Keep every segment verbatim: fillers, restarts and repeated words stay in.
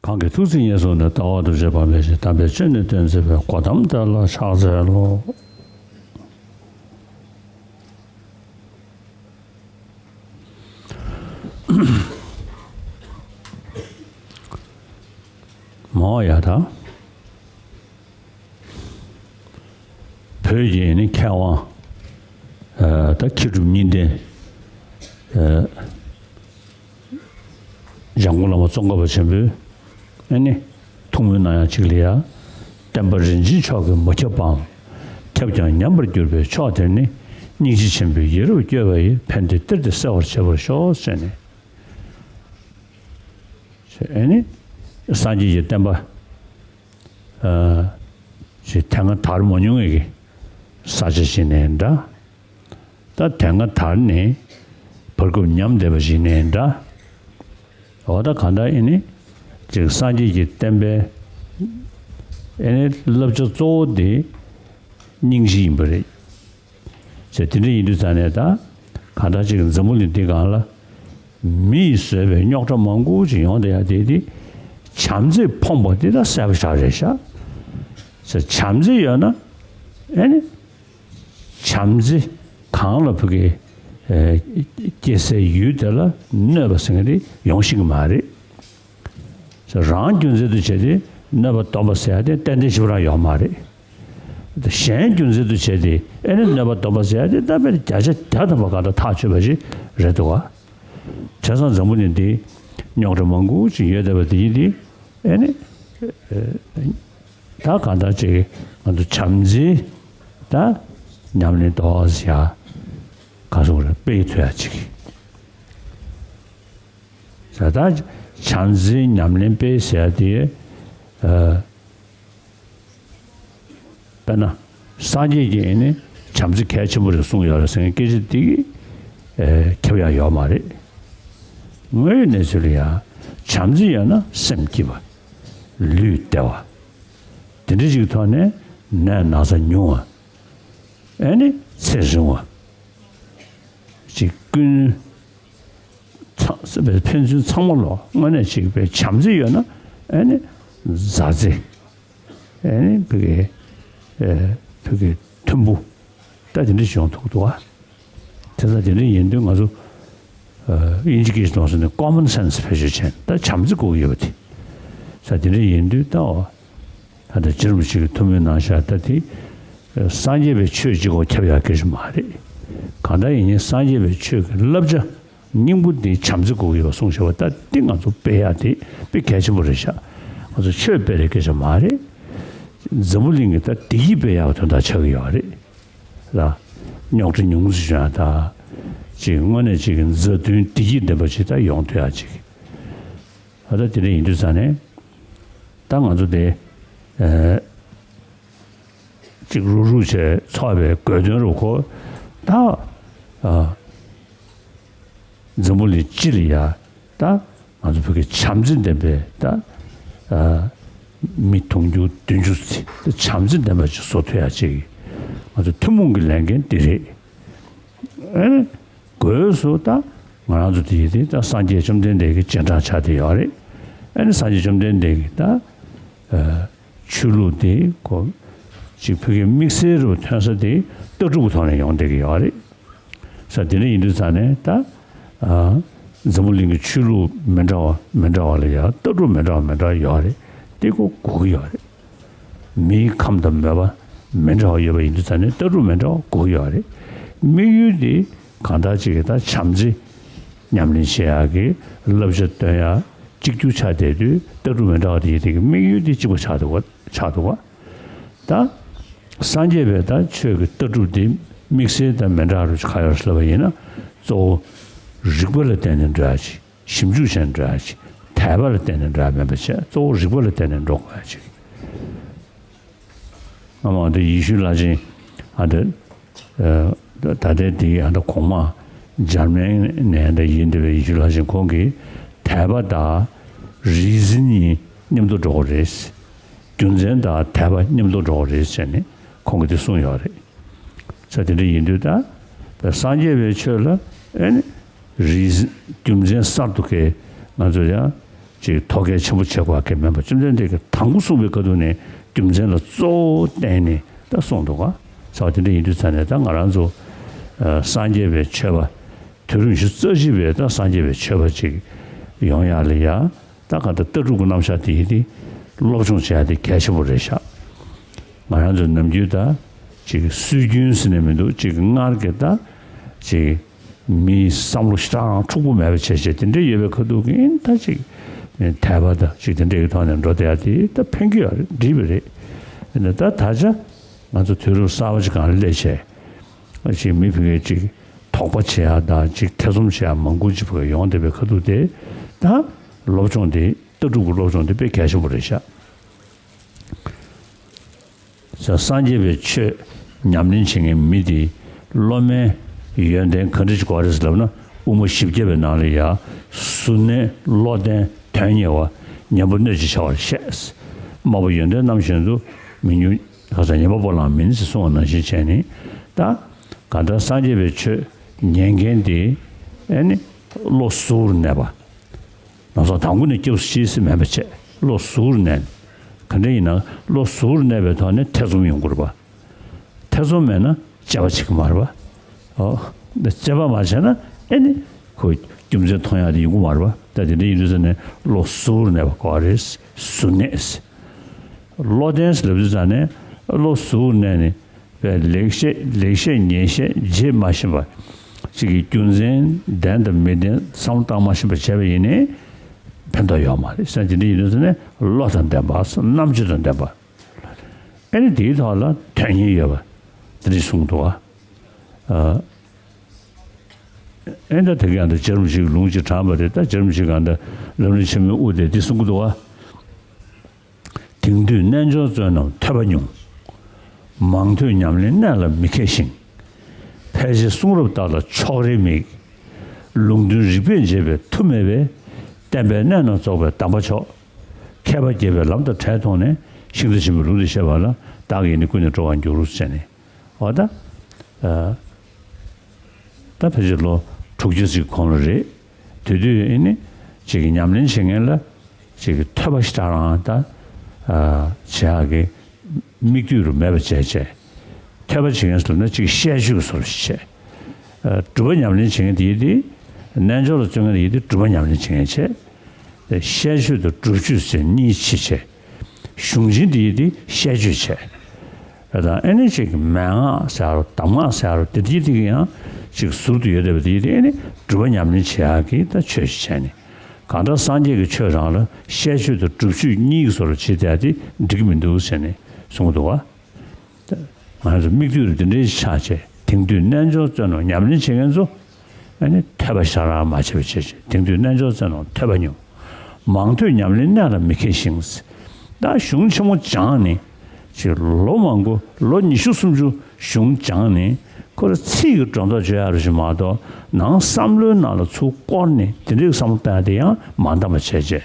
གང་གིས་ཐུགས་བརྩེ་ཉེར་བཟུང་ནས། ལྟ་བ་སྒྲུབ་བྱེད་པ་མེད་ཅིང་། དམ་པའི་ཆོས་ནི་སྟོན་མཛད་པའི། གོ་ཏམ་དེ་ལ་ཕྱག་འཚལ་ལོ། མ་འོ་ཡ་ད། བོད་ཀྱི་ནི་མཁས་དབང་། ཨ་ད་མཁས་གྲུབ་གཉིས་ལྡན། ཨ་འཇམ་མགོན་བླ་མ་ཙོང་ཁ་པ་ཆེན་པོས་ཨ་ནི་ཐུགས་སྨོན་གནང་ཡག་ཅིག་ལ་ཡ། བསྟན་པ་རིན་ཆེན་མཆོག་གིས་མ་ཁྱབ་པའམ། ཁྱབ་ཀྱང་ཉམས་པར་གྱུར་པའི་ཕྱོགས་དེར་ནི། སྙིང་རྗེ་ཆེན་པོས་ཡིད་རབ་བསྐྱོད་པ་ཡིས། ཕན་བདེ་གཏེར་དེ་གསལ་བར་བྱེད་པར་ཤོག་ཟེར་ནས། ཨ་ནི་སངས་རྒྱས་ཀྱི་བསྟན་པ། ཨ་ཞེས་དེ་སྔ་དར་མ་མྱོང་བའི་གི་ས་ཆ་ཞིག་ནས་འདྲ། ད་དེ་སྔ་དར་ནས་བར་སྐབས་ཉམས་བསྡད་པ་ཞིག་ནས་འདྲ། འོ་ད་གང་ལྟར་ཨེ་ནི་ཅིག་སངས་རྒྱས་ཀྱི་བསྟན་པའི་ཨེ་ནི་བསླབ་བྱ་གཙོ་བོ་དེ་སྙིང་རྗེ་ཡིན་པ་རེད། ཟེར་དེ་འདྲ་ཡིན་དུས་ཙང་ནས་ད་གང་ལྟར་ཅིག་འཛམ་བུ་གླིང་འདི་སྒང་ལ་མི་ཡིས་བཟོས་པའི་རྙོག་དྲ་མང་པོ་ཅིག་ཡོང་བསྡད་ཡ་དེ་དེ་བྱམས་བརྩེས་ཕོངས་པ་འདི་ད་གསལ་པོ་ཞེ་དྲག་རེད་ཤག་ཟེར་བྱམས་བརྩེ་ཡོད་ན་ཨེ་ནི་བྱམས་བརྩེ་གང་ལ་བུ་གའི་ཨེ་སྐྱེ་སའི་ཡུལ་དེ་ལ་གནོད་པ་ཟེར་མཁན་དེ་ཡོང་ཤེས་ཀྱི་མ་རེད། རང་རྒྱུ་མཚན་དུ་བྱས་ཏེ་གནོད་པ་སྡོམ་པ་ཟེར་ཡ་དེ་ཏན་ཏན་ཞིག་རང་ཡོད་མ་རེད། གཞན་རྒྱུ་མཚན་དུ་བྱས་ཏེ་ཨེ་ནི་གནོད་པ་སྡོམ་པ་ཟེར་ཡ་དེ་ད་དཔེ་བརྒྱ་ཆ་བརྒྱ་ཐམ་པ་གང་ལྟར་ཐག་ཆོད་པ་ཞིག་རེད་འདུག་ག་བྱས་ཙང་འཛམ་བུ་གླིང་འདི་རྙོག་དྲ་མང་པོ་ཞིག་ཡོད་བསྡད་པ་དེ་ཡིན་ཏེ་ཨེ་ནི་ད་གང་ལྟར་ཅིག་ང་ཚོ་བྱམས་བརྩེ་ད་ཉམས་ལེན་ཏོག་ཙམ་ཡ་ག་སོང་རེད་སྤེལ་ཐུབ་ཡ་ཅིག་ད་ལྟ་བྱམས་བརྩེའི་ཉམས་ལེན་སྤེལ་ཟེར་ཡ་དེ། ཨ། དཔེར་ན། སངས་རྒྱས་ཀྱིས་ནི་བྱམས་བརྩེ་གལ་ཆེན་པོ་རེད་གསུངས་ཡོད་རེད་ཟེར་མཁན་སྐད་ཆ་དེ་གི་ཨེ་ཁྱབ་ཡ་ཡོད་མ་རེད། དངོས་ཡོད་གནས་ཚུལ་ལ་ཡ་བྱམས་བརྩེ་ཡོད་ན་སེམས་སྐྱིད་པ། ལུས་བདེ་བ། དེ་འདྲ་ཞིག་གི་ཐོག་ནས་ནད་ན་ཚ་ཉུང་བ། ཨེ་ནི་ཚེ་རིང་བ། ཅིག་ཀུན། ཚང་ཕན་ཚུན་ཚང་མ་ལོ་དངོས་གནས་ཅིག་པའི་བྱམས་བརྩེ་ཡོད་ན་ཨེ་ནི་མཛའ་བརྩེ། ཨེ་ནི་བུ་གའི་ཨེ་བུ་གའི་མཐུན་པོ། ད་དེ་འདྲ་ཞིག་ཡོང་ཐུབ་འདུག་ཨ། དེ་ཚོ་དེ་འདྲ་ཡིན་དུས་ང་ཚོ་ཨ་དབྱིན་ཇི་སྐད་ཞིག་གཏོང་ཟེར་ན་common sense་བེད་སྤྱོད་བྱས་ད་བྱམས་བརྩེ་དགོས་ཀྱི་ཡོད་པ་དེ། ས་དེ་འདྲ་ཡིན་དུས་ད་འོ། ད་ལྟ་རྗེ་རིན་པོ་ཆེ་གིས་ཐུགས་སྨོན་གནང་བཞག་ད་དེ། སངས་རྒྱས་པའི་ཆོས་གཅིག་པོ་ཁྱབ་ཡག་སྐད་ཆ་མ་རེད། གང་ལྟར་ཡིན་ནའི་སངས་རྒྱས་པའི་ཆོས་ཀྱི་བསླབ་བྱ་སྙིང་པོ་འདི་བྱམས་བརྩེ་དགོས་ཀྱི་ཡོད་པ་གསུངས་བཞག་པ་ད་འདི་ང་ཚོ་སྤེལ་ཡག་དེ་དཔེ་གལ་ཆེན་པོ་རེད་ཤག་ང་ཚོ་ཆོས་སྤེལ་ཡག་སྐད་ཆ་མ་རེད། འཛམ་བུ་གླིང་གི་ད་བདེ་སྐྱིད་སྤེལ་ཡག་དོན་དག་ཆགས་ཀྱི་ཡོད་རེད། ལ། རྙོག་དྲ་ཉུང་ཙམ་བྱུང་ཡག་ད། ཅིག་དངོས་གནས་ཅིག་གི་མཛའ་མཐུན་བདེ་སྐྱིད་ལྡན་པ་ཅིག་ད་ཡོང་ཐུབ་ཡག་ཅིག་ད་ལྟ་དེ་འདྲ་ཡིན་དུས་ཙང་ནས། ད་ང་ཚོ་དེ། ཨེ། གཅིག་རུག་རུག་བྱས་ཚོགས་པའི་དགོས་དོན་རུ་ཁོ། ད། ཨ། འཛམ་བུ་གླིང་སྤྱི་ལ་ཡ། ད། ང་ཚོ་བོད་ཀྱི་བྱམས་བརྩེ་ལྡན་པའི་ད། ཨ། མི་དུང་ཕྱུར་བདུན་ཅུ་ཙམ་བྱམས་བརྩེ་ལྡན་པ་ཅིག་བཟོ་ཐུབ་ཡ་ཅིག་ང་ཚོ་ཐུན་མོང་གི་ལས་འགན་འདི་རེད། ཨེ། སྒོས་སུ་ད་ང་རང་ཚོ་དེ་ཡི་དེ་ད་སངས་རྒྱས་བཅོམ་ལྡན་འདས་ཀྱི་རྗེས་འབྲང་ཆགས་བསྡད་ཡོད་རེད། ཨ་ནི་སངས་རྒྱས་བཅོམ་ལྡན་འདས་ཀྱི་ད་ཨ་ཆོས་ལུགས་དེ་གོ་ཅིག་བོད་ཀྱི་དམིགས་བསལ་རུ་ཐོན་ས་དེ་ལྟ་གྲུབ་ཀྱི་ཐོག་ནས་ཡོང་བསྡད་ཀྱི་ཡོད་རེད། ས་དེ་འདྲ་ཡིན་དུས་ཙང་ནས་ད་ཨ་འཛམ་བུ་གླིང་གི་ཆོས་ལུགས་མི་འདྲ་བ་མི་འདྲ་བ་ལ་ཡང་ལྟ་གྲུབ་མི་འདྲ་བ་མི་འདྲ་བ་ཡོད་རེད། དེ་ཁོ་དགོས་ཀྱི་ཡོད་རེད། མིའི་ཁམས་དང་མོས་པ་མི་འདྲ་བ་ཡོད་པ་ཡིན་དུས་ཙང་ནས་ལྟ་གྲུབ་མི་འདྲ་བ་དགོས་ཀྱི་ཡོད་རེད། དམིགས་ཡུལ་དེ་གང་ལྟར་ཅིག་གི་ད་བྱམས་བརྩེ་ཉམས་ལེན་བྱེད་ཡག་གི་བསླབ་བྱ་སྟོན་ཡག་གཅིག་གྱུར་ཆགས་བསྡད་དུས་ལྟ་གྲུབ་མི་འདྲ་བ་དེ་ཡི་དེ་གི་དམིགས་ཡུལ་དེ་གཅིག་པ་ཆགས་འདུག་ག་ཆགས་འདུག་ག་ད་སངས་རྒྱས་པའི་ད་ཆོས་ཀྱི་ལྟ་གྲུབ་དེ་དམིགས་བསལ་དང་མི་འདྲ་རུ་ག་ཡོད་ལབ་པ་ཡིན་ན་གཙོ་བོ་རིགས་པ་ལ་བརྟེན་ནས་འགྲོ་ཡག་ཅིག་ཞིབ་འཇུག་བྱས་འགྲོ་ཡག་ཅིག་དད་པ་ལ་བརྟེན་ནས་འགྲོ་ཡག་མིན་པ་བྱས་གཙོ་བོ་རིགས་པ་ལ་བརྟེན་ནས་འགྲོ་དགོས་ཡག་ཅིག་སྔ་མ་འདི་ཡེ་ཤུ་བླ་ཆེན་ཨ་འདི་ད་ལྟའི་འདི་ཨ་འདི་གོང་མ་འཇར་མན་ནས་འདི་ཡིན་བསྡད་པའི་ཡེ་ཤུ་བླ་ཆེན་ཁོང་གིས་དད་པ་དང་རི་ཟིན་གཉིས་མཉམ་དུ་འགྲོ་དགོས་རེད། རྒྱུ་མཚན་དང་དད་པ་མཉམ་དུ་འགྲོ་དགོས་རེད་ཟེར་ནས་ཁོང་གིས་འདི་གསུངས་ཡོད་རེད། ས་དེ་འདྲ་ཡིན་དུས་ད་སངས་རྒྱས་པའི་ཆོས་ལ་ཨེ་ནི་རིས་རྒྱུ་མཚན་གསར་དུ་སྐྱེས་ང་ཚོ་ཡང་ ཅིག་ཐོ་གལ་ཆེན་པོ་བྱེད་དགོས་ཀྱི་མིན་པ། བཅོམ་ལྡན་འདས་ཀྱིས་དང་པོ་གསུངས་པའི་ཁ་ཐུག་ནས་རྒྱུ་མཚན་ལ་གཙོ་བོ་བརྟེན་ནས་ད་གསུངས་འདུག་ག་ཟེར་བ་དེ་འདྲ་ཡིན་དུས་ཙང་ནས། ད་ང་རང་ཚོ་ཨ་སངས་རྒྱས་པའི་ཆོས་པ། དུས་རབས་ཉི་ཤུ་རྩ་གཅིག་པའི་ད་སངས་རྒྱས་པའི་ཆོས་པ་ཅིག་ཡོང་ཡག་ལ་ཡ། ད་ག་ད་ལྟ་གྲུབ་ཀྱི་རྣམ་གཞག་དེ་ཡིན་ཏེ། སློབ་སྦྱོང་བྱེད་ཡག་དེ་གལ་ཆེན་པོ་རེད་ཤག་ང་རང་ཚོ་ནམ་རྒྱུན་ད་ཅིག་སྲོལ་རྒྱུན་ཟེར་ནས་མི་འདུག་ཅིག་སྔར་གྱི་ད་ཅིག་མིའི་བསམ་བློ་ཞེ་དྲག་འཁྲུག་པོ་མེད་པ་བྱས་བྱས་དེ་འདྲ་ཡོད་པའི་ཁ་ཐུག་གིས་ད་ཅིག་དད་པ་དང་ཅིག་དེ་འདྲ་གི་ཐོག་ནས་འགྲོ་བསྡད་ཡག་དེ་ད་ཕན་གྱི་ཡོད་རེད། འགྲིག་པ་རེད། ཡིན་ན་ད་ད་ཆ་ང་ཚོ་དུས་རབས་གསར་པ་ཅིག་སྒང་ལ་སླེབས་བྱས། ཅིག་མི་ཕ་གིར་ཅིག་དོགས་པ་བྱེད་ཡག་དང་ཅིག་ཐེ་ཚོམ་བྱེད་ཡག་མང་པོ་ཅིག་ཕ་གིར་ཡོང་བསྡད་པའི་ཁ་ཐུག་དེ། ད་སློབ་སྦྱོང་དེ། ལྟ་གྲུབ་ཀྱི་སློབ་སྦྱོང་དེ་དཔེ་གལ་ཆེན་པོ་རེད་ཤག་ས་སངས་རྒྱས་པའི་ཆོས་ཉམས་ལེན་བྱེད་མཁན་མི་དེ་སློབ་མའི་ཡོན་ཏན་ག་འདྲ་ཅིག་དགོས་རེད་ཟེར་ལབ་ན། དབུ་མ་བཞི་བརྒྱ་པའི་ནང་ལ་ཡ་གཟུར་གནས་བློ་ལྡན་དོན་གཉེར་བ། ཉན་པ་སྣོད་ཅེས་བྱ་བར་བཤད། སྨྲ་བ་ཡོན་ཏན་རྣམ་གཞན་དུ། མི་ཉུང་ཁ་སང་ཉན་པ་སྤོ་ལངས་མིན་ཞེས་གསུངས་པ་ནང་བཞིན་བྱས་ནས། ད་གང་ལྟར་སངས་རྒྱས་པའི་ཆོས་ཉན་མཁན་དེ་ཨ་ནི་བློ་གཟུར་གནས་པ། ནང་སོགས་དང་པོ་ནས་སྐྱབས་སུ་མཆི་ཟེར་མེད་པ་བྱས། བློ་གཟུར་གནས། ག་འདྲ་ཡིན་ན་བློ་གཟུར་གནས་པའི་ཐོག་ནས་ཐེ་ཚོམ་ཡོང་གི་རེད་པ། ཐེ་ཚོམ་མེད་ན་དཔྱད་པ་བྱེད་ཀྱི་མ་རེད་པ། ཨོ། དཔྱད་པ་མ་བྱས་ན་ཨེ་ནི་ཁོ་རྒྱུ་མཚན་མཐོང་ཡག་དེ་ཡོང་གི་མ་རེད་པ། ད་དེ་འདྲ་ཡིན་དུས་ཙ་ནས་བློ་གཟུར་གནས་པ་གོ་རེད། གཟུར་གནས། བློ་ལྡན་ཟེར་ལབ་དུས་ཙ་ནས་བློ་གཟུར་གནས་ནས། པའི་ལེགས་བཤད་ལེགས་བཤད་ཉེས་བཤད་བརྗེད་མ་ཤེས་པ། གཅིག་གི་རྒྱུ་མཚན་བདེན་དང་མི་བདེན་བསམ་བློ་བཏང་མ་ཤེས་པ་བྱས་པ་ཡིན་ནའི་ཕན་ཐོགས་ཡོད་མ་རེད། སེམས་ཅན་འདི་ཡིན་དུས་ནས་བློ་དང་ལྡན་པ། རྣམ་དཔྱོད་དང་ལྡན་པ། ཨེ་ནི་དེའི་ཐོག་ལ་དོན་སྙིང་ཡོད་པ་དེ་འདྲ་གསུངས་འདུག་ག་ཨེ་ད་དེ་ག་ཡང་ད་རྗེ་རིན་པོ་ཆེའི་ལུང་ཅིག་དྲངས་པ་རེད། ད་རྗེ་རིན་པོ་ཆེ་གང་ད་ལམ་རིམ་ཆེན་མོའི་དབུ་དེ་འདི་གསུང་གི་འདུག་ག་དེང་དུས་རྣལ་འབྱོར་བཙོན་རྣམས་ཐོས་པ་ཉུང་། མང་ཐོས་ཉམས་ལེན་གནད་ལ་མི་མཁས་ཤིང་། ཕལ་ཆེར་གསུང་རབ་དག་ལ་ཕྱོགས་རིས་མེད། ལུང་དོན་རིགས་པས་འབྱེད་པའི་མཐུ་མེད་པས། བསྟན་པའི་གནད་རྣམས་རྫོགས་པའི་གདམས་པ་མཆོག་མཁས་པ་དགྱེས་པའི་ལམ་དང་བྲལ་མཐོང་ནས། ཤིང་རྟ་ཆེན་པོའི་ལུང་དེ་བཤད་པ་ལ་བདག་གིས་ནི་ཀུན་ནས་འགྲོ་བར་འགྱུར་ཟེར་ནས། འོ་ད། ཨ། ད་ཕལ་ཆེར་ལོ་དྲུག་ཅུ་ཙམ་གོང་ལ་རེད། དེ་དུས་ཨེ་ནི་ཅིག་གི་ཉམས་ལེན་བྱེད་མཁན་ལ་ཅིག་གི་ཐོས་པ་ཞེ་དྲག་རང་ད་ཨ་བྱེད་ཡག་གི་མིག་ལྟོས་རུ་མེད་པ་བྱས་བྱས། ཐོས་པ་བྱེད་མཁན་ཟེར་ན་ཅིག་བཤད་བཅོས་བཟོ་འདྲ་ཞིག་བྱས། ཨ། སྒྲུབ་པ་ཉམས་ལེན་བྱེད་མཁན་དེ་ཡིན་ཏེ། རྣལ་འབྱོར་ལ་བརྩོན་མཁན་དེ་ཡིན་ཏེ་སྒྲུབ་པ་ཉམས་ལེན་བྱེད་མཁན་བྱས། བཤད་བཅོས་དང་སྒྲུབ་བཅོས་ཟེར་གཉིས་ཕྱེ་བྱས། གཞུང་ཆེན་འདི་ཡི་དེ་བཤད་བཅོས་བྱས། ད་ཨེ་ནི་ཅིག་མན་ངག་ཟེར་རོ། གདམས་ངག་ཟེར་རོ། དེ་དེ་དེ་གི་ཡང་ཅིག་ཟུར་དུ་ཡོད་བསྡད་པ་དེ་ཡི་དེ་ཨེ་ནི་སྒྲུབ་པ་ཉམས་ལེན་བྱེད་ཡག་གི་ད་ཆོས་ཤིག་བྱས་ནས། གང་ལྟར་སངས་རྒྱས་ཀྱི་ཆོས་རང་ལ་བཤད་བཅོས་དང་སྒྲུབ་བཅོས་གཉིས་ཀྱི་བཟོ་འདྲ་བྱེད་བསྡད་དེ་འགྲིག་གི་མི་འདུག་ཟེར་ནས་གསུང་གི་འདུག་བ། ང་ཚོ་མིག་ལྟོས་རུ་དེ་འདྲའི་ཆགས་བྱས། དེང་དུས་རྣལ་འབྱོར་བཙོན་རྣམས་ཉམས་ལེན་བྱེད་མཁན་ཚོ་ཨ་ནི་ཐོས་པ་ཞེ་དྲག་མ་བྱས་པ་བྱས་བྱས། དེང་དུས་རྣལ་འབྱོར་བཙོན་རྣམས་ཐོས་པ་ཉུང་། མང་ཐོས་ཉམས་ལེན་གནད་ལ་མི་མཁས་ཤིང་། ད་གཞུང་ཆེན་མོ་སྦྱངས་ནས་ཅིག་ལོ་མང་པོ་ལོ་ཉི་ཤུ་སུམ་ཅུ་གཞུང་སྦྱངས་ནས་ཁོ་རང་ཚིག་གི་སྒྲོ་འདོགས་གཅོད་ཡག་རུ་ཞིག་མ་གཏོགས། ནང་བསམ་བློའི་ནང་ལ་ཚུར་བསྐོར་ནས་དེ་འདྲའི་བསམ་བློ་གཏོང་ཡག་དེ་ཡང་མ་འདང་བ་བྱས་བྱས།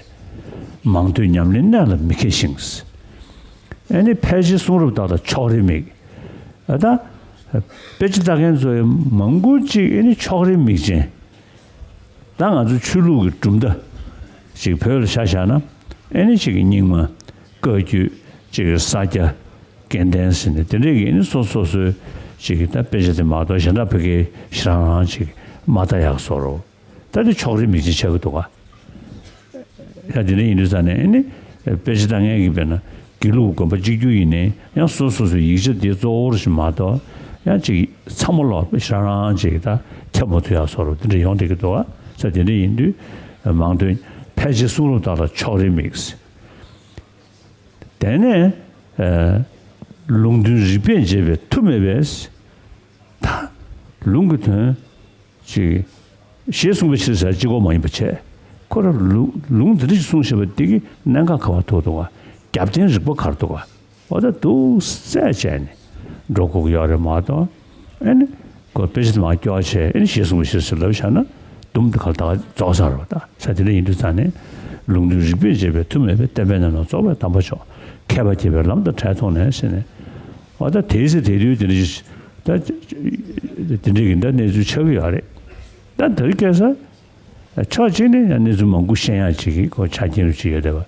མང་ཐོས་ཉམས་ལེན་གནད་ལ་མི་མཁས་ཤིང་། ཨ་ནི་ཕལ་ཆེར་གསུང་རབ་དག་ལ་ཕྱོགས་རིས་མེད། ཨ་ད། དཔེ་ཆ་ལྟ་མཁན་ཚོ་ཡང་མང་པོ་ཅིག་ཨ་ནི་ཕྱོགས་རིས་མེད་ཅན། ད་ང་ཚོ་ཆོས་ལུགས་ཀྱི་གྲུབ་མཐའ་ཅིག་བོད་ལ་ཆ་བཞག་ན། ཨ་ནི་ཅིག་གི་རྙིང་མ། བཀའ་བརྒྱུད། ཅིག་གི་ས་སྐྱ། དགེ་ལྡན་ཟེར་ནས་དེ་འདྲས་ཀྱི་ཨ་ནི་སོ་སོ་སོའི་ཅིག་གི་ད་དཔེ་ཆ་དེ་མ་གཏོགས་གཞན་དག་ཕ་གིའི་ཞེ་དྲག་རང་ཅིག་མ་ལྟ་ཡག་བཟོ་འདྲ། ད་དེ་ཕྱོགས་རིས་མེད་ཅན་ཆགས་ཀྱི་འདུག་ག་ཡ། དེ་འདྲ་ཡིན་དུས་ཙང་ནས་ཨ་ནི་དཔེ་ཆ་ལྟ་མཁན་གྱི་དཔེར་ན་དགེ་ལུགས་དགོན་པ་གཅིག་གྱུར་ཡིན་ནའི་ཡང་སོ་སོ་སོའི་ཡིག་ཆ་དེ་གཙོ་བོར་ཞིག་མ་གཏོགས། ཡང་ཅིག་ཚང་མ་ལོག་ཞེ་དྲག་རང་ཅིག་ད་ཁྱབ་མ་ཐུབ་ཡག་བཟོ་འདྲ་དེ་འདྲ་ཡོང་བསྡད་ཀྱི་འདུག་ག་ས་དེ་འདྲ་ཡིན་དུས་མང་དོན་ཕལ་ཆེར་གསུང་རབ་དག་ལ་ཕྱོགས་རིས་མེད། དེ་ནས་ཨ་ལུང་དོན་རིགས་པས་འབྱེད་པའི་མཐུ་མེད་པས། ད་ལུང་གི་དོན་ཅིག་ཞེས་གསུངས་པའི་ཕྱིར་ཟེར་གཅིག་པོ་མ་ཡིན་པ་བྱས། ཁོ་རང་ལུང་ལུང་འདི་འདྲ་ཞིག་གསུངས་བཞག་པ་འདི་གི་གནད་འགག་ག་པར་ཐུག་འདུག་ག་རྒྱབ་རྟེན་རིག་པ་ག་རེ་འདུག་ག་འོ་ད་འདུག་སེ་བྱས་ནས་འགྲོ་དགོས་ཀྱི་ཡོད་རེད་མ་གཏོགས། ཨ་ནི་ཁོ་དཔེ་ཆ་དེ་མར་སྐྱོར་བྱས། ཨ་ནི་ཞེས་གསུངས་པའི་ཕྱིར་ཟེར་ལབ་བཞག་ན། དུམ་དེ་ག་ལ་ད་རྫོགས་ཚར་བ། ད་ས་དེ་འདྲ་ཡིན་དུས་ཙང་ནས། ལུང་དོན་རིགས་པས་འབྱེད་པའི་མཐུ་མེད་པས། བསྟན་པའི་གནད་རྣམས་རྫོགས་པའི་གདམས་པ་མཆོག་མཁས་པ་དགྱེས་པའི་ལམ་དང་བྲལ་མཐོང་ནས་ཟེར་ནས། འོ་ད་དེའི་ཚེ་དེ་དུས་དེ་འདྲ་ཞིག་ད་དེ་འདྲའི་གི་ད་གནས་ཚུལ་ཆགས་ཀྱི་ཡོད་རེད། ད་དེ་རིང་ཁ་སང་ ཕྱོགས་གཅིག་ནས་ཡང་གནས་ཚུལ་མང་པོ་ཤེས་ཡག་ཅིག་གི་ཁོ་ཆ་རྐྱེན་རུ་ཅིག་ཡོད་བསྡད་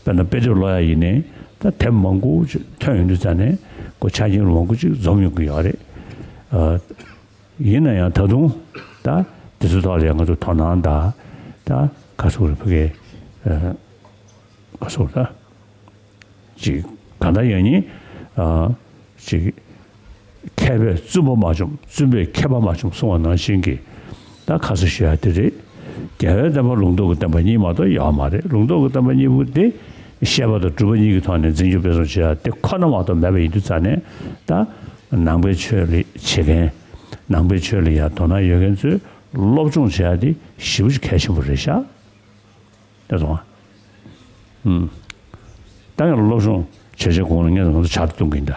པ། དཔེར་ན་དཔེ་དེབ་ཀློག་ཡག་ཡིན་ནའི་ད་དེབ་མང་པོ་ཅིག་ཐོན་ཡོང་དུས་ཙང་ནས་ཁོ་ཆ་རྐྱེན་རུ་མང་པོ་ཅིག་འཛོམས་ཡོང་གི་ཡོད་རེད། ཨ། ཡིན་ན་ཡང་ད་དུང་ད་དེ་ཚོའི་ཐོག་ལ་ཡང་ང་ཚོ་དོ་སྣང་དང་ད་ག་ཚོད་རེད་ཕ་གི། ཨ། ག་ཚོད་རེད་ད། ཅིག་གང་ལྟར་ཡང་ནི། ཨ། ཅིག་མཁས་པས་བཙུན་པ་མ་བཅོམ། བཙུན་པས་མཁས་པ་མ་བཅོམ་གསུངས་པ་ནང་བཞིན་གྱི། ད་ཁ་གསོ་ཞུ་ཡ་དེ་རེད། རྒྱལ་བའི་བསྟན་པ་ལུང་རྟོགས་ཀྱི་བསྟན་པ་གཉིས་མ་གཏོགས་ཡོད་མ་རེད། ལུང་རྟོགས་ཀྱི་བསྟན་པ་གཉིས་པོ་དེ་བཤད་པ་དང་སྒྲུབ་པ་གཉིས་ཀྱི་ཐོག་ནས་འཛིན་སྐྱོང་སྤེལ་གསུམ་བྱེད་ཡ་དེ་ཁོ་ན་མ་གཏོགས་མེད་པ་ཡིན་དུས་ཙང་ནས། ད་ནང་པའི་ཆོས་ལ་བྱེད་མཁན། ནང་པའི་ཆོས་ལ་ཡ་དོ་སྣང་ཡོད་མཁན་ཚོས་སློབ་སྦྱོང་བྱེད་ཡ་དེ་ཞེ་པོ་ཅིག་གལ་ཆེན་པོ་རེད་ཤག་དེ་སོང་ཨ། ཨུམ། ད་ཡང་སློབ་སྦྱོང་བྱེད་བྱེད་གོང་ལ་ངས་ང་ཚོ་ཕྱག་གཏོང་གིན་ད།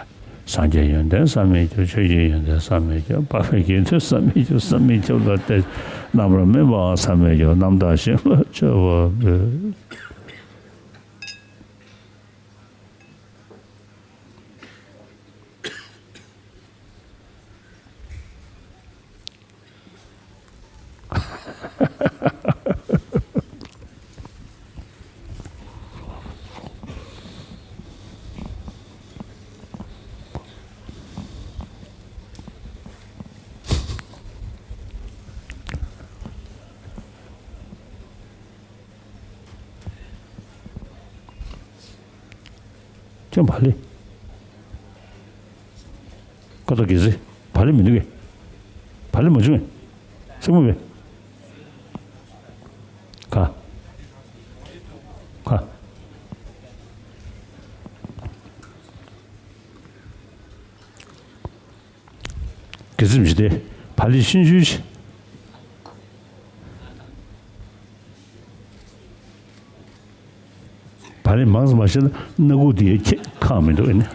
སངས་རྒྱས་ཡོན་ཏན་བསམ་མི་ཁྱབ། ཆོས་ཀྱི་ཡོན་ཏན་བསམ་མི་ཁྱབ། དཔག་པའི་དགེ་འདུན་བསམ་མི་ཁྱབ། བསམ་མི་ཁྱབ་ལ་བལྟས། རྣམ་པར་སྨིན་པའང་བསམ་མི་ཁྱབ། རྣམ་དག་ཞིང་ལ་མཆོད་པ་འབུལ། ཅང་བ་ལི། ཀ་ཏོ་གི་ཟི། བ་ལི་མི་འདུག་གས། བ་ལི་མ་བྱུང་གས། སེམས་མོ་བས། ཁ། ཁ། གི་ཟི་མི་ཤི་དེ། བ་ལི་ཤིན་ཤུ་ཤི། བ་ལི་མང་ཙམ་མ་བཤད་ན་སྣ་ཁུག་དེ་ཁེ་ཁག་མི་འདུག་ཨེ་ནི།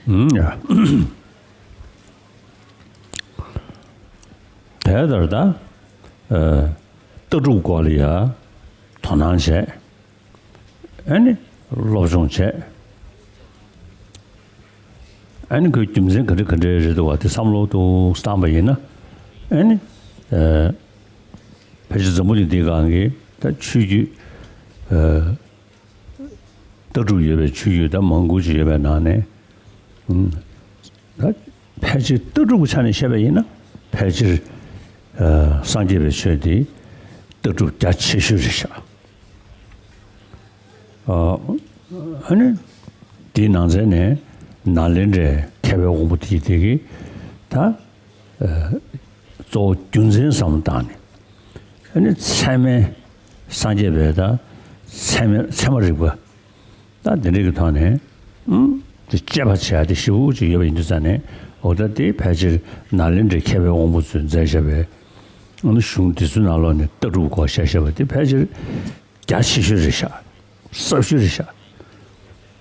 ཨུམ། ཡ། དེ་ལྟར་ད། ཨ། ལྟ་གྲུབ་སྐོར་ལ་ཡ་དོ་སྣང་བྱས། ཨ་ནི་སློབ་སྦྱོང་བྱས། ཨ་ནི་ཁོའི་རྒྱུ་མཚན་ག་འདྲ་ག་འདྲ་རེད་འདུག་བ་དེ་བསམ་བློ་ཏོག་ཙམ་བཏང་པ་ཡིན་ན། ཨ་ནི། ཨ། ཕལ་ཆེར་འཛམ་བུ་གླིང་འདིའི་སྒང་གི་ད་ཆོས་བརྒྱུད། ཨ། ལྟ་གྲུབ་ཡོད་པའི་ཆོས་བརྒྱུད་ད་མང་པོ་ཅིག་ཡོད་པའི་ནང་ནས། ཨུམ། ད་ཕལ་ཆེར་ལྟ་གྲུབ་ཀྱི་ཆ་ནས་བཤད་པ་ཡིན་ན་ཕལ་ཆེར། ཨ། སངས་རྒྱས་པའི་ཆོས་འདི་ལྟ་གྲུབ་རྒྱ་ཆེ་ཤོས་རེད་ཤག་ཨ་ནི་དེའི་ནང་ཚན་ནས་ནཱ་ལེནྡྲའི་མཁས་པའི་དབང་པོ་དེ་དེ་གིས་ད་གཙོ་བོ་རྒྱུ་མཚན་བསམ་བློ་བཏང་ནས། ཨ་ནི་ཚད་མའི་སངས་རྒྱས་པའི་ད་ཚད་མའི་ཚད་མ་རིག་པ་ད་དེ་འདྲ་གི་ཐོག་ནས་ཨུམ་དེ་དཔྱད་པ་བྱེད་ཡ་དེ་ཞེ་པོ་ཅིག་ཡོད་པ་ཡིན་དུས་ཙང་ནས། འོ་ད་དེ་ཕལ་ཆེར་ནཱ་ལེནྡྲའི་མཁས་པའི་དབང་པོ་ཚོས་མཛད་བཞག་པའི་ཨ་ནི་གཞུང་འདི་ཚོའི་ནང་ལོགས་ནས་ལྟ་གྲུབ་སྐོར་བཤད་བཞག་པ་དེ་ཕལ་ཆེར་རྒྱ་ཆེ་ཤོས་རེད་ཤག་ཟབ་ཤོས་རེད་ཤག་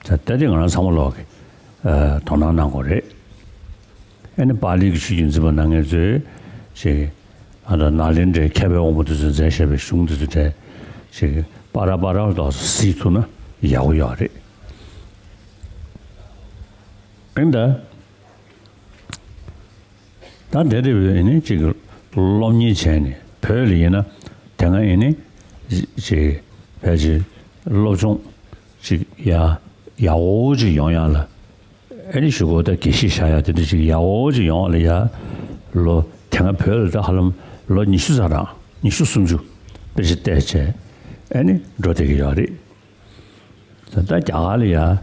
ད་ལྟ་དེ་ང་རང་ཚང་མ་ལོག་གི་ཨ་དོ་སྣང་གནང་དགོས་རེད། ཨ་ནི་པཱ་ལི་གི་ཆོས་བརྒྱུད་འཛིན་པ་རྣམ་ངེས་ཚོས་ཅིག་ཨ་ད་ནཱ་ལེནྡྲའི་མཁས་པའི་དབང་པོ་དེ་ཚོས་མཛད་བཞག་པའི་གཞུང་དེ་ཚོ་དེ་ཅིག་པ་ར་པ་ར་ཏོག་ཙམ་གཟིགས་ཐུབ་ན་ཡག་པོ་ཡོད་རེད། ཨ་ནི་ད། ད་དེ་རེད་བས། ཨ་ནི་ཅིག་སློབ་གཉེར་བྱས་ནས་བོད་ལ་ཡིན་ན་དེ་སྔ་ཨ་ནི་ཅིག་ཕལ་ཆེར་སློབ་སྦྱོང་ཅིག་ཡ་ཡག་པོ་ཅིག་ཡོང་ཡག་ལ། ཨ་ནི་གཞུག་གུ་ད་དགེ་བཤེས་བཞག་ཡག་དེ་འདྲ་ཅིག་ཡག་པོ་ཅིག་ཡོང་བ་ལ་ཡ་ལོ་དེ་སྔ་བོད་ལ་ད་ཧ་ལམ་ལོ་ཉི་ཤུ་ཙམ་རང་ཉི་ཤུ་སུམ་ཅུ་དཔེ་ཆ་བལྟས་བྱས་ཨ་ནི་འགྲོ་བསྡད་ཀྱི་ཡོད་རེད། ད་ལྟ་རྒྱ་གར་ལ་ཡ་ཨ་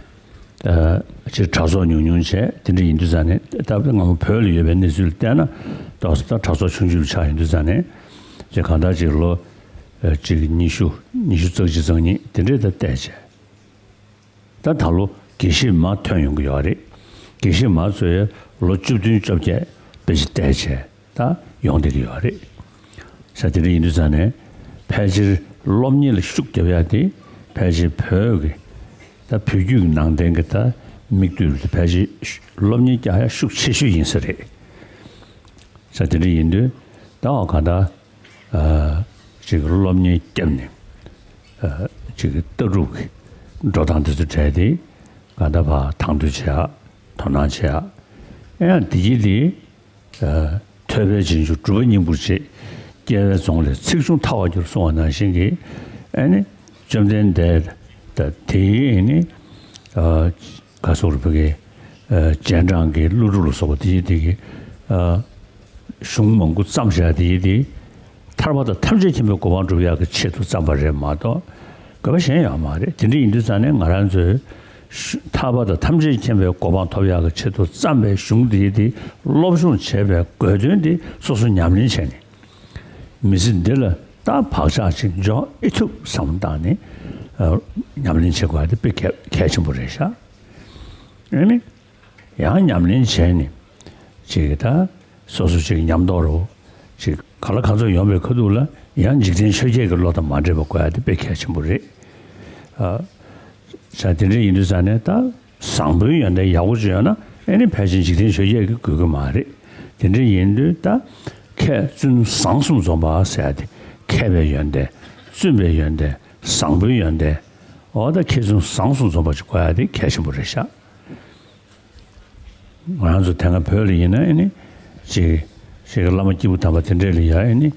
ཅིག་གྲྭ་ཚོགས་ཉུང་ཉུང་བྱས་དེ་འདྲ་ཡིན་དུས་ཙང་ནས། ད་སྔ་མོ་བོད་ལ་ཡོད་པའི་གནས་ཚུལ་ལ་བལྟས་ན་ཏོག་ཙམ་ད་གྲྭ་ཚོགས་ཆུང་ཆུང་ཆགས་ཡིན་དུས་ཙང་ནས། ཅིག་གང་ལྟར་ཅིག་ལོ་ཨ་ཅིག་ཉི་ཤུ་ཉི་ཤུ་རྩ་གཅིག་རྩ་གཉིས་དེ་འདྲས་ད་བལྟས་བྱས། ད་ད་ལོ་དགེ་བཤེས་མ་ཐོན་ཡོང་གི་ཡོད་རེད། དགེ་བཤེས་མ་ཚོས་ལོ་བཅུ་བདུན་བཅོ་བརྒྱད་དཔེ་ཆ་བལྟས་བྱས་ད་ཡོང་བསྡད་ཀྱི་ཡོད་རེད། ས་དེ་འདྲ་ཡིན་དུས་ཙང་ནས་ཕལ་ཆེར་སློབ་གཉེར་ལ་ཤུགས་རྒྱབ་ཡ་དེ་ཕལ་ཆེར་བོད་ཀྱི་ད་བོད་བརྒྱུད་ཀྱི་ནང་བསྟན་གྱི་ད་མིག་ལྟོས་ལ་ཕལ་ཆེར་སློབ་གཉེར་རྒྱག་ཡ་ཤུགས་ཆེ་ཤོས་ཡིན་ས་རེད། ས་དེ་འདྲ་ཡིན་དུས་ད་འོ་ག་ད། ཨ་ཅིག་སློབ་གཉེར་བརྒྱབ་ནས་ཨ་ཅིག་ལྟ་གྲུབ་ཀྱི་འགྲོ་སྟངས་དེ་ཚོ་གྲས་དེ་ག་འདྲ་བ་དང་དོད་བྱེད་ཡག་དོ་སྣང་བྱེད་ཡག་ཨེ་ཡང་དེ་གྱིས་དེ་ཨ་ཐོས་པས་བྱང་ཆུབ་སྒྲུབ་པ་སྙིང་པོར་བྱེད། སྐྱེ་བོའི་རྫོང་ལས་ཚེགས་ཆུང་ཐར་བར་འགྱུར་གསུངས་པ་ནང་བཞིན་གྱི། ཨ་ནི་བཅོམ་ལྡན་འདས་ད་དེའི་ཨ་ནི་ཨ་ག་སོགས་རུ་བོད་ཀྱི་ཨ་རྗེས་འབྲང་གི་ཀླུ་སྒྲུབ་ལ་སོགས་པ་དེ་ཡི་དེ་གི་ཨ་གཞུང་མང་པོ་བརྩམས་བཞག་དེ་ཡི་དེ་ཐར་པ་དང་ཐམས་ཅད་མཁྱེན་པའི་གོ་འཕང་སྒྲུབ་ཡག་གི་ཆེད་དུ་བརྩམས་པ་རེད་མ་གཏོགས་དགོས་པ་གཞན་ཡོད་མ་རེད། དེ་འདྲ་ཡིན་དུས་ཙང་ནས་ང་རང་ཚོས་ཐར་པ་དང་ཐམས་ཅད་མཁྱེན་པའི་གོ་འཕང་ཐོབ་ཡག་གི་ཆེད་དུ་བརྩམས་པའི་གཞུང་དེ་ཡི་དེ་སློབ་སྦྱོང་བྱེད་པའི་དགོས་དོན་དེ་སོ་སོ་ཉམས་ལེན་བྱས་ནས། མི་ཚེ་འདི་ལ་ད་བག་ཆགས་ཅིག་འཇོག་ཨེ་ཐུབ་བསམ་བཏང་ནས་ཨ་ཉམས་ལེན་བྱེད་དགོས་པ་དེ་དཔེ་གལ་གལ་ཆེན་པོ་རེད་ཤག་ཨ་ནི་ཡང་ཉམས་ལེན་བྱས་ནས་ཅིག་ད་སོ་སོ་ཅིག་ཉམས་རྟོགས་རོ་ཅིག་ག་ལ་ག་ཚོད་ཡོང་པའི་ཁ་ཐུག་ལ་ཡང་འཇིག་རྟེན་ཆོས་བརྒྱད་ཀྱི་བློ་དང་མ་འདྲེས་པ་དགོས་ཡ་དེ་དཔེ་གལ་ཆེན་པོ་རེད། ཨ་ས་དེ་འདྲ་ཡིན་དུས་ཙང་ནས་ད། བཟང་པོའི་ཡོན་ཏན་ཡག་པོ་ཅིག་ཡོད་ན་ཨེ་ནི་ཕལ་ཆེར་འཇིག་རྟེན་ཆོས་བརྒྱད་ཀྱིས་འགུལ་གི་མ་རེད། དེ་འདྲ་ཡིན་དུས་ད་མཁས་བཙུན་བཟང་གསུམ་འཛོམས་པ་ཟེར་ཡ་དེ་མཁས་པའི་ཡོན་ཏན་བཙུན་པའི་ཡོན་ཏན་བཟང་པོའི་ཡོན་ཏན་འོ་ད་མཁས་བཙུན་བཟང་གསུམ་འཛོམས་པ་ཅིག་དགོས་ཡ་དེ་གལ་ཆེན་པོ་རེད་ཤག་ང་རང་ཚོ་དེ་སྔ་བོད་ལ་ཡིན་ན་ཨེ་ནི་ཅིག་ཅིག་བླ་མ་སྐྱེས་བུ་དམ་པ་དེ་འདྲས་ལ་ཡ་ཨེ་ནི་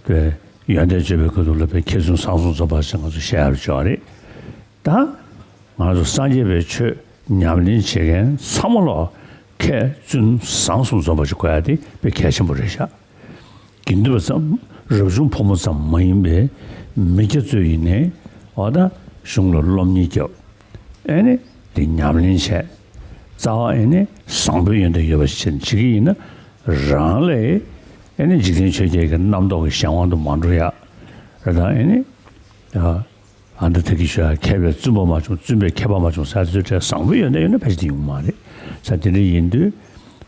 དེ་ཡོན་ཏན་བརྗོད་པའི་ཁ་ཐུག་ལ་དཔེ་མཁས་བཙུན་བཟང་གསུམ་འཛོམས་པ་ཟེར་ང་ཚོ་བཤད་ཡ་ཅིག་ཡོད་རེད། ད་ང་ཚོ་སངས་རྒྱས་པའི་ཆོས་ཉམས་ལེན་བྱེད་མཁན་ཚང་མ་ལ་མཁས་བཙུན་བཟང་གསུམ་འཛོམས་པ་ཞིག་དགོས་ཡ་དེ་དཔེ་གལ་ཆེན་པོ་རེད་ཤག་དགེ་འདུན་པ་ཚང་རབ་བྱུང་ཕོ་མོ་ཚང་མ་ཡིན་པའི་མི་སྐྱ་ཚོས་ཡིན་ནའི་འོ་ད་གཞུང་ལ་སློབ་གཉེར་རྒྱབ། ཨེ་ནི་དེ་ཉམས་ལེན་བྱས། རྩ་བ་ཨེ་ནི་བཟང་པོའི་ཡོན་ཏན་ཡོད་པ་ཞིག་བྱེད་ཀྱི་ཡིན་ན་རང་ལས་ཨེ་ནི་འཇིག་རྟེན་ཆོས་བརྒྱད་ཀྱི་རྣམ་རྟོག་གི་གཞན་དབང་དུ་མ་འགྲོ་ཡ། རེད་དང་ཨེ་ནི། ཨ་ད་ཐེག་གི་ཞུ་ཡ་མཁས་པའི་བཙུན་པ་མ་བྱུང་བཙུན་པས་མཁས་པ་མ་བྱུང་ཟེར་དུས་བྲལ་བཟང་པོའི་ཡོན་ཏན་ཡོད་ན་ཕལ་ཆེར་དེ་ཡོང་མ་རེད། ས་དེ་འདྲ་ཡིན་དུས་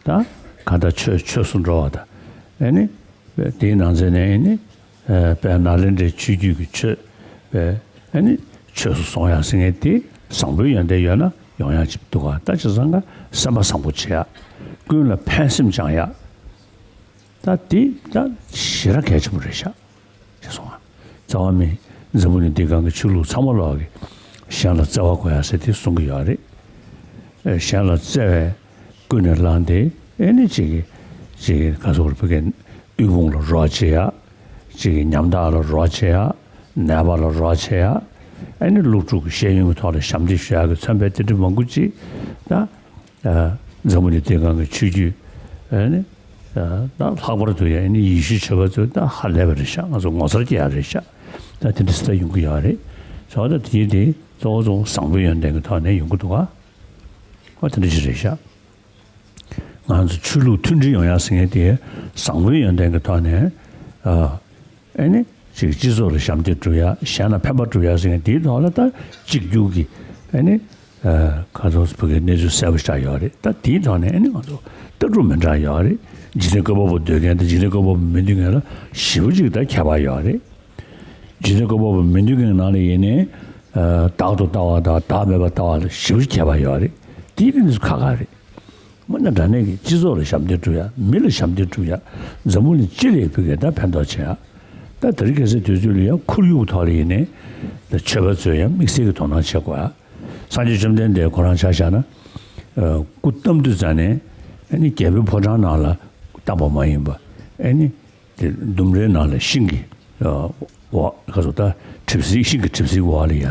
ད་གང་ལྟར་ཆོས་ཆོས་སུ་འགྲོ་བ་དང་ཨེ་ནི། དེའི་ནང་ཚན་ནས་ཨེ་ནི། དཔལ་ནཱ་ལེནྡྲའི་ཆོས་བརྒྱུད་ཀྱི་ཆོས་པས་ཨེ་ནི་ཆོས་སུ་སོང་ཡ་ཟེར་མཁན་དེ་བཟང་པོའི་ཡོན་ཏན་ཡོད་ན་ཡོང་ཡ་ཅིག་འདུག་ག་ད་བྱས་ཙང་ཀ་སེམས་པ་བཟང་པོ་བྱེད་ཡ། ཀུན་ལ་ཕན་སེམས་བཅང་ཡ། ད་དེ་ད་ཞེ་དྲག་གལ་ཆེན་པོ་རེད་ཤག་ཅེས་གསུངས་པ། རྩ་བ་མེད་འཛམ་བུ་གླིང་འདིའི་སྒང་གི་ཆོས་ལུགས་ཚང་མ་ལོག་གི་གཞན་ལ་བརྩེ་བ་དགོས་ཡ་ཟེར་དེ་གསུང་གི་ཡོད་རེད། ཨེ་གཞན་ལ་བརྩེ་བས་ཀུན་ནས་བསླངས་ཏེ་ཨེ་ནི་གཅིག་གིས་གཅིག་གིས་ག་ཚོད་བོད་སྐད་དབུལ་ཕོངས་ལ་རོགས་བྱེད་ཡ། གཅིག་གིས་ཉམ་ཐག་ལ་རོགས་བྱེད་ཡ། ནད་པ་ལ་རོགས་བྱེད་ཡ། ཨེ་ནི་སློབ་ཕྲུག་གི་ཤེས་ཡོན་གྱི་ཐོག་ལ་ཞབས་འདེགས་ཞུ་ཡ་གི་མཚོན་དཔེ་དེ་འདྲ་མང་པོ་ཅིག་ད། ཨ་འཛམ་བུ་གླིང་འདིའི་སྒང་གི་ཆོས་བརྒྱུད་ཨ་ནི་ཨ་ད་ལྷག་པར་དུ་ཡང་ཨ་ནི་ཡེ་ཤུའི་ཆོས་པ་ཚོས་ད་ཧ་ལས་པ་རེད་ཤག་ང་ཚོ་ངོ་མཚར་སྐྱེ་ཡ་རེད་ཤག་ད་དེ་འདྲ་སྲིད་ད་ཡོང་གི་ཡོད་རེད། ཟེར་བ་ད་དེ་དེ་ ཏོག་ཙམ་བཟང་པོའི་ཡོན་ཏན་གྱི་ཐོག་ནས་ཡོང་གི་འདུག་ག་ཨོ་དེ་འདྲ་ཞིག་རེད་ཤག་ང་ཚོ་ཆོས་ལུགས་མཐུན་སྒྲིལ་ཡོང་ཡ་ཟེར་མཁན་དེ་བཟང་པོའི་ཡོན་ཏན་གྱི་ཐོག་ནས་ཨ་ཨེ་ནི་ཅིག་སྤྱི་ཚོགས་ལ་ཞབས་འདེགས་སྒྲུབ་ཡ། གཞན་ལ་ཕན་པ་སྒྲུབ་ཡ་ཟེར་མཁན་དེའི་ཐོག་ལ་ད་གཅིག་གྱུར་གྱི་ཨེ་ནི་ཨ་ག་ཚོད་བོད་སྐད་གནས་ཚུལ་གསལ་པོ་ཞིག་ཡོད་རེད། ད་དེའི་ཐོག་ནས་ཨེ་ནི་ང་ཚོ་ལྟ་གྲུབ་མི་འདྲ་ཡོད་རེད། འཇིག་རྟེན་བཀོད་པ་པོ་འདོད་མཁན་དང་འཇིག་རྟེན་བཀོད་པ་པོ་མི་འདོད་མཁན་ལ་ཞེ་པོ་ཅིག་ད་ཁྱད་པར་ཡོད་རེད། འཇིག་རྟེན་བཀོད་པ་པོ་མི་འདོད་མཁན་ནང་ལ་ཡིན་ནའི་ཨ་བདག་ཏུ་ལྟ་བ་དང་བདག་མེད་པར་ལྟ་བ་ལ་ཞེ་པོ་ཅིག་ཁྱད་པར་ཡོད་རེད། དེའི་རིགས་འདི་ཚོ་ཁག་ཁག་རེད། དངོས་གནས་དྲང་གནས་ཀྱི་སྤྱི་ཚོགས་ལ་ཞབས་འདེགས་སྒྲུབ་ཡ། མི་ལ་ཞབས་འདེགས་སྒྲུབ་ཡ། འཛམ་བུ་གླིང་སྤྱི་ལ་ཕུལ་མཁན་ད་ཕན་ཐོགས་ཆེ་ཡ། ད་དེ་རིང་ཁ་སང་དུས་ཚོད་ལ་ཡང་ཁོར་ཡུག་ཐོག་ལ་ཡིན་ནའི་ད་ཆོས་པ་ཚོས་ཡང་དམིགས་བསལ་གྱི་དོ་སྣང་བྱེད་དགོས་ཡ། སངས་རྒྱས་བཅོམ་ལྡན་འདས་ཁོ་རང་ཆ་བཞག་ན་ཨ་སྐུ་བལྟམས་དུས་ཙ་ནས་ཨ་ནི་རྒྱལ་པོའི་ཕོ་བྲང་ནང་ལ་བལྟམས་པ་མ་ཡིན་པ། ཨ་ནི་དེ་ལྡུམ་རའི་ནང་ལ་ཤིང་གི་ཨ་འོག་ག་ཚོད་ད་གྲིབ་བསིལ། ཤིང་གི་གྲིབ་བསིལ་འོག་ལ་ཡ་ད་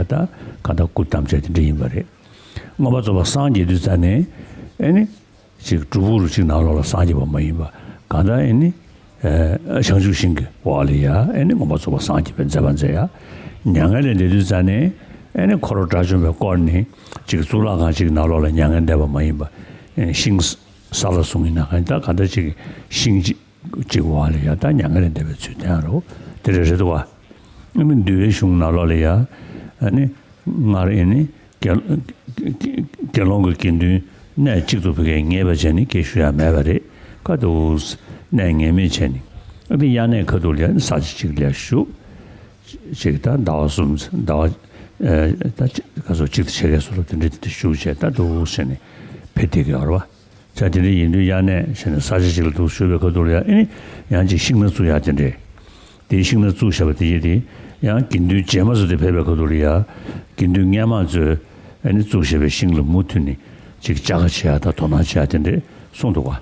གང་ལྟར་སྐུ་བལྟམས་བྱས་དེ་འདྲ་ཡིན་པ་རེད། མངོན་པར་རྫོགས་པར་སངས་རྒྱས་དུས་ཙ་ནས་ཨེ་ནི་ཅིག་སྒྲུབ་ཕུག་རུ་ཅིག་ནང་ལོགས་ལ་སངས་རྒྱས་པ་མ་ཡིན་པ། གང་ལྟར་ཨེ་ནི་ཨ་བྱང་ཆུབ་ཤིང་གི་འོག་ལ་ཡ་ཨེ་ནི་མངོན་པར་རྫོགས་པར་སངས་རྒྱས་པའི་མཛད་པ་མཛད་ཡ། མྱ་ངན་ལས་འདས་དུས་ཙ་ནས་ཨེ་ནི་འཁོར་བ་དགྲ་བཅོམ་པས་བསྐོར་ནས་ཅིག་གཙུག་ལག་ཁང་ཅིག་ནང་ལོགས་ལ་མྱ་ངན་འདས་པ་མ་ཡིན་པ། ཨེ་ཤིང་ས་ལ་བཟུང་ཡིན་ན་གང་ལྟར་གང་ལྟར་ཅིག་ཤིང་ཅིག་ཅིག་འོག་ལ་ཡ་ད་མྱ་ངན་ལས་འདས་པའི་ཚུལ་བསྟན་རོ། དེ་འདྲ་རེད་འདུག་བ། ཨ་ནི་འདུལ་བའི་གཞུང་ནང་ལོགས་ལ་ཡ་ཨ་ནི་སྔར་ཨེ་ནི་དགེ་དགེ་སློང་གི་དགེ་འདུན་གནས་གཅིག་ཏུ་བུ་གས་ངེས་པ་བྱས་ནས་སྐད་ཞུ་ཡ་མེད་པ་རེད། ཁ་ཐུག་གནས་ངེས་མེད་བྱས་ནས་ཨ་ནི་དབྱར་གནས་ཁ་ཐུག་ལ་ཡ་ས་ཆ་གཅིག་ལ་བཞུགས། ཅིག་ད་ཟླ་བ་གསུམ་ཟླ་བ་ཨ་ད་ཅིག་ག་ཚོད་གཅིག་ཏུ་ཆེ་གས་སོ་རོ་དེ་འདྲ་དེ་འདྲ་བཞུགས་བྱས་ད་འདུག་ཟེར་ནས་ཕེབས་བསྡད་ཀྱི་ཡོད་རེད་བ། ས་དེ་འདྲ་ཡིན་དུས་དབྱར་གནས་བྱས་ནས་ས་ཆ་ཞིག་ལ་འདུག་བཞུགས་པའི་ཁ་ཐུག་ལ་ཡ་ཨེ་ནི་ཡང་ཅིག་ཤིང་སྣ་བཙུགས་ཡ་དེ་འདྲས། དེའི་ཤིང་སྣ་བཙུགས་བཞག་པ་དེ་ཡིན་དེ་ཡང་དགེ་འདུན་རྗེས་མ་ཚོ་དེ་ཕེབས་པའི་ཁ་ཐུག་ལ་ཡ་དགེ་འདུན་སྔན་མ་ཚོས་ཨེ་ནི་བཙུགས་བཞག་པའི་ཤིང་ལ་མུ་མཐུད་ནས་ཅིག་ཅ་ག་བྱེད་ཡ་དང་དོ་སྣང་བྱེད་ཡ་དེ་འདྲས་གསུངས་འདུག་བ།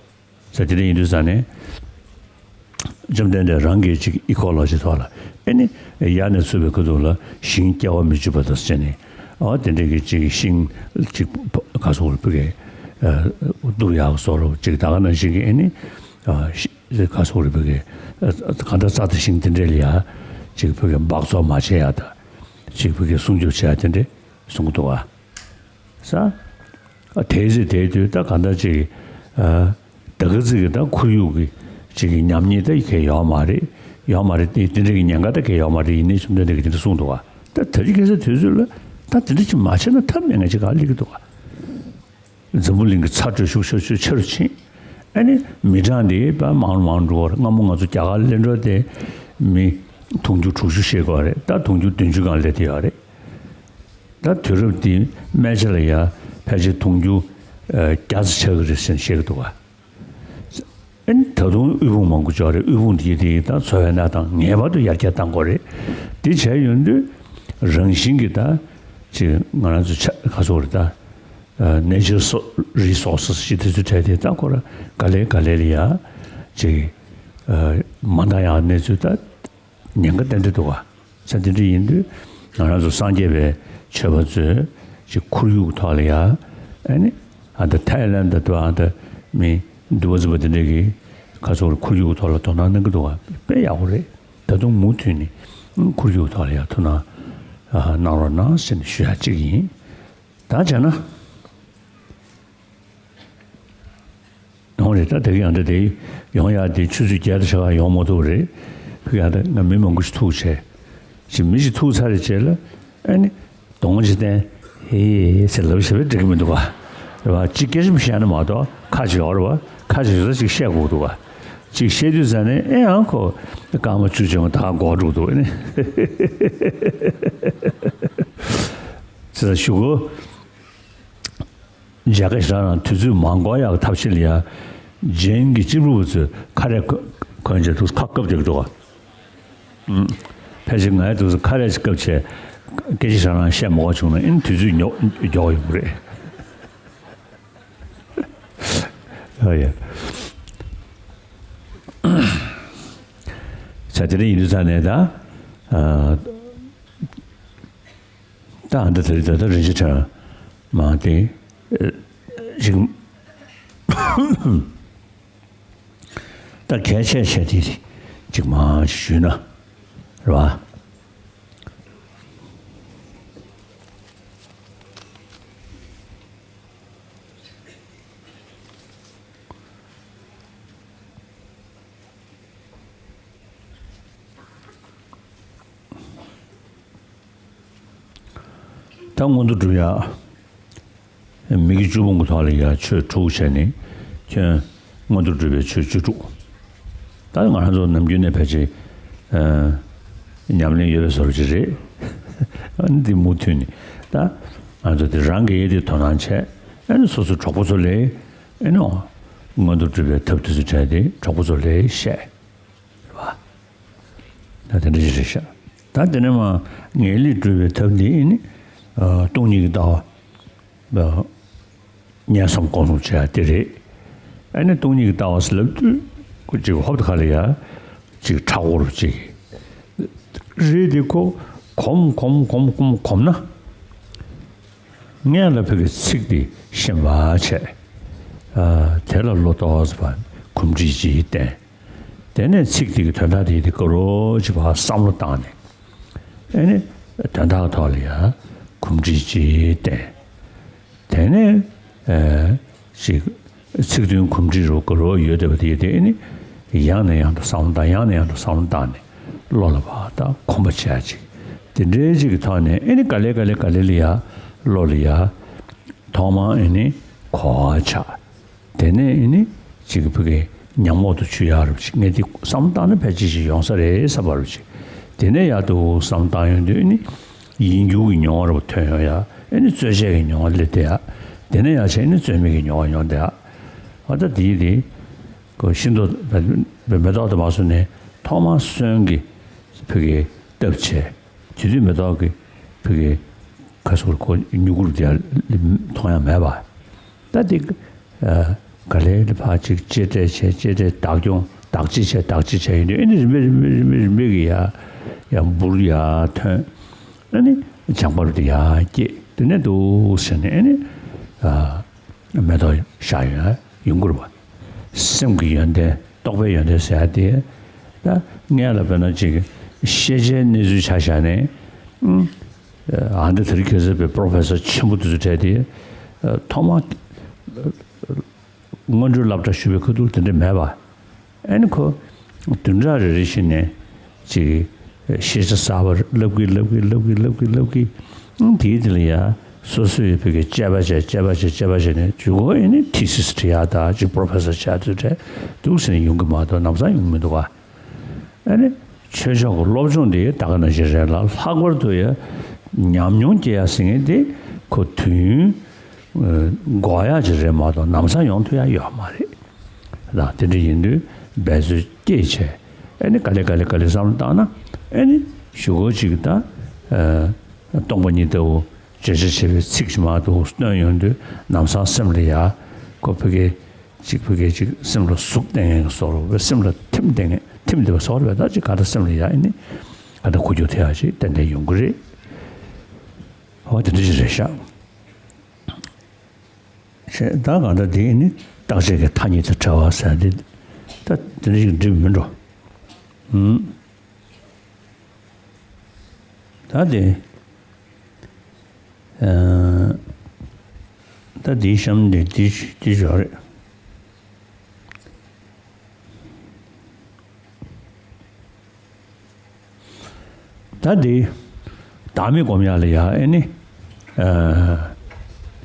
ས་དེ་འདྲ་ཡིན་དུས་ས་ནས་བཅོམ་ལྡན་འདས་རང་གིས་ཅིག་ཨི་ཁོ་ལོ་ཇི་ཐོག་ལ་ཨེ་ནི་དབྱར་གནས་ཚུགས་པའི་ཁ་ཐུག་ལ་ཞིང་སྐྱེ་བ་མི་འཇིག་པ་དང་བཅས་ནས་ཨ་དེ་འདྲ་གི་ཅིག་ཤིང་ཅིག་ག་ཚོད་བར་བུ་གས་བསྡུར་ཡག་བཟོ་རོགས་ཅིག་ད་ག་ནང་བཞིན་གྱི་ཨེ་ནི་ཨ་ཤི་ག་ཚོད་རེ་བུ་གས་གང་ལྟར་རྩྭ་དང་ཤིང་དེ་འདྲས་ལ་ཡ་ཅིག་བུ་གས་འབག་བཙོག་མ་བྱེད་ཡ་ད་ཅིག་བུ་གས་སྲུང་སྐྱོབ་བྱེད་ཡ་དེ་འདྲས་གསུང་གི་འདུག་བ། ས། དེའི་ཚེ་དེའི་དུས་ད་གང་ལྟར་ཅིག་ཨ་ད་ག་ཚོད་ཀྱི་ད་ཁོར་ཡུག་གི་ཅིག་གི་ཉམས་ཉེས་ད་གས་ཡོད་མ་རེད། ཡོད་མ་རེད་དེ་དེ་འདྲ་གི་ཉེན་ཁ་ད་གས་ཡོད་མ་རེད། ཡིན་ནའི་བཅོམ་ལྡན་འདས་ཀྱིས་དེ་འདྲ་གསུངས་འདུག་བ། ད་དེ་རིང་ཁ་སང་དུས་ཚོད་ལ་ད་དེ་འདྲ་ཅིག་མ་བྱས་ན་ཐབས་མེད་ངེས་ཅིག་ག་སླེབས་ཀྱི་འདུག་བ། འཛམ་བུ་གླིང་གི་ཚ་དྲོད་ཤུགས་ཆེ་ཆེ་རུ་ཕྱིན། ཨ་ནི་མི་གྲངས་འདི་དཔེ་མང་རུ་མང་རུ་འགྲོ་བ་རེད། སྔ་མོ་ང་ཚོ་རྒྱ་གར་ལ་འགྲོ་དེ་མི་དུང་ཕྱུར་དྲུག་ཅུ་ཤེས་དགོས་རེད། ད་དུང་ཕྱུར་བདུན་ཅུ་སྒང་སླེབས་བསྡད་ཡོད་རེད། ད་དུས་རབས་འདི་སྨད་ཆ་ལ་ཡ་ཕལ་ཆེར་དུང་ཕྱུར་བརྒྱ་ཙམ་ཆགས་ཀྱི་རེད་ཟེར་ནས་བཤད་ཀྱི་འདུག་བ། ཨ་ནི་ད་དུང་དབུལ་ཕོངས་མང་པོ་ཅིག་ཡོད་རེད། དབུལ་ཕོངས་འདི་དེ་ད་འཚོ་བའི་གནས་སྟངས་ངེས་པར་དུ་ཡར་རྒྱས་གཏང་དགོས་རེད། འདི་བྱས་ཡོང་དུས་རང་བཞིན་གྱི་ད་ཅིག་ང་རང་ཚོ་ཆ་ག་ཚོད་རེད་ད། ཨ་Natural Resources ཞེས་དེ་ཚོའི་གྲས་དེ་ད་ཁོ་རང་ག་ལེ་ག་ལེ་ལ་ཡ་ཅིག་ཨ་མ་འདང་ཡག་གནས་ཚུལ་ད་ཉེན་ཁ་ཏན་ཏན་འདུག་བ། ས་དེ་འདྲ་ཡིན་དུས་ང་རང་ཚོ་སངས་རྒྱས་པའི་ཆོས་པ་ཚོས་ཅིག་ཁོར་ཡུག་ཐོག་ལ་ཡ་ཨ་ནི་ཨ་ད་ཐའི་ལན་ད་དུ་ཨ་ད་མི་འདུལ་བ་འཛིན་པ་དེ་འདྲ་གིས་ག་ཚོད་ཁོར་ཡུག་ཐོག་ལ་དོ་སྣང་གནང་གི་འདུག་བ། དཔེ་ཡག་པོ་རེད། ད་དུང་མུ་མཐུད་ནས་ཁོར་ཡུག་ཐོག་ལ་ཡ་ཐུགས་སྣང་གནང་རོགས་གནང་ཟེར་ནས་ཞུ་ཡ་གཅིག་ཡིན། ད་བྱས་ན། ཡོང་རེད། ད་དེ་ག་ཡང་ད་དེ་ཡོང་ཡག་དེ་ཆུ་ཚོད་བརྒྱད་དང་ཕྱེད་ཀ་ཡོང་མ་ཐུབ་རེད། ཕུག་ཡག་ད་ང་མི་མང་པོ་ཞིག་ཐུག་བྱས། ཅིག་མི་ཞིག་ཐུག་ཚར་རེད་བྱས་ལ་ཨ་ནི་གདོང་ཅིག་བསྟན། ཧེ་ཟེར་ལབ་བྱས་པས་འགྲིག་གི་མི་འདུག་བ། རེད་བ། ཅིག་སྐད་ཆ་མི་བཤད་ན་མ་གཏོགས་ཁ་ཅིག་ཡོད་རེད་བ། ཁ་ཅིག་ཡོད་ས་ཅིག་བཤད་དགོས་འདུག་བ། ཅིག་བཤད་དུས་ཙ་ནས་ཨེ་ཡང་ཁོ་སྐར་མ་བཅུ་ཅན་ད་འགོར་འགྲོ་འདུག་ཨ་ནི་ཟེར་ཞུ་གོ། མཇལ་ཁ་ཞེ་དྲག་རང་དུས་ཚོད་མ་འགོར་ཡག་གི་ཐབས་ཤེས་ལ་ཡ། རྗེན་གྱི་སྤྱི་ཕུད་ཚོས་ཁ་རས་གོན་བྱས་འདུག་ཁ་བཀབ་བསྡད་ཀྱི་འདུག་ག་ཕལ་ཆེར་ང་ཡི་འདུག་ཁ་རས་ཅིག་བཀབ་བྱས་སྐད་ཆ་ཞེ་དྲག་རང་བཤད་མ་དགོས་བྱུང་ན་ཨིན་དུས་ཚོད་མགྱོགས་མགྱོགས་ཡོང་གི་རེད། ཨ་ཡ། ས་དེ་རིང་ཡིན་དུས་ས་ནས་ད། ད་ཨ་འདི་དེ་རིང་ད་ལྟ་རིན་ཆེན་ཕྲེང་མ་དེ་ཅིག་ད་གལ་ཆེ་ཆེ་དེ་ཅིག་མ་ཞུས་ན་རེད་བ། ད་མངོན་མཐོ་སྒྲུབ་ཡག་མི་དགེ་བཅུ་སྤོང་གི་ཐོག་ལ་ཡ་ཆོས་དྲུག་བྱས་ནས་ཁྱོད་མངོན་མཐོ་སྒྲུབ་པའི་ཆོས་བཅུ་དྲུག་ད་ང་རང་ཚོ་ནམ་རྒྱུན་ནས་ཕལ་ཆེར་ཨ་ཉམས་ལེན་ཡོད་པའི་བཟོ་འདྲ་ཅིག་རེད། ཨ་ནི་འདི་མུ་མཐུད་ནས་ད་ང་ཚོ་དེ་རང་གིས་དེ་དོ་སྣང་བྱས། ཨ་ནི་སོ་སོའི་གྲོགས་པོ་ཚོ་ལ་ཨ་ནི་མངོན་མཐོ་སྒྲུབ་པའི་ཐབས་དེ་ཚོ་བྱས་ཏེ་གྲོགས་པོ་ཚོ་ལ་བཤད། རེད་བ། ད་དེ་འདྲ་ཞིག་རེད་ཤག་ད་དེ་ནས་མ་ངེས་ལེགས་སྒྲུབ་པའི་ཐབས་འདི་ཨེ་ནི་ཨ་སྟོང་ཉིད་ཀྱི་ལྟ་བ། ཨ་མཉམ་གསུམ་སྒོམ་གསུམ་བྱེད་ཡ་དེ་རེད། ཨེ་ནི་སྟོང་ཉིད་ཀྱི་ལྟ་བ་ཟེར་ལབ་དུས་ཁོ་ཅིག་ཧོབ་ཏེ་ཁ་ལ་ཡ་ཅིག་ཁྲག་འཁོར་ཅིག་རེད་དེ། ཁོ་གོམས་གོམས་གོམས་གོམས་གོམས་ན། སྔོན་ལ་ཕ་གི་ཚིག་དེ་ཤེས་པ་བྱས། ཨ་དེ་ལ་བློ་རྟོག་པ་གོམས་འདྲིས་ཅིག་བསྟེན། དེ་ནས་ཚིག་དེ་གི་དོན་དག་དེ་དེ་ག་རོ་ཅིག་ཕར་བསམ་བློ་བཏང་ནས། ཨེ་ནི་དོན་དག་ཐོག་ལ་ཡ་གོམས་འདྲིས་ཅིག་བསྟེན། དེ་ནས་ཨ་ཅིག་ཚིག་དོན་གོམས་འདྲིས་རོ་ག་རོ་ཡོད་བསྡད་པ་དེ་དེ་ཨེ་ནི་ཡང་ནས་ཡང་དུ་བསམ་བློ་བཏང་། ཡང་ནས་ཡང་དུ་བསམ་བློ་བཏང་ནས་བློ་ལ་ཕར་ད་གོམས་པ་བྱེད་ཡ་ཅིག་དེ་འདྲའི་ཅིག་གི་ཐོག་ནས་ཨེ་ནི་ག་ལེ་ག་ལེ་ག་ལེ་ལ་ཡ་བློ་ལ་ཡ་ཐོག་མར་ཨེ་ནི་གོ་བ་ཆགས། དེ་ནས་ཨེ་ནི་ཅིག་ཕ་གི་ཉམས་འོག་ཏུ་ཆུད་ཡག་རབ་ཅིག་ངས་འདི་བསམ་བཏང་ན་ཕལ་ཆེར་ཞིག་ཡོང་ས་རེད་བསམ་པ་རབ་ཅིག་དེ་ནས་ཡག་ཏུ་བསམ་བཏང་ཡོང་དུས་ཨེ་ནི་ཡིན་རྒྱུ་གི་མྱོང་བ་རབ་ཐོན་ཡོང་ཡག་ཨེ་ནི་རྩོལ་བཅས་ཀྱི་མྱོང་བ་སླེབས་བསྡད་ཡག་དེ་ནས་ཡག་བྱས་ཨེ་ནི་རྩོལ་མེད་ཀྱི་མྱོང་བ་ཡོང་བསྡད་ཡག་འོ་ད་དེ་ཡིན་དེ་ཁོ་ཤིན་ཏུ་མེ་ཏོག་དེ་མ་བཟོས་ནས་ཐོག་མར་སོན་གྱི་ཕ་གི་བཏབ་བྱས། དེ་དུས་མེ་ཏོག་གི་ཕ་གི་ཁ་སོར་ཁོ་མྱུ་གུར་དེ་མཐོང་ཡ་མེད་པ། ད་དེ་ཨ་ག་ལེ་ལེ་ཕར་ཅིག་གཅེས་སྤྲས་བྱས། གཅེས་སྤྲས་བདག་སྐྱོང་བདག་གཅེས་བྱས། བདག་གཅེས་བྱས་ཡོང་དུས་ཨེ་ནི་རིམ་པས་རིམ་པས་རིམ་པས་རིམ་པས་ཀྱི་ཡ་ཡ་འབུར་ཡ་ཐོན། ཨ་ནི་བྱང་པར་དེ་ཡ་སྐྱེས། དེ་ནས་འདུག་ཟེར་ནས་ཨེ་ནི་ཨ་མེ་ཏོག་ཤར་ཡོང་ཡ་ཡོང་གི་རེད་པ། སེམས་ཀྱི་ཡོན་ཏན། རྟོགས་པའི་ཡོན་ཏན་ཟེར་ཡ་དེ་ད་སྔོན་ལ་དཔེར་ན་ཅིག་ཤེས་བྱའི་གནས་ཚུལ་ཆ་བཞག་ནས། ཨ་འདི་དེ་རིང་ཁ་སང་པའི་པྲོ་ཕེ་སར་ཆེན་པོ་དེ་ཚོ་གྲས་དེ་ཐོག་མར་སྔོན་འགྲོའི་སློབ་གྲྭ་ཞུགས་པའི་ཁ་ཐུག་དེ་འདྲ་མེད་པ། ཨ་ནི་ཁོ་བདུན་ཕྲག་རེ་རེ་བཞིན་ནས་ཅིག་ཤེས་བྱ་གསར་པ་བསླབ་གི་བསླབ་གི་བསླབ་གི་བསླབ་གི་བསླབ་གི་ཨང་དེའི་དེ་ལ་ཡ་སོ་སོའི་བོད་ཀྱི་དཔྱད་པ་བྱས། དཔྱད་པ་བྱས། དཔྱད་པ་བྱས་ནས་མཇུག་གུ་ཨེ་ནི་ཐི་སིས་བྲིས་ཡ་ད་ཅིག་པྲོ་ཕེ་སར་ཆགས་དུས་བྲས་འདུག་ཟེར་ནས་ཡོང་གི་མ་གཏོགས་ལམ་སང་ཡོང་གི་མི་འདུག་ག་ཨ་ནི་ཆོས་ཕྱོགས་ཀྱི་སློབ་སྦྱོང་དེ་ད་ག་ནང་བཞིན་རེད་ལ། ལྷག་པར་དུ་ཡ་ཉམས་མྱོང་སྐྱེ་ཡ་ཟེར་མཁན་དེ་ཁོ་དུས་ཡུན་འགོར་ཡ་ཅིག་རེད་མ་གཏོགས་ལམ་སང་ཡོང་ཐུབ་ཡ་ཡོད་མ་རེད། ལ་དེ་འདྲ་ཡིན་དུས་འབད་རྩོལ་སྐྱེས་བྱས། ཨ་ནི་ག་ལེ་ག་ལེ་ག་ལེ་བསམ་བློ་བཏང་ན་ཨ་ནི་གཞུག་གུ་ཅིག་ད་ཨ་སྟོང་པ་ཉིད་ལྟ་བུ་བརྗོད་བྱ་བྱེད་པའི་ཚིག་ཅིག་མ་གཏོགས་བཏོན་ཡོང་དུས་ལམ་སང་སེམས་ལ་ཡ་ཁོ་ཕ་གི་ཅིག་ཕ་གི་ཅིག་སེམས་ལ་ཟུག་བསྡད་མཁན་གྱི་བཟོ་འདྲ་བ། སེམས་ལ་ཐིམ་བསྡད་མཁན། ཐིམ་བསྡད་པའི་བཟོ་འདྲ་བ། ད་ཅིག་ག་ད་སེམས་ལ་ཡ་ཨ་ནི་ག་ད་འགུལ་སྐྱོད་ཐེབས་ཡ་ཅིག་ཏན་ཏན་ཡོང་གི་རེད། འོ་དེ་འདྲ་ཞིག་རེད་ཤག་བྱས། ད་གང་ལྟར་དེ་ནི་རྟག་ཆད་ཀྱི་མཐའ་གཉིས་དང་བྲལ་བ་ཟེར་དེ་ད་དེ་འདྲ་ཞིག་འགྲིག་མི་འགྲོ། ཨུམ། ད་དེ་ཨ་ད་དེའི་གཤམ་དེ་དེ་དེ་ཞོག་རེད། ད་འདི་བདག་མེད་སྒོམ་ཡག་ལ་ཡ་ཨེ་ནི་ཨ་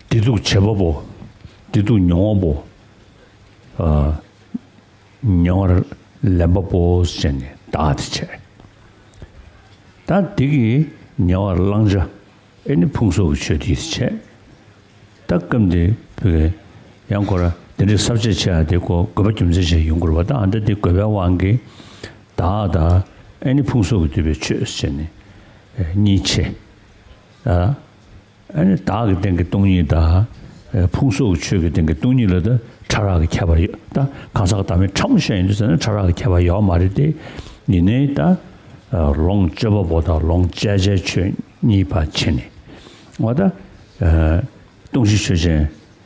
བདེ་སྡུག་བྱེད་པ་པོ། བདེ་སྡུག་མྱོང་བ་པོ། ཨ་མྱོང་བར་ལེན་པ་པོ་ཟེར་ནས་བདག་དེ་བྱས། ད་འདི་གི་ཉེ་བར་བླང་བྱ། ཨེ་ནི་ཕུང་སོགས་ཀྱི་ཆོས་དེ་བྱས། ད་སྐབས་འདི་བོད་ཡང་ཁོ་ར་དེ་འདྲའི་ས་བཅད་ཆེ་བ་དེ་ཁོ་དགོས་པ་རྒྱུ་མཚན་བྱས་ཡོང་དགོས་རེད་པ། ད་ཨ་འདྲ་དེ་དགོས་པའི་དབང་གིས་བདག་དང་ཨེ་ནི་ཕུང་སོགས་ཀྱིས་བསྡུས་པའི་ཆོས་ཟེར་ནས་གཉིས་ཕྱེ། ཨ་ནི་བདག་གི་སྟེང་གི་སྟོང་ཉིད་དང་ཕུང་སོགས་ཀྱི་ཆོས་ཀྱི་སྟེང་གི་སྟོང་ཉིད་ལ་ད་ཕྲ་རགས་ཀྱི་ཁྱད་པར་ཡོད། ད་གང་ཟག་བདག་མེད་ཕྲ་མོ་བཤད་ཡོང་དུས་ཙམ་ན་ཕྲ་རགས་ཀྱི་ཁྱད་པར་ཡོད་མ་རེད་དེ། ཡིན་ནའི་ད་ལོངས་སྤྱོད་པ་པོ་དང་ལོངས་སྤྱད་བྱའི་ཆོས་གཉིས་ཕར་ཕྱེ་ནས་འོ་ད། སྟོང་གཞི་ཆོས་ཅན།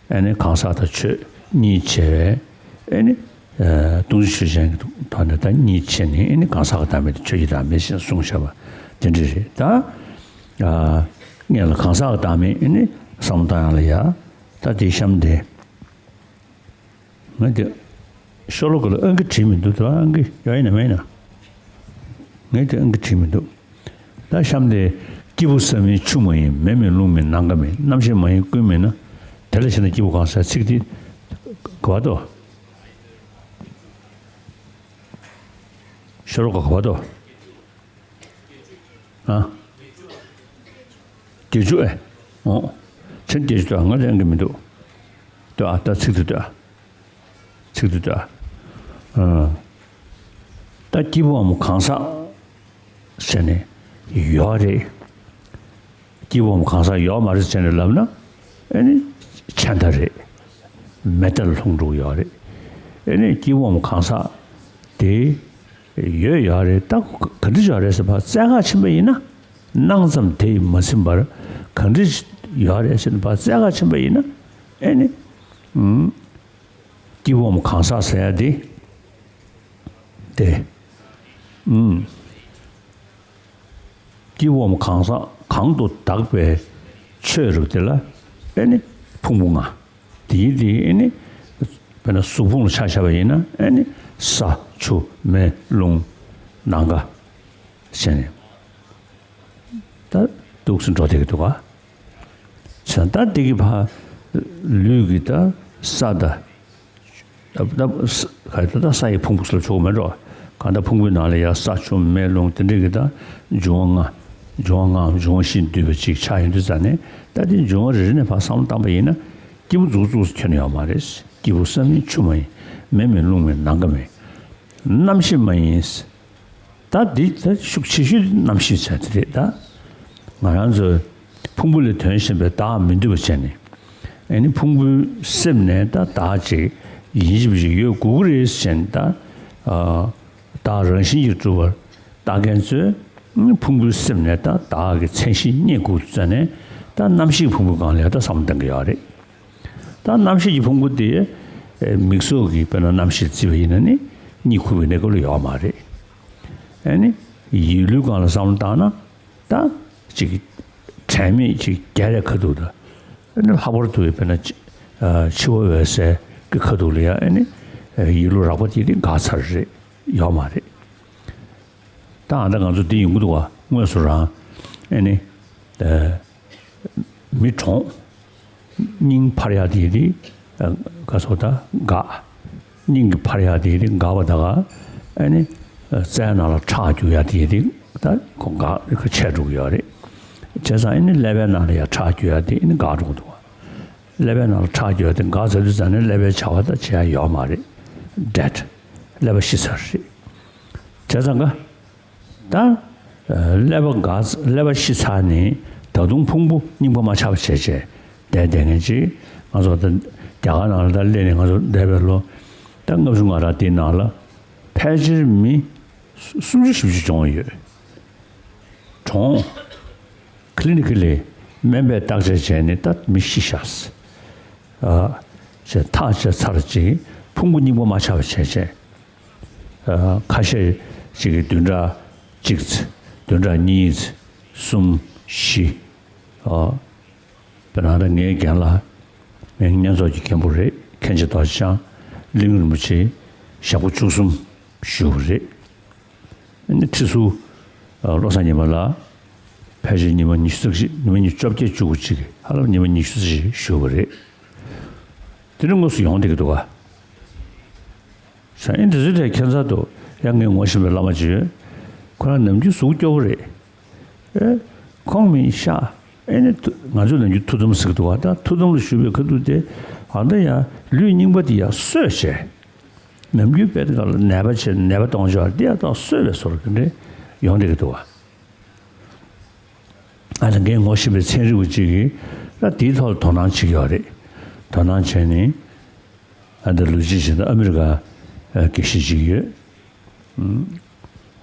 ཨེ་ནི་གང་ཟག་དང་ཆོས་གཉིས་ཕྱེ་བས། ཨེ་ནི་སྟོང་གཞི་ཆོས་ཅན་གྱི་ཐོག་ནས་ད་གཉིས་ཕྱེ་ནས་ཨེ་ནི་གང་ཟག་གི་བདག་མེད་དང་ཆོས་ཀྱི་བདག་མེད་ཞེས་གསུངས་བཞག་པ་དེ་འདྲ་རེད། ད་སྔོན་ལ་གང་ཟག་གི་བདག་མེད་ཨེ་ནི་བསམ་བློ་བཏང་ཡག་ལ་ཡ། ད་དེའི་གཤམ་དེ། ང་དེ་ཤོ་ལོ་ཀ་ལ་ཨང་ཀི་བྲིས་མི་འདུག་ད་ཨང་ཀི་ཡོད་ཡིན་ན་མེད་ན། ངས་དེ་ཨང་ཀི་བྲིས་མི་འདུག་ད་གཤམ་དེ་ སྐྱེས་བུ་བསམ་མིན་ཆུ་མ་ཡིན། མེ་མིན་རླུང་མིན་ནམ་མཁའ་མིན། རྣམ་ཤེས་མ་ཡིན་ཀུན་མིན་ན། དེ་ལ་ཤེས་ན་སྐྱེས་བུ་གང་ཟག་ཚིག་འདི་ག་བ་དོ། ཤོ་ལོ་ཀ་ག་བ་དོ། ཨ། བརྒྱད་ཅུ་ཨེ། འོ། ཚན་བརྒྱད་ཅུ་དང་ང་ལེན་གི་མི་འདུག་ལྟོས་ཨ། ད་ཚིག་འདི་ལྟོས་ཨ། ཚིག་འདི་ལྟོས་ཨ། ཨ། ད་སྐྱེས་བུའམ་གང་ཟག་ཟེར་ནས་ཡོད་རེད། སྐྱེས་བུའམ་གང་ཟག་ཡོད་མ་རེད་ཟེར་ནས་ལབ་ན་ཨེ་ནི་ཆད་མཐའ་རེད། མེ་མཐའ་ལ་ལྷུང་འགྲོ་གི་ཡོད་རེད། ཨེ་ནི་སྐྱེས་བུའམ་གང་ཟག་དེ་ཡོད་ཡོད་རེད། ད་ག་འདྲ་ཡོད་རེད་ཟེར་བ་རྩལ་ཁ་ཕྱིན་པ་ཡིན་ན། སྣང་ཙམ་དེ་ཡིས་མ་ཟིན་པར་གང་འདྲ་ཡོད་རེད་ཟེར་ན་ཕར་རྩལ་ཁ་ཕྱིན་པ་ཡིན་ན་ཨེ་ནི། ཨུམ། སྐྱེས་བུའམ་གང་ཟག་ཟེར་ཡ་དེ། དེ། ཨུམ། སྐྱེས་བུའམ་གང་ཟག་གང་དུ་བདག་པའི་ཆོས་རིག་དེ་ལ་ཨེ་ནི་ཕུང་པོ་ལྔ། དེའི་དེ་ཨེ་ནི་དཔེར་ན་གཟུགས་ཕུང་ལ་ཆ་བཞག་པ་ཡིན་ན་ཨེ་ནི་ས་ཆུ་མེ་རླུང་ནམ་མཁའ་ཟེར་ནས། ད་འདུག་སེ་འགྲོ་བསྡད་ཀྱི་འདུག་ག་བྱས་ཙང་ད་འདི་གི་ཕར་ལུས་ཀྱི་ད་ས་ད། ད་ད་ས་ག་ད་ད་ས་ཡི་ཕུང་པོ་ཟེར་ལ་ཆོག་གི་མེད་འགྲོ། གང་ལྟར་ཕུང་པོའི་ནང་ལ་ཡ་ས་ཆུ་མེ་རླུང་དེ་འདྲ་གི་ད་འབྱུང་བ་ལྔ། འབྱུང་བ་ལྔའམ་འབྱུང་བ་བཞིས་འདུས་པ་ཅིག་ཆགས་ཡོང་དུས་ཙང་ནས་ད་དེ་འབྱུང་བ་རེ་རེ་ནས་ཕར་བསམ་བློ་བཏང་པ་ཡིན་ན་སྐྱེས་བུ་རྫོགས་རྫོགས་སུ་ཁྱོན་ནས་ཡོད་མ་རེད། སྐྱེས་བུ་ས་མིན་ཆུ་མ་ཡིན། མེ་མིན་རླུང་མིན་ནམ་མཁའ་མིན། རྣམ་ཤེས་མ་ཡིན། ད་འདི་ད་ཤུགས་ཆེ་ཤོས་རྣམ་ཤེས་ཟེར་དེ་རེད་ད། ང་རང་ཚོ་ཕུང་པོ་ལས་དོན་གཞན་པའི་བདག་མི་འདུས་པ་བྱས་ནས། ཨེ་ནི་ཕུང་པོའི་སེམས་ནས་ད་བདག་ཅིག་ཡིན་གཅིག་པ་ཞིག་ཡོད་དགོས་ཀྱི་རེད་ཟེར་ནས་ད། ཨ། བདག་རང་བཞིན་གྱིས་གྲུབ་པར་ལྟ་མཁན་ཚོས་ཕུང་པོའི་སེམས་ནས་ད་བདག་གི་མཚན་གཞི་རྙེད་དགོས་ཙ་ནས་ད་རྣམ་ཤེས་ཕུང་པོའི་སྒང་ལ་ད་བསམ་བློ་གཏང་གི་ཡོད་རེད། ད་རྣམ་ཤེས་ཀྱི་ཕུང་པོ་དེ་མིག་སོགས་ཀྱིས་དཔེར་ན་རྣམ་ཤེས་བརྩིས་པ་ཡིན་ན་ནི་གཉིད་ཁུག་པའི་གནས་སྐབས་ལ་ཡོད་མ་རེད། ཨ་ནི་ཡིད་ལུས་སྒང་ལ་བསམ་བློ་བཏང་ན་ད་ཅིག་དྲན་མེད་ཅིག་རྒྱལ་ལ་ཁ་ཐུག་ད། ཨ་ནི་ལྷག་པར་དུ་དཔེར་ན་འཆི་བ་འོད་གསལ་གྱི་ཁ་ཐུག་ལ་ཡང་ཨ་ནི་ཡིད་ལུས་རགས་པ་དེ་དེ་འགག་ཚར་རེད། ཡོད་མ་རེད། ད་ཨ་ད་ང་ཚོ་འདི་ཡོང་གི་འདུག་བ། དངོས་སུ་རང་ཨེ་ནི་མི་གྲོངས། སྙིང་འཕར་ཡག་དེ་དེ་ག་སོ་ད་འགག་སྙིང་གི་འཕར་ཡག་དེ་དེ་འགག་པ་ད་ག་ཨེ་ནི་རྩའི་ནང་ལ་ཁྲག་རྒྱུག་ཡག་དེ་དེ་ད་ཁོ་འགག་ཁོ་ཆད་འགྲོ་གི་ཡོད་རེད། བྱས་ཙང་ཨེ་ནི་ཀླད་པའི་ནང་ལ་ཡང་ཁྲག་རྒྱུག་ཡག་དེ་ཨེ་ནི་འགག་འགྲོ་གི་འདུག་བ། ཀླད་པའི་ནང་ལ་ཁྲག་རྒྱུག་ཡག་དེ་འགག་ཚར་དུས་ཙང་ནས་ཀླད་པའི་བྱ་བ་ད་བྱེད་ཡག་ཡོད་མ་རེད། dead། ཀླད་པ་ཤི་ཚར་རེད། བྱས་ཙང་ག་ད། ཀླད་པ་འགག་ཀླད་པ་ཤི་ཚར་ནས་ད་དུང་ཕུང་པོ་རྙིང་པ་མ་ཆགས་པ་བྱས་བྱས་བསྡད་བསྡད་མཁན་ཅིག་ང་ཚོ་ད་རྒྱ་གར་ནང་ལ་ད་སླེབས་ནས་ང་ཚོ་འདས་པའི་ལོ་ད་ལྔ་བཅུ་ང་གྲངས་དེའི་ནང་ལ་ཕལ་ཆེར་མི་སུམ་ཅུ་བཞི་བཅུ་གྱོང་ཡོད། གྲོངས། clinically སྨན་པས་བརྟག་དཔྱད་བྱས་ནས་ད་མི་ཤི་ཤག་ཨ། ཞེས་ཐག་བཅད་ཚར་ཅིག་ཕུང་པོ་རྙིང་པ་མ་ཆགས་པ་བྱས་བྱས། ཨ། ཁ་ཤས་ཅིག་གིས་བདུན་ཕྲག་གཅིག་ཙམ། བདུན་ཕྲག་གཉིས་ཙམ། གསུམ། བཞི། ཨ། དཔེར་ན་ད་ངའི་རྒན་ལགས། ངའི་བསྙེན་རྫོགས་ཀྱི་མཁན་པོ་རེད། མཁན་ཆེན་རྡོ་རྗེ་འཆང་། གླིང་རིན་པོ་ཆེ་ཞག་པོ་བཅུ་གསུམ་བཞུགས་པ་རེད། ཨ་ནི་ཁྲི་ཟུར་བློ་བཟང་ཉི་མ་ལགས། ཕལ་ཆེར་ཉི་མ་ཉི་ཤུ་རྩ་གཅིག་ཉི་མ་ཉི་ཤུ་བཅོ་བརྒྱད་བཅུ་དགུ་ཅིག་ཧ་ལམ་ཉི་མ་ཉི་ཤུ་རྩ་གཅིག་བཞུགས་པ་རེད། དེ་ནི་དངོས་སུ་ཡོང་བསྡད་ཀྱི་འདུག་ག་ས་ཨིན་དེ་ཚོའི་གྲས་ཁྱད་མཚར་འདུག་ཡང་ངས་ངོ་ཤེས་པའི་བླ་མ་ཅིག་ཡོད། ཁོ་རང་ནམ་རྒྱུན་གཟུགས་སྐྱོ་བོ་རེད། ཨེ། ཁོང་མི་ཤ། ཨེ་ནི་ཐུ་ང་ཚོས་ནམ་རྒྱུན་ཐུགས་དམ་ཟེར་གྱི་འདུག་བ། ད་ཐུགས་དམ་ལ་བཞུགས་པའི་ཁ་ཐུག་དེ་ཨ་ད་ཡང་ལུས་རྙིང་པ་དེ་ཡང་གསོས་བྱས། ནམ་རྒྱུན་དཔེ་དེ་ག་ལ་ནད་པ་བྱས་ནད་པ་གཏོང་བྱས་པ་དེ་ཡང་ད་གསོས་པའི་བཟོ་འདྲ་དེ་འདྲ་ཡོང་བསྡད་ཀྱི་འདུག་བ། ཨ་ད་ངས་ངོ་ཤེས་པའི་ཚན་རིག་པ་གཅིག་གིས་ད་དེའི་ཐོག་ལ་དོ་སྣང་བྱེད་ཀྱི་ཡོད་རེད། དོ་སྣང་བྱས་ནས། ཨ་ད་ལོ་རྒྱུས་བྱས་ན་ཨ་མི་རི་ཀ་དགེ་བཤེས་གཅིག་ཡོད།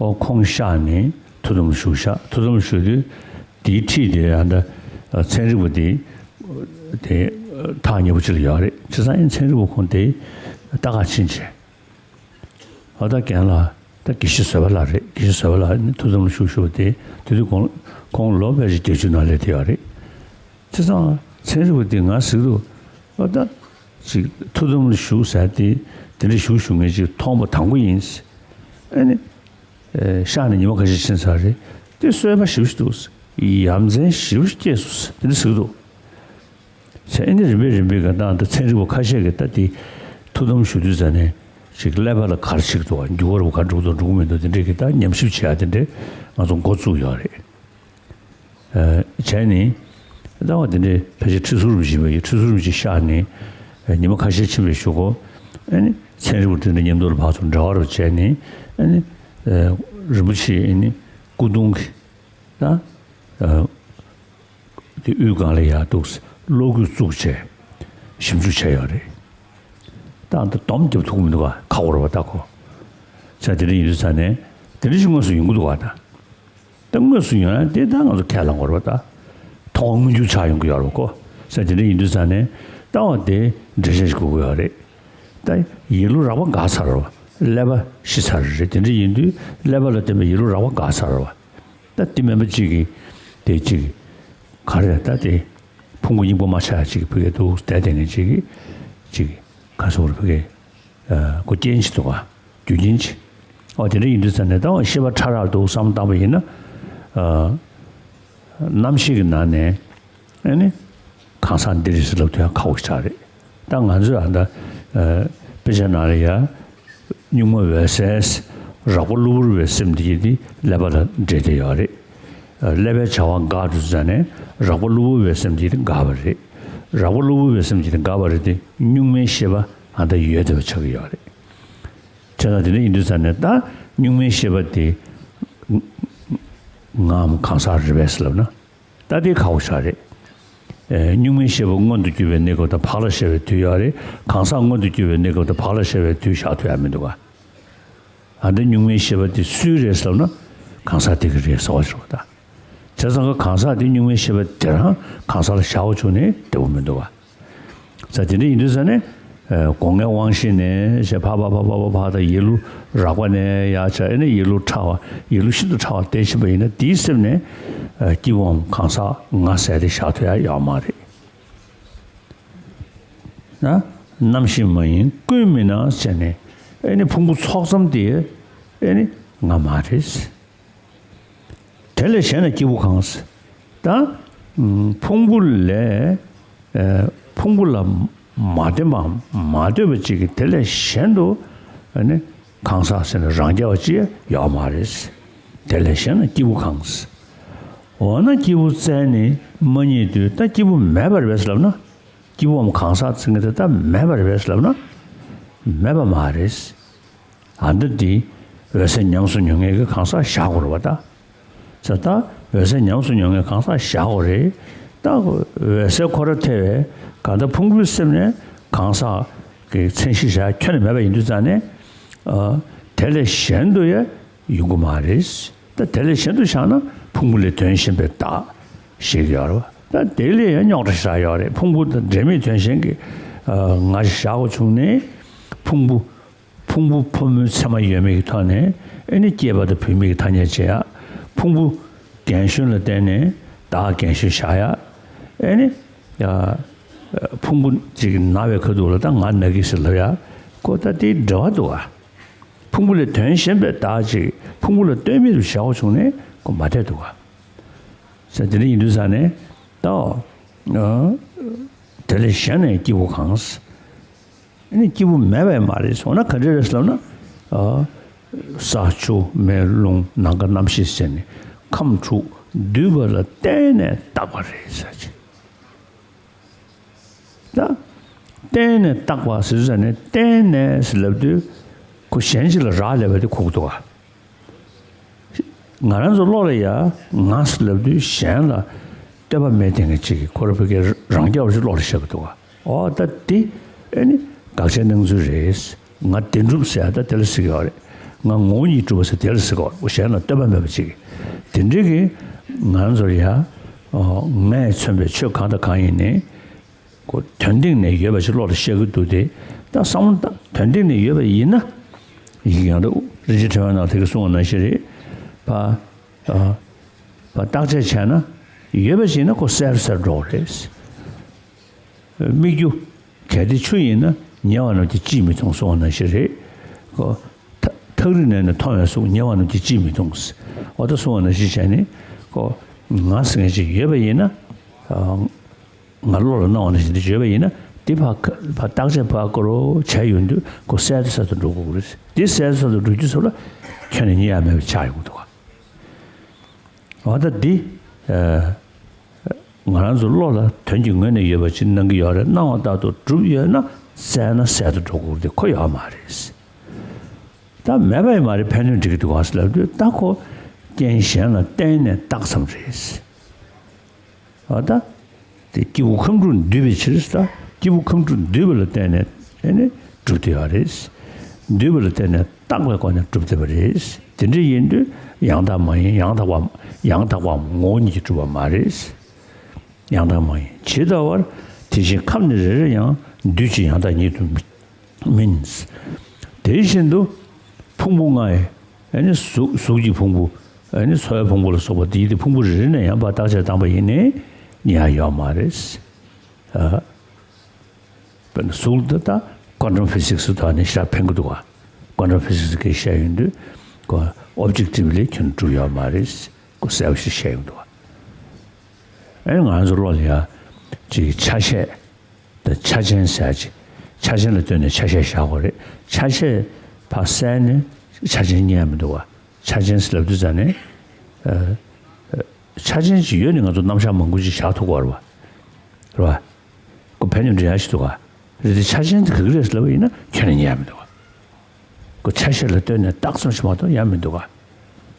ཨོ་ཁོང་གཤགས་ནས་ཐུགས་དམ་བཞུགས་ཤག་ཐུགས་དམ་བཞུགས་དུས་དེའི་འཁྲིས་དེ་ཨ་ད་ཚན་རིག་པ་དེ་དེ་ཐག་ཉེ་པོ་ཅིག་ལ་ཡོད་རེད། བྱས་ཙང་ཨེ་ཚན་རིག་པ་ཁོང་དེ་ལྟ་ག་ཕྱིན་བྱས། ཨ་ད་རྒན་ལགས་ད་དགེ་བཤེས་བཟོད་པ་ལགས་རེད། དགེ་བཤེས་བཟོད་པ་ལགས་ནི་ཐུགས་དམ་ལ་བཞུགས་བཞུགས་དེ་དེ་དུས་ཁོང་ཁོང་ལོ་ཕལ་ཆེར་བརྒྱད་ཅུ་ནང་སླེབས་བསྡད་ཡོད་རེད། བྱས་ཙང་ཚན་རིག་པ་དེ་ང་ཟེར་གྱི་འདུག་ཨ་ད་ཅིག་ཐུགས་དམ་ལ་བཞུགས་ཟེར་དེ་དེ་འདྲ་བཞུགས་བཞུགས་མཁན་ཅིག་མཐོང་པ་དང་པོ་ཡིན། ཨ་ནི། ཨེ། གཤགས་ནས་ཉི་མ་ཁ་ཤས་ཕྱིན་ཚར་རེད། དེ་གསོས་པ་ཞེ་པོ་ཞིག་འདུག་ཡ་མཚན་ཞེ་པོ་སྐྱེས་སོང་ཟེར་དེ་འདྲ་ཟེར་གི་འདུག་ཟེར། ཨེ་འདི་རིམ་པས་རིམ་པས་ག་ད་ད་ཚན་རིག་པ་ཁ་ཤས་ཀྱིས་ད་དེ་ཐུགས་དམ་ཞུ་དུས་ཙ་ནས་ཅིག་ཀླད་པ་ལ་ག་རེ་བྱེད་ཀྱི་འདུག་འགྱུར་བ་རུ་ག་འགྲོ་གི་འདུག་འགྲོ་གི་མི་འདུག་དེ་འདྲས་ཀྱི་ད་ཉམས་ཞིབ་བྱེད་ཡ་དེ་འདྲས་ང་ཚོ་འགོ་བཙུགས་ཡོད་རེད། བྱས་ནས་ལྟ་བ་དེ་འདྲའི་ཕལ་ཆེར་ཁྲི་ཟུར་རིན་པོ་ཆེ་ཡིན་པ་ཡིན། ཁྲི་ཟུར་རིན་པོ་ཆེ་གཤེགས་ནས་ཉི་མ་ཁ་ཤས་ཕྱིན་པའི་གཞུག་གུ་ཨ་ནི་ཚན་རིག་པ་དེ་འདྲ་མཉམ་དུ་ལ་བར་དུ་འབྲེལ་བ་རུ་བྱས་ནས་ཨ་ནི་རིན་པོ་ཆེ་ཨ་ནི་སྐུ་གདུང་གི་ད་དེ་དབུས་སྒང་ལ་ཡར་འདུག་གློག་སྐུད་བཙུགས་བྱས་ཞིབ་འཇུག་བྱས་ཡོད་རེད། ད་འདི་སྡོམ་རྒྱབ་ཐུབ་ཀྱི་མི་འདུག་ག་ཁག་པོ་རེད་པ་ད་ཁོ། ས་དེ་འདྲ་ཡིན་དུས་ཙ་ནས་དེ་འདྲ་ཞིག་དངོས་སུ་ཡོང་གི་འདུག་ག་ད། ད་དངོས་སུ་ཡོང་ཡ་དེ་ད་ང་ཚོ་ཁས་བླངས་དགོས་རེད་པ་ད། མཐོང་བ་མངོན་གྱུར་ཆགས་ཡོང་གི་ཡོད་རེད་པ་ཁོ། ས་དེ་འདྲ་ཡིན་དུས་ཙ་ནས་ལྟ་བ་དེ་འགྲེལ་བཤད་ཞིག་དགོས་ཀྱི་ཡོད་རེད། ད་ཡིད་བློ་རགས་པ་འགག་ཚར་རེད་པ། ཀླད་པ་ཤི་ཚར་རེད། དེ་འདྲ་ཡིན་དུས་ཀླད་པ་ལ་བརྟེན་པའི་ཡིད་བློ་རགས་པ་འགག་ཚར་རེད་པ། ད་དེ་མིན་པ་གཅིག་གིས་དེ་གཅིག་ག་རེ་ད་དེ་ཕུང་པོ་སྙིང་པོ་མ་ཆགས་ཡ་གཅིག་གིས་ཕ་གིར་འདུག་བསྡད་བསྡད་མཁན་གཅིག་གིས་གཅིག་གིས་ག་རེ་ཟེར་དགོས་རེད་ཕ་གིར། ཨ་ཁོ་རྐྱེན་གཅིག་འདུག་ག་རྒྱུ་རྐྱེན་གཅིག་ཨོ་དེ་འདྲ་ཡིན་དུས་ཙ་ནས་ད་ཤེས་པ་ཕྲ་རགས་འདུག་བསམ་བཏང་པ་ཡིན་ན། ཨ་རྣམ་ཤེས་ཀྱི་ནང་ནས་ཨ་ནི་གང་ཟག་འདི་རེད་ཟེར་ལབ་ཐུབ་ཡ་ཁག་པོ་ཞིག་རེད། ད་ང་ཚོས་ཨ་ད་ཨ་དཔེ་ཆ་ནང་ལ་ཡ་གཉུག་མ་འོད་གསལ་རགས་པ་གློ་བུར་བའི་སེམས་འདི་ཡིན་ཏེ་ཀླད་པ་ལ་འདྲེས་བསྡད་ཡོད་རེད། ཀླད་པའི་བྱ་བ་འགག་འགྲོ་ཙ་ནས་རགས་པ་གློ་བུར་བའི་སེམས་འདི་ཡིན་ཏེ་འགག་པ་རེད། རགས་པ་གློ་བུར་བའི་སེམས་འདི་ཡིན་ཏེ་འགག་པ་རེད་དེ་གཉུག་མའི་ཤེས་པ་ཨ་ད་ཡོད་བསྡད་པ་ཆགས་ཀྱི་ཡོད་རེད། བྱས་ཙང་དེ་འདྲ་ཡིན་དུས་ཙ་ནས་ད་གཉུག་མའི་ཤེས་པ་དེ་ངའམ་གང་ཟག་རེད་པས་ཟེར་ལབ་ན་ད་དེ་ཁག་པོ་ཞིག་རེད། ཨེ་གཉུག་མའི་ཤེས་པ་མངོན་དུ་གྱུར་པའི་གནས་སྐབས་དང་བག་ལ་ཞ་བའི་དུས་ཡོད་རེད། གང་ཟག་མངོན་དུ་གྱུར་པའི་གནས་སྐབས་དང་བག་ལ་ཞ་བའི་དུས་བཞག་ཐུབ་ཡ་མི་འདུག་ག་ཨ་འདི་གཉུག་མའི་ཤེས་པ་དེ་སུའི་རེད་ཟེར་ན་གང་ཟག་དེ་གི་རེད་ཟེར་བ་ཞིག་རེད་པ་ད། བྱས་ཙང་གང་ཟག་དེ་གཉུག་མའི་ཤེས་པ་དེ་རང་གང་ཟག་ལ་བཞག་པ་བྱུང་ནས་བདེ་པོ་མི་འདུག་ག་ས་དེ་འདྲ་ཡིན་དུས་ཙ་ནས་ཨ་སྒོ་ལྔའི་དབང་ཤེས་ནས་ཞེས་ཕར་ཕར་ཕར་ཕར་ཕར་ཕར་དང་ཡིད་བློ་རགས་པ་ནས་ཡར་བྱས་ཨ་ནི་ཡིད་བློ་ཕྲ་བ་ཡིད་བློ་ཤིན་ཏུ་ཕྲ་བ་དེ་ཕྱིན་པ་ཡིན་ན་དེའི་སེམས་ནས་ཨ་སྐྱེས་བུའམ་གང་ཟག་ང་ཟེར་ཏེ་བཞག་ཐུབ་ཡ་ཡོད་མ་རེད། ན་རྣམ་ཤེས་མ་ཡིན་ཀུན་མིན་ན་བྱས་ནས་ཨེ་ནི་ཕུང་པོ་ཚོགས་ཙམ་དེ་ཨེ་ནི་ང་མ་རེད། དེ་ལས་གཞན་ན་སྐྱེས་བུ་གང་ཟེར། ད་ཕུང་པོ་ལས་ཨེ་ཕུང་པོ་ལ་མ་བརྟེན་པའམ་མ་ལྟོས་པ་ཅིག་གིས་དེ་ལས་གཞན་དུ་ཨེ་ནི་གང་ཟག་ཟེར་ནས་རང་རྐྱ་བ་ཅིག་ཡོད་མ་རེད། དེ་ལས་གཞན་ན་སྐྱེས་བུ་གང་ཟེར། འོ་ན་སྐྱེས་བུ་བཙལ་ནས་མ་རྙེད་དུས་ད་སྐྱེས་བུ་མེད་པ་རེད་པས་ལབ་ན། སྐྱེས་བུའམ་གང་ཟག་ཟེར་མཁན་དེ་ད་མེད་པ་རེད་པས་ལབ་ན། མེད་པ་མ་རེད། ཨ་འདི་འདི་འོད་གསལ་ཉམས་སུ་མྱོང་མཁན་གྱི་གང་ཟག་བཞག་དགོས་རེད་པ་ད། ཟེར་ད་འོད་གསལ་ཉམས་སུ་མྱོང་མཁན་གང་ཟག་བཞག་དགོས་རེད། ད་འོད་གསལ་ཁོ་ར་ཐལ་བས་གང་ལྟར་ཕུང་པོའི་སེམས་ནས་གང་ཟག་གི་མཚན་གཞི་བཞག་ཁྱོན་ནས་མེད་པ་ཡིན་དུས་ཙང་ནས། ཨ་དེ་ལས་གཞན་དུ་ཡང་ཡོང་གི་མ་རེད། ད་དེ་ལས་གཞན་དུ་བཞག་ན་ཕུང་པོ་ལས་དོན་གཞན་པའི་བདག་ཞིག་ཡོད་རེད་པ། ད་དེ་ལས་ཡང་རྙོག་དྲ་ཞིག་ཡོད་རེད། ཕུང་པོ་དང་འབྲེལ་མེད་དོན་གཞན་གྱི་ཨ་ང་ཞིག་བཞག་པ་བྱུང་ནས་ཕུང་པོ་ཕུང་པོ་ཕོ་མོའི་མཚན་མ་ཡོད་མེད་ཀྱི་ཐོག་ནས་ཨེ་ནི་སྐྱེས་པ་དང་བུད་མེད་ཀྱི་ཐ་སྙད་བྱེད་ཡ། ཕུང་པོ་རྒན་གཞོན་ལ་བརྟེན་ནས་བདག་རྒན་གཞོན་བཞག་ཡ། ཨེ་ནི་ཡ་ཕུང་པོ་གཅིག་ན་བའི་ཁ་ཐུག་ལ་ད་ང་ན་གི་ཟེར་ལབ་ཡ། ཁོ་ད་དེའི་འབྲེལ་བ་འདུག་ག་ཕུང་པོ་ལས་དོན་གཞན་པའི་བདག་ཅིག་ཕུང་པོ་ལ་ལྟོས་མེད་དུ་བཞག་པ་བྱུང་ནས་ཁོ་མ་བསྡད་འདུག་ག་ཟེར་དེ་འདྲ་ཡིན་དུས་ཙང་ནས་ད་ཨ་དེ་ལས་གཞན་ནས་སྐྱེས་བུ་གང་ཟེར། ཨ་ནི་སྐྱེས་བུ་མེད་པས་མ་རེད་ཟེར་ན་ག་འདྲ་རེད་ཟེར་ལབ་ན། ཨ་ས་ཆུ་མེ་རླུང་ནམ་མཁའ་རྣམ་ཤེས་ཟེར་ནས་ཁམས་དྲུག་འདུས་པ་ལ་བརྟེན་ནས་བཏགས་པ་རེད་ཟེར་གྱི། ད་བརྟེན་ནས་བཏགས་པ་ཟེར་ཟེར་ནས་བརྟེན་ནས་ཟེར་ལབ་དུས་ཁོ་གཞན་ཅིག་ལ་རག་ལས་པ་དེ་གོ་གི་འདུག་ག་ང་རང་ཚོ་བློ་ལ་ཡ་ང་ཟེར་ལབ་དུས་གཞན་ལ་ལྟོས་པ་མེད་དེ་ངས་ཅིག་གིས་ཁོ་ར་བོད་སྐད་རང་རྐྱ་བ་ཞིག་བློ་ལ་ཤར་གི་འདུག་ག་ཨོ་ད་དེ་ཨེ་ནི་དགག་བྱའི་སྣང་ཚུལ་རེད། ང་བདེན་གྲུབ་ཟེར་ཡ་ད་དེ་ལ་ཟེར་གི་ཡོད་རེད། ང་ངོ་བོ་ཉིད་གྲུབ་པ་ཟེར་དེ་ལ་ཟེར་གི་ཡོད་རེད། གཞན་ལ་ལྟོས་པ་མེད་པ་ཅིག་གིས་དེ་འདྲའི་གི་ང་རང་ཚོར་ཡ་ཨོ་ངས་མཚོན་པའི་ཆོས་གང་དང་གང་ཡིན་ནའི། ཁོ་དོན་སྟེང་ནས་ཡོད་པ་ཞིག་བློ་ལ་ཤར་གྱི་འདུག་སྟེ། ད་བསམ་བློ་བཏང་དོན་སྟེང་ནས་ཡོད་པ་ཡིན་ན། ཡིག་ཡང་དུ་རིན་ཆེན་ཕྲེང་བའི་ནང་དེ་ག་གསུངས་པ་ནང་བཞིན་རེད། ཕ་ཨ་ཕ་བརྟག་དཔྱད་བྱས་ན་ཡོད་པ་ཞིག་ན་ཁོ་གསལ་གསལ་འགྲོ་གི་རེད། སྨིག་རྒྱུ་གལ་ཏེ་ཆུ་ཡིན་ན་ཉེ་བ་རྣམས་ཀྱིས་ཅིས་མི་མཐོང་གསུངས་པ་ནང་བཞིན་རེད། ཁོ་ཐག་རིང་ནས་ནི་མཐོང་བའི་གཟུགས་ཉེ་བ་རྣམས་ཀྱིས་ཅིས་མི་མཐོང་། འོ་ད་གསུངས་པ་ནང་བཞིན་བྱས་ནས་ཁོ། ང་ཟེར་མཁན་ཅིག་ཡོད་པ་ཡིན་ན། ཨ། ང་བློ་ལ་སྣང་བ་ནང་བཞིན་དུ་བརྗོད་པ་ཡིན་ན། འདི་ཕར་ཁ་ཕར་བརྟག་དཔྱད་ཕར་བཀོལ་རོགས་བྱས་ཡོང་དུས་ཁོ་གསལ་དུ་གསལ་དུ་འགྲོ་དགོས་ཀྱི་རེད། འདི་གསལ་དུ་གསལ་དུ་འགྲོ་རྒྱུ་ཚོ་ལ་ཁྱོན་ནས་རྙེད་ཡ་མེད་པ་ཆགས་ཡོང་གི་འདུག་ག་འོ་ད་འདི། ཨ། ང་རང་ཚོ་བློ་ལ་དོན་གྱི་ངོས་ནས་ཡོད་པ་ཅིག་སྣང་གི་ཡོད་རེད། སྣང་བ་ལྟར་དུ་གྲུབ་ཡོད་ན་གསལ་ན་གསལ་དུ་འགྲོ་དགོས་ཀྱི་འདུག་ཁོ་ཡོད་མ་རེད། ད་མེད་པ་ཡིན་མ་རེད། ཕན་ཚུན་འགྲིག་གི་འདུག་ག་ཟེར་ལབ་དུས་ད་ཁོ་རྐྱེན་གཞན་ལ་བརྟེན་ནས་བཏགས་ཙམ་རེད། འོ་ད། དེ་སྐྱེས་བུ་ཁམས་དྲུག་འདུས་པའི་ཕྱིར། ད་སྐྱེས་བུ་ཁམས་དྲུག་འདུས་པ་ལ་བརྟེན་ནས་ཨེ་ནི་གྲུབ་བསྡད་ཡོད་རེད། འདུས་པ་ལ་བརྟེན་ནས་བཏགས་པའི་སྒོ་ནས་གྲུབ་བསྡད་པ་རེད། དེ་འདྲ་ཡིན་དུས་ཡང་དག་མ་ཡིན། ཡང་དག་པའམ་ཡང་དག་པའམ་ངོ་བོ་ཉིད་ཀྱིས་གྲུབ་པ་མ་རེད། ཡང་དག་མ་ཡིན། ཇི་ལྟ་བར་དེ་བཞིན་ཁམས་ནི་རེ་རེ་ཡང་འདུས་ཀྱི་ཡང་དག་ཉིད་དུ་མིན། དེ་བཞིན་དུ་ཕུང་པོ་ལྔ་ཡི་ཨེ་ནི་གཟུགས་གཟུགས་ཀྱི་ཕུང་པོ། ཨེ་ནི་ཚོར་བའི་ཕུང་པོ་ལ་སོགས་པ་དེའི་དེ་ཕུང་པོ་རེ་རེ་ནས་ཡང་བརྟག་དཔྱད་བཏང་པ་ཡིན་ནའི་རྙེད་ཡ་ཡོད་མ་རེད། ཨ། དཔེར་ན་གཟུགས་འདི་ད་ཀོན་ཊམ་ཕི་སིག་སི་ཐོག་ནས་ཞེ་དྲག་ཕན་གྱི་འདུག་ག་ཀོན་ཊམ་ཕི་སིག་སི་གིས་བཤད་ཡོང་དུས་ཁོ་ཨོབ་ཇེག་ཊི་བི་ལི་ཁྱོན་གྲུབ་ཡོད་མ་རེད། ཁོ་གསལ་པོ་ཞིག་བཤད་ཡོང་འདུག་ག་ཨེ་ང་ཚོ་བློ་ལ་ཡ་ཅིག་ཆ་ཤས་དང་ཆ་ཅན་ཟེར་ཅིག་ཆ་ཅན་ལ་ལྟོས་ནས་ཆ་ཤས་བཞག་དགོས་རེད། ཆ་ཤས་ཕར་བསལ་ནས་ཆ་ཅན་རྙེད་ཡ་མི་འདུག་ག་ཆ་ཅན་ཟེར་ལབ་དུས་ཙ་ནས། ཨ། ཆ་ཅན་ཅིག་ཡོད་ནས་ང་ཚོ་རྣམ་གཞག་མང་པོ་ཅིག་བཞག་ཐུབ་ཀྱི་ཡོད་རེད་པ། རེད་པ། ཁོ་ཕན་ནུས་འདྲ་ཡ་ཞིག་འདུག་ག་རེད་དེ་ཆ་ཅན་དེ་ག་གི་རེད་ཟེར་ལབ་པ་ཡིན་ན་ཁྱོན་ནས་རྙེད་ཡ་མི་འདུག་ག་ཁོ་ཆ་ཤས་ལ་ལྟོས་ནས་བཏགས་ཙམ་ཞིག་མ་གཏོགས་ཡ་མི་འདུག་ག་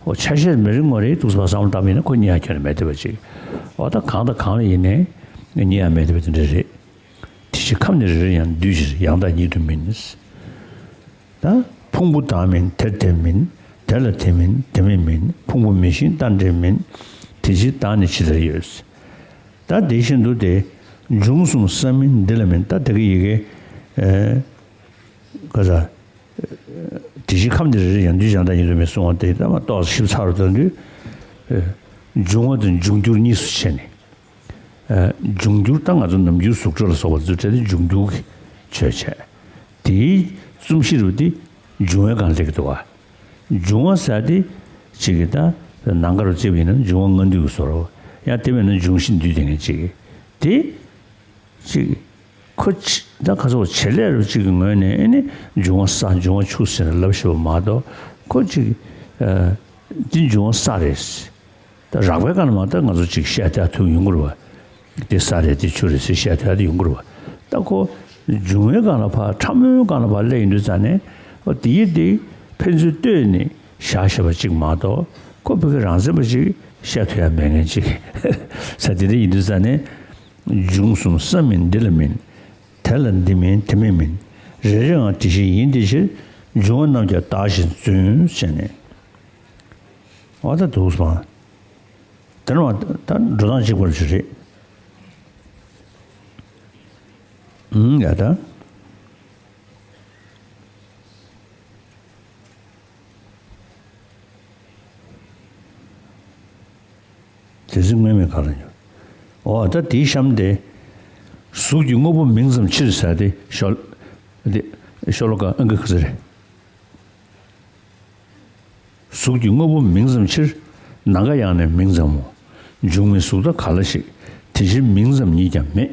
འོ་ཆ་ཤས་མི་རིང་བ་རེད་འདུག་ཟེར་བསམ་བློ་བཏང་པ་ཡིན་ན་ཁོ་རྙེད་ཡ་ཁྱོན་ནས་མེད་བསྡད་པ་ཅིག་འོ་ད་གང་དང་གང་ལ་ཡིན་ནའི་རྙེད་ཡ་མེད་བསྡད་པ་དེ་འདྲ་རེད། དེ་བཞིན་ཁམས་ནི་རེ་རེ་ཡང་། འདུས་ཕྱིར་ཡང་དག་ཉིད་དུ་མིན། ད་ཕུང་པོ་བདག་མིན་དེར་དེ་མིན། དེ་ལ་དེ་མིན་དེ་མིན་མིན། ཕུང་པོ་མི་ཤིང་རྟ་འདྲེ་མིན། དེ་ཕྱིར་བདག་ནི་ཇི་ལྟར་ཡོད། ད་དེ་བཞིན་དུ་དེ་འབྱུང་གསུམ་ས་མིན་འདི་ལ་མིན། ད་དེ་གི་ཡི་གེ་ཨེ་ག་ས། དེ་བཞིན་ཁམས་ནི་རེ་རེ་ཡང་། འདུས་ཀྱི་ཡང་དག་ཉིད་དུ་མིན་གསུངས་པ་དེ་ད་མ་གཏོགས་ཞིབ་ཚགས་རུ་བཏང་དུས། ཨེ་འབྱུང་བ་དང་འབྱུང་འགྱུར་གཉིས་སུ་ཕྱེ་ནས། ཨ། འབྱུང་འགྱུར་ད་ང་ཚོ་ནམ་རྒྱུན་གཟུགས་སྒྲ་ལ་སོགས་པ་ཚོ་བྲལ་ཏེ་འབྱུང་འགྱུར་གྱི་ཆོས་བྱས། དེའི་རྩོམ་གཞི་རུ་དེ་འབྱུང་བའི་སྒང་སླེབས་ཀྱི་འདུག་ག་འབྱུང་བ་ཟེར་དེ་གཅིག་གི་ད་ནང་ཁ་རུ་བརྩིས་པ་ཡིན་ན་འབྱུང་བ་ལྔ་འདུས་ཀྱི་བཟོ་འདྲ། ཡང་དེ་མིན་ན་འབྱུང་བཞི་འདུས་དེ་ངན་གཅིག་གི་དེ། གཅིག་ཁོ་ཅི་ད་ཁ་སོགས་བྱེད་ལས་རུ་གཅིག་གི་ངོས་ནས་ཨེ་ནི་འབྱུང་བ་ས་འབྱུང་བ་ཆུ་ཟེར་ནས་ལབ་ཤེས་པ་མ་གཏོགས་ཁོ་གཅིག་ཨ། འདི་འབྱུང་བ་ས་རེད། ད་རགས་པའི་སྒང་ལ་མ་ད་ང་ཚོ་ཅིག་བཤད་ཐུབ་ཡོང་གི་རེད་པ། འདི་ས་རེད་འདི་ཆུ་རེད་ཟེར་བཤད་ཐུབ་ཡོང་གི་རེད་པ། ད་ཁོ་འབྱུང་བའི་སྒང་ལ་ཕར་ཕྲ་མོའི་སྒང་ལ་ཕར་སླེབས་ཡོང་དུས་ཙ་ནས་འོ་དེ་ཡི་དེ་ཕན་ཚུན་ལྟོས་ནས་བཞག་ཤེས་པ་ཅིག་མ་གཏོགས་ཁོ་བོད་ཀྱི་རང་མཚན་པ་ཅིག་བཤད་ཐུབ་ཡ་མེད་མཁན་ཅིག་ས་དེ་འདྲ་ཡིན་དུས་ཙ་ནས། འབྱུང་གསུམ་ས་མིན་འདི་ལ་མིན། དེ་ལ་འདི་མིན་དེ་མིན་མིན། རེ་རེའང་དེ་བཞིན་ཡིན་དེ་ཕྱིར། འབྱུང་བ་རྣམས་ཀྱང་བདག་བཞིན་བརྫུན་ཟེར་ནས། འོ་ད་འདུག་སོང་། དེ་ནས་ད་འགྲོ་སྟངས་གཅིག་པ་ཞིག་རེད། ཨང་ཡ་ད། དེ་ཚོ་དངོས་མེད་ག་ལ་ཡོད། འོ་ད་དེའི་གཤམ་དེ། གཟུགས་ཀྱི་དངོས་པོ་མིང་ཙམ་ཕྱིར་ཟེར་དེ་ཤོ་དེ་ཤོ་ལོ་ཀ་ཨང་ཀི་ག་ཚོད་རེད། གཟུགས་ཀྱི་དངོས་པོ་མིང་ཙམ་ཕྱིར། ནམ་མཁའ་ཡང་ནི་མིང་ཙམ་མོ། འབྱུང་མེད་གཟུགས་དག་ག་ལ་ཞིག་དེ་ཕྱིར་མིང་ཙམ་ཉིད་ཀྱང་མེད།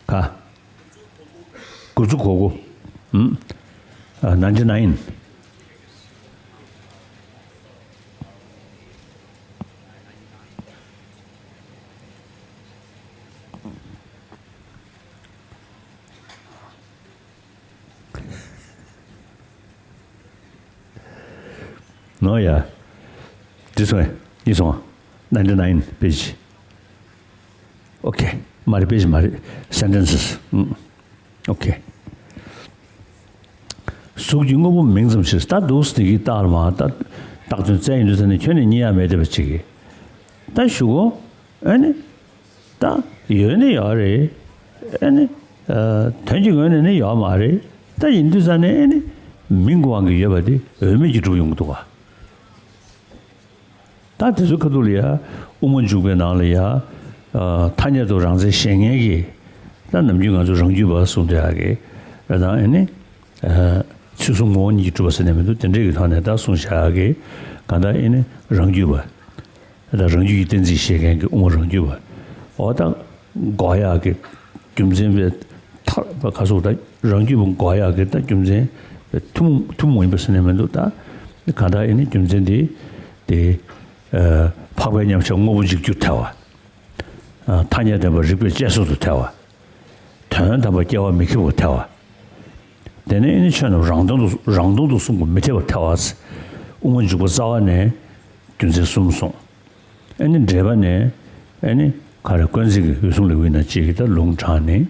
ཁ། དགུ་བཅུ་གོ་དགུ། ཨུམ། ཨ། ninety nine། ནོ་ཡ། འདི་སོང་ངས། འདི་སོང་ང་། ninety nine page། ཨོ་ཁེ། མ་རེད། པེ་ཇི་མ་རེད། སེན་ཊེན་སི། ཨུམ། ཨོ་ཁེ། གཟུགས་ཀྱི་དངོས་པོ་མིང་ཙམ་ཕྱིར། ད་འདུག་སེ་དེ་གི་རྟགས་ལ་མ་ད་རྟགས་དོན་བཙལ་ཡོང་དུས་ཙ་ནས་ཁྱོན་ནས་རྙེད་ཡ་མེད་བསྡད་པ་ཅིག་གི་ད་ཞུ་གོ་ཨ་ནི། ད་ཡོད་ནི་ཡོད་རེད། ཨ་ནི། ཨ། དོན་གྱི་ངོས་ནས་ནི་ཡོད་མ་རེད། ད་ཡིན་དུས་ཙ་ནས་ཨ་ནི། མིང་གི་དབང་གིས་ཡོད་པ་དེ་འོས་མེད་ཀྱི་གྲུབ་ཡོང་གི་འདུག་ག་ད་དེ་ཚོའི་ཁ་ཐུག་ལ་ཡ། དབུ་མ་འཇུག་པའི་ནང་ལ་ཡ། ཨ། ཐ་སྙད་དུ་རང་མཚན་ཤེས་མཁན་གྱི། ད་ནམ་རྒྱུན་ང་ཚོ་རང་རྒྱུད་པ་གསུང་བསྡད་ཡག་གི། ཨ། ད་ཨ་ནི། ཨ། ཚུལ་གསུམ་ངོ་བོ་ཉིད་ཀྱིས་གྲུབ་པ་ཟེར་ནས་མི་འདུག་དེ་འདྲས་ཀྱི་ཐོག་ནས་ད་གསུངས་བཞག་གི། གང་ལྟར་ཨེ་ནི་རང་རྒྱུད་པ། ད་རང་རྒྱུད་ཀྱི་གཏན་ཚིགས་བཤད་མཁན་གྱི་དབུ་མ་རང་རྒྱུད་པ། འོ་ད་འགོག་ཡག་གི་རྒྱུ་མཚན་པའི་ཐར་པ་ག་སོགས་ད་རང་རྒྱུད་པ་འགོག་ཡག་གི་ད་རྒྱུ་མཚན་ཐུན་མོང་ཐུན་མོང་ཡིན་པ་ཟེར་ནས་མི་འདུག་ད་གང་ལྟར་ཡིན་ན་རྒྱུ་མཚན་དེ་དེ་འཕགས་པའི་མཉམ་གཞག་དངོས་པོ་འཇིག་རྒྱུར་ཐལ་བ། ཐ་སྙད་བདེན་པ་རིགས་པས་དཔྱད་བཟོད་དུ་ཐལ་བ། དོན་དམ་པར་སྐྱེ་བ་མི་ཁེགས་པར་ཐལ་བ། དེ་ནས་ཨེ་ནི་ཆོས་རྣམས་རང་སྟོང་དུ་རང་སྟོང་དུ་གསུངས་པ་མི་འཐད་པར་ཐལ་བ། དབུ་མ་འཇུག་པ་རྩ་བ་ནས་རྒྱུ་མཚན་གསུམ་གསུངས། ཨེ་ནི་འགྲེལ་པ་ནས་ཨེ་ནི་ག་རེ་དཀོན་བརྩེགས་ཀྱི་འོད་སྲུང་ལས་དབུས་ན་ཅིག་གིས་ད་ལུང་དྲངས་ནས་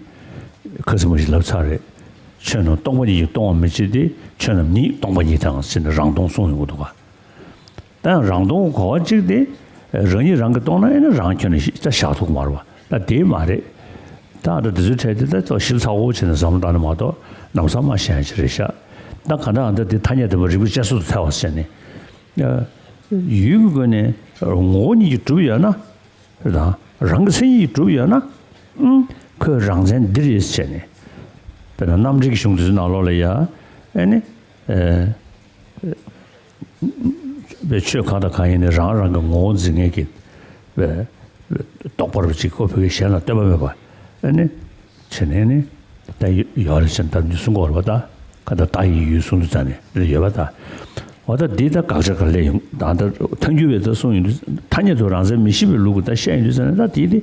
ཁ་སིམ་པ་ཞིག་ལབ་ཚར་རེད། ཆོས་རྣམས་སྟོང་པ་ཉིད་ཀྱིས་སྟོང་བར་མི་བྱེད་དེ། ཆོས་རྣམས་ཉིད་སྟོང་པ་ཉིད་དང་ཟེར་ནས་རང་སྟོང་གསུངས་ཡོང་གི་འདུག་ག་ད་རང་སྟོང་གོ་བ་གཅིག་དེ་རང་ཉིད་རང་གིས་སྟོང་ན་ཨེ་ན་རང་ཁྱོན་ནས་ད་བཞག་ཐུབ་ཀྱི་མ་རེད་བ། ད་དེ་མ་རེད། ད་ཨ་ད་དེ་ཚོའི་གྲས་དེ་ད་ཅོག་ཞིབ་ཚགས་པོ་བྱས་ནས་བསམ་བློ་བཏང་ནས་མ་གཏོགས་ལམ་སང་མ་ཤེས་ཡ་ཅིག་རེད་ཤག་ད་ག་ད་ཨ་ད་དེ་ཐ་སྙད་བདེན་པ་རིགས་པས་དཔྱད་བཟོད་དུ་ཐལ་བ་ཟེར་ནས། ཡུལ་གྱི་སྒོ་ནས་ངོ་བོ་ཉིད་ཀྱིས་གྲུབ་ཡོད་ན། དང་རང་གི་མཚན་ཉིད་ཀྱིས་གྲུབ་ཡོད་ན། ཨང་། ཁོའི་རང་མཚན་འདི་རེད་ཟེར་ནས། དཔེར་ན་རྣམ་འགྲེལ་གྱི་གཞུང་དེ་ཚོའི་ནང་ལོགས་ལ་ཡ། ཨེ་ནི། ཨེ། པའི་ཆོས་གང་དང་གང་ཡིན་ནའི་རང་རང་གི་ངོ་བོ་འཛིན་མཁན་གྱི། པའི། རྟོག་པ་རུ་གཅིག་ཁོ་བོད་ཀྱི་གཞན་ལ་ལྟོས་པ་མེད་པ། ཨེ་ནི། བྱས་ནས་ནི། ད་ཡོད་རེད་ཟེར་ད་འདི་གསུང་གི་ཡོད་རེད་པ་ད། ག་ད་ད་ཡི་ཡུལ་གསུང་དུ་ཙང་ནས་ཡོད་པ་ད། འོ་ད་འདི་ད་དགག་བྱ་ག་ལས་ཡོང་ད་ད་ཐལ་འགྱུར་བས་ད་གསུངས་ཡོང་དུས་ཐ་སྙད་དུ་རང་མཚན་མི་ཤེས་པའི་ལུགས་ཀྱི་ད་བཤད་ཡོང་དུས་ཙང་ནས་ད་དེ་དེ་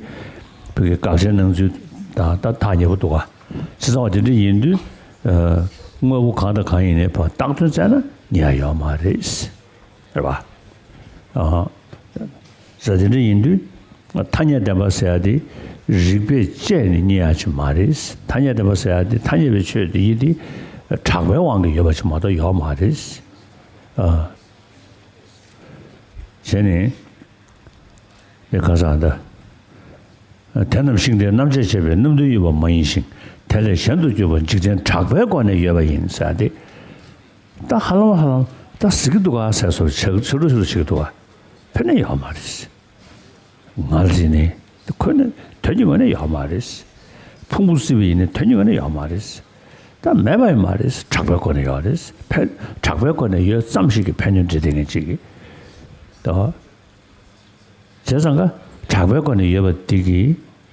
བོད་ཀྱི་དགག་བྱའི་སྣང་ཚུལ་ད་ད་ཐག་ཉེ་པོ་འདུག་ག་བྱས་ཙང་བ་དེ་འདྲ་ཡིན་དུས་དངོས་པོ་གང་དང་གང་ཡིན་ནའི་བ་བཏགས་དོན་བཙལ་ན་ཉེ་ཡ་ཡོད་མ་རེད། རེད་བ། ཨ། ཟེར་དེ་འདྲ་ཡིན་དུས། ཐ་སྙད་བདེན་པ་ཟེར་ཡ་དེ་རིགས་པས་དཔྱད་ནས་རྙེད་ཡ་ཅིག་མ་རེད། ཐ་སྙད་བདེན་པ་ཟེར་ཡ་དེ་ཐ་སྙད་པའི་ཆོས་དེ་ཡིན་ཏེ། གྲགས་པའི་དབང་གིས་ཡོད་པ་ཅིག་མ་གཏོགས་ཡོད་མ་རེད། ཨ། བྱས་ནས། དེ་ག་ས་ད། དེ་རྣམས་ཤིང་རྟའི་རྣམ་བཅད་བྱས་པའི་རྣམ་བདུན་ཡོད་པ་མ་ཡིན་ཞིང་། དེ་ལས་གཞན་དུ་གྱུར་པ་འཇིག་རྟེན་གྲགས་པའི་སྒོ་ནས་ཡོད་པ་ཡིན་ཟེར་ཏེ། ད་ཧ་ལམ་ཧ་ལམ་ད་ཟེར་གི་འདུག་ག་ཟེར་སོ་ཆག་ཆག་འགྲོ་ཆག་འགྲོ་བྱེད་ཀྱི་འདུག་ག་ཕན་ནི་ཡོད་མ་རེད། ང་ལ་ཟེར་ནས་ཁོ་ནི་དོན་གྱི་ངོས་ནས་ཡོད་མ་རེད། ཕུང་པོ་བརྩིས་པ་ཡིན་ནའི་དོན་གྱི་ངོས་ནས་ཡོད་མ་རེད། ད་མེད་པ་ཡིན་མ་རེད། གྲགས་པའི་སྒོ་ནས་ཡོད་རེད། ཕན་གྲགས་པའི་སྒོ་ནས་ཡོད་ཙམ་ཞིག་གི་ཕན་ཡོན་འདྲི་བསྡད་མཁན་ཅིག་གིས་ད། བྱས་ཙང་ཀ་གྲགས་པའི་སྒོ་ནས་ཡོད་པ་འདི་གིས་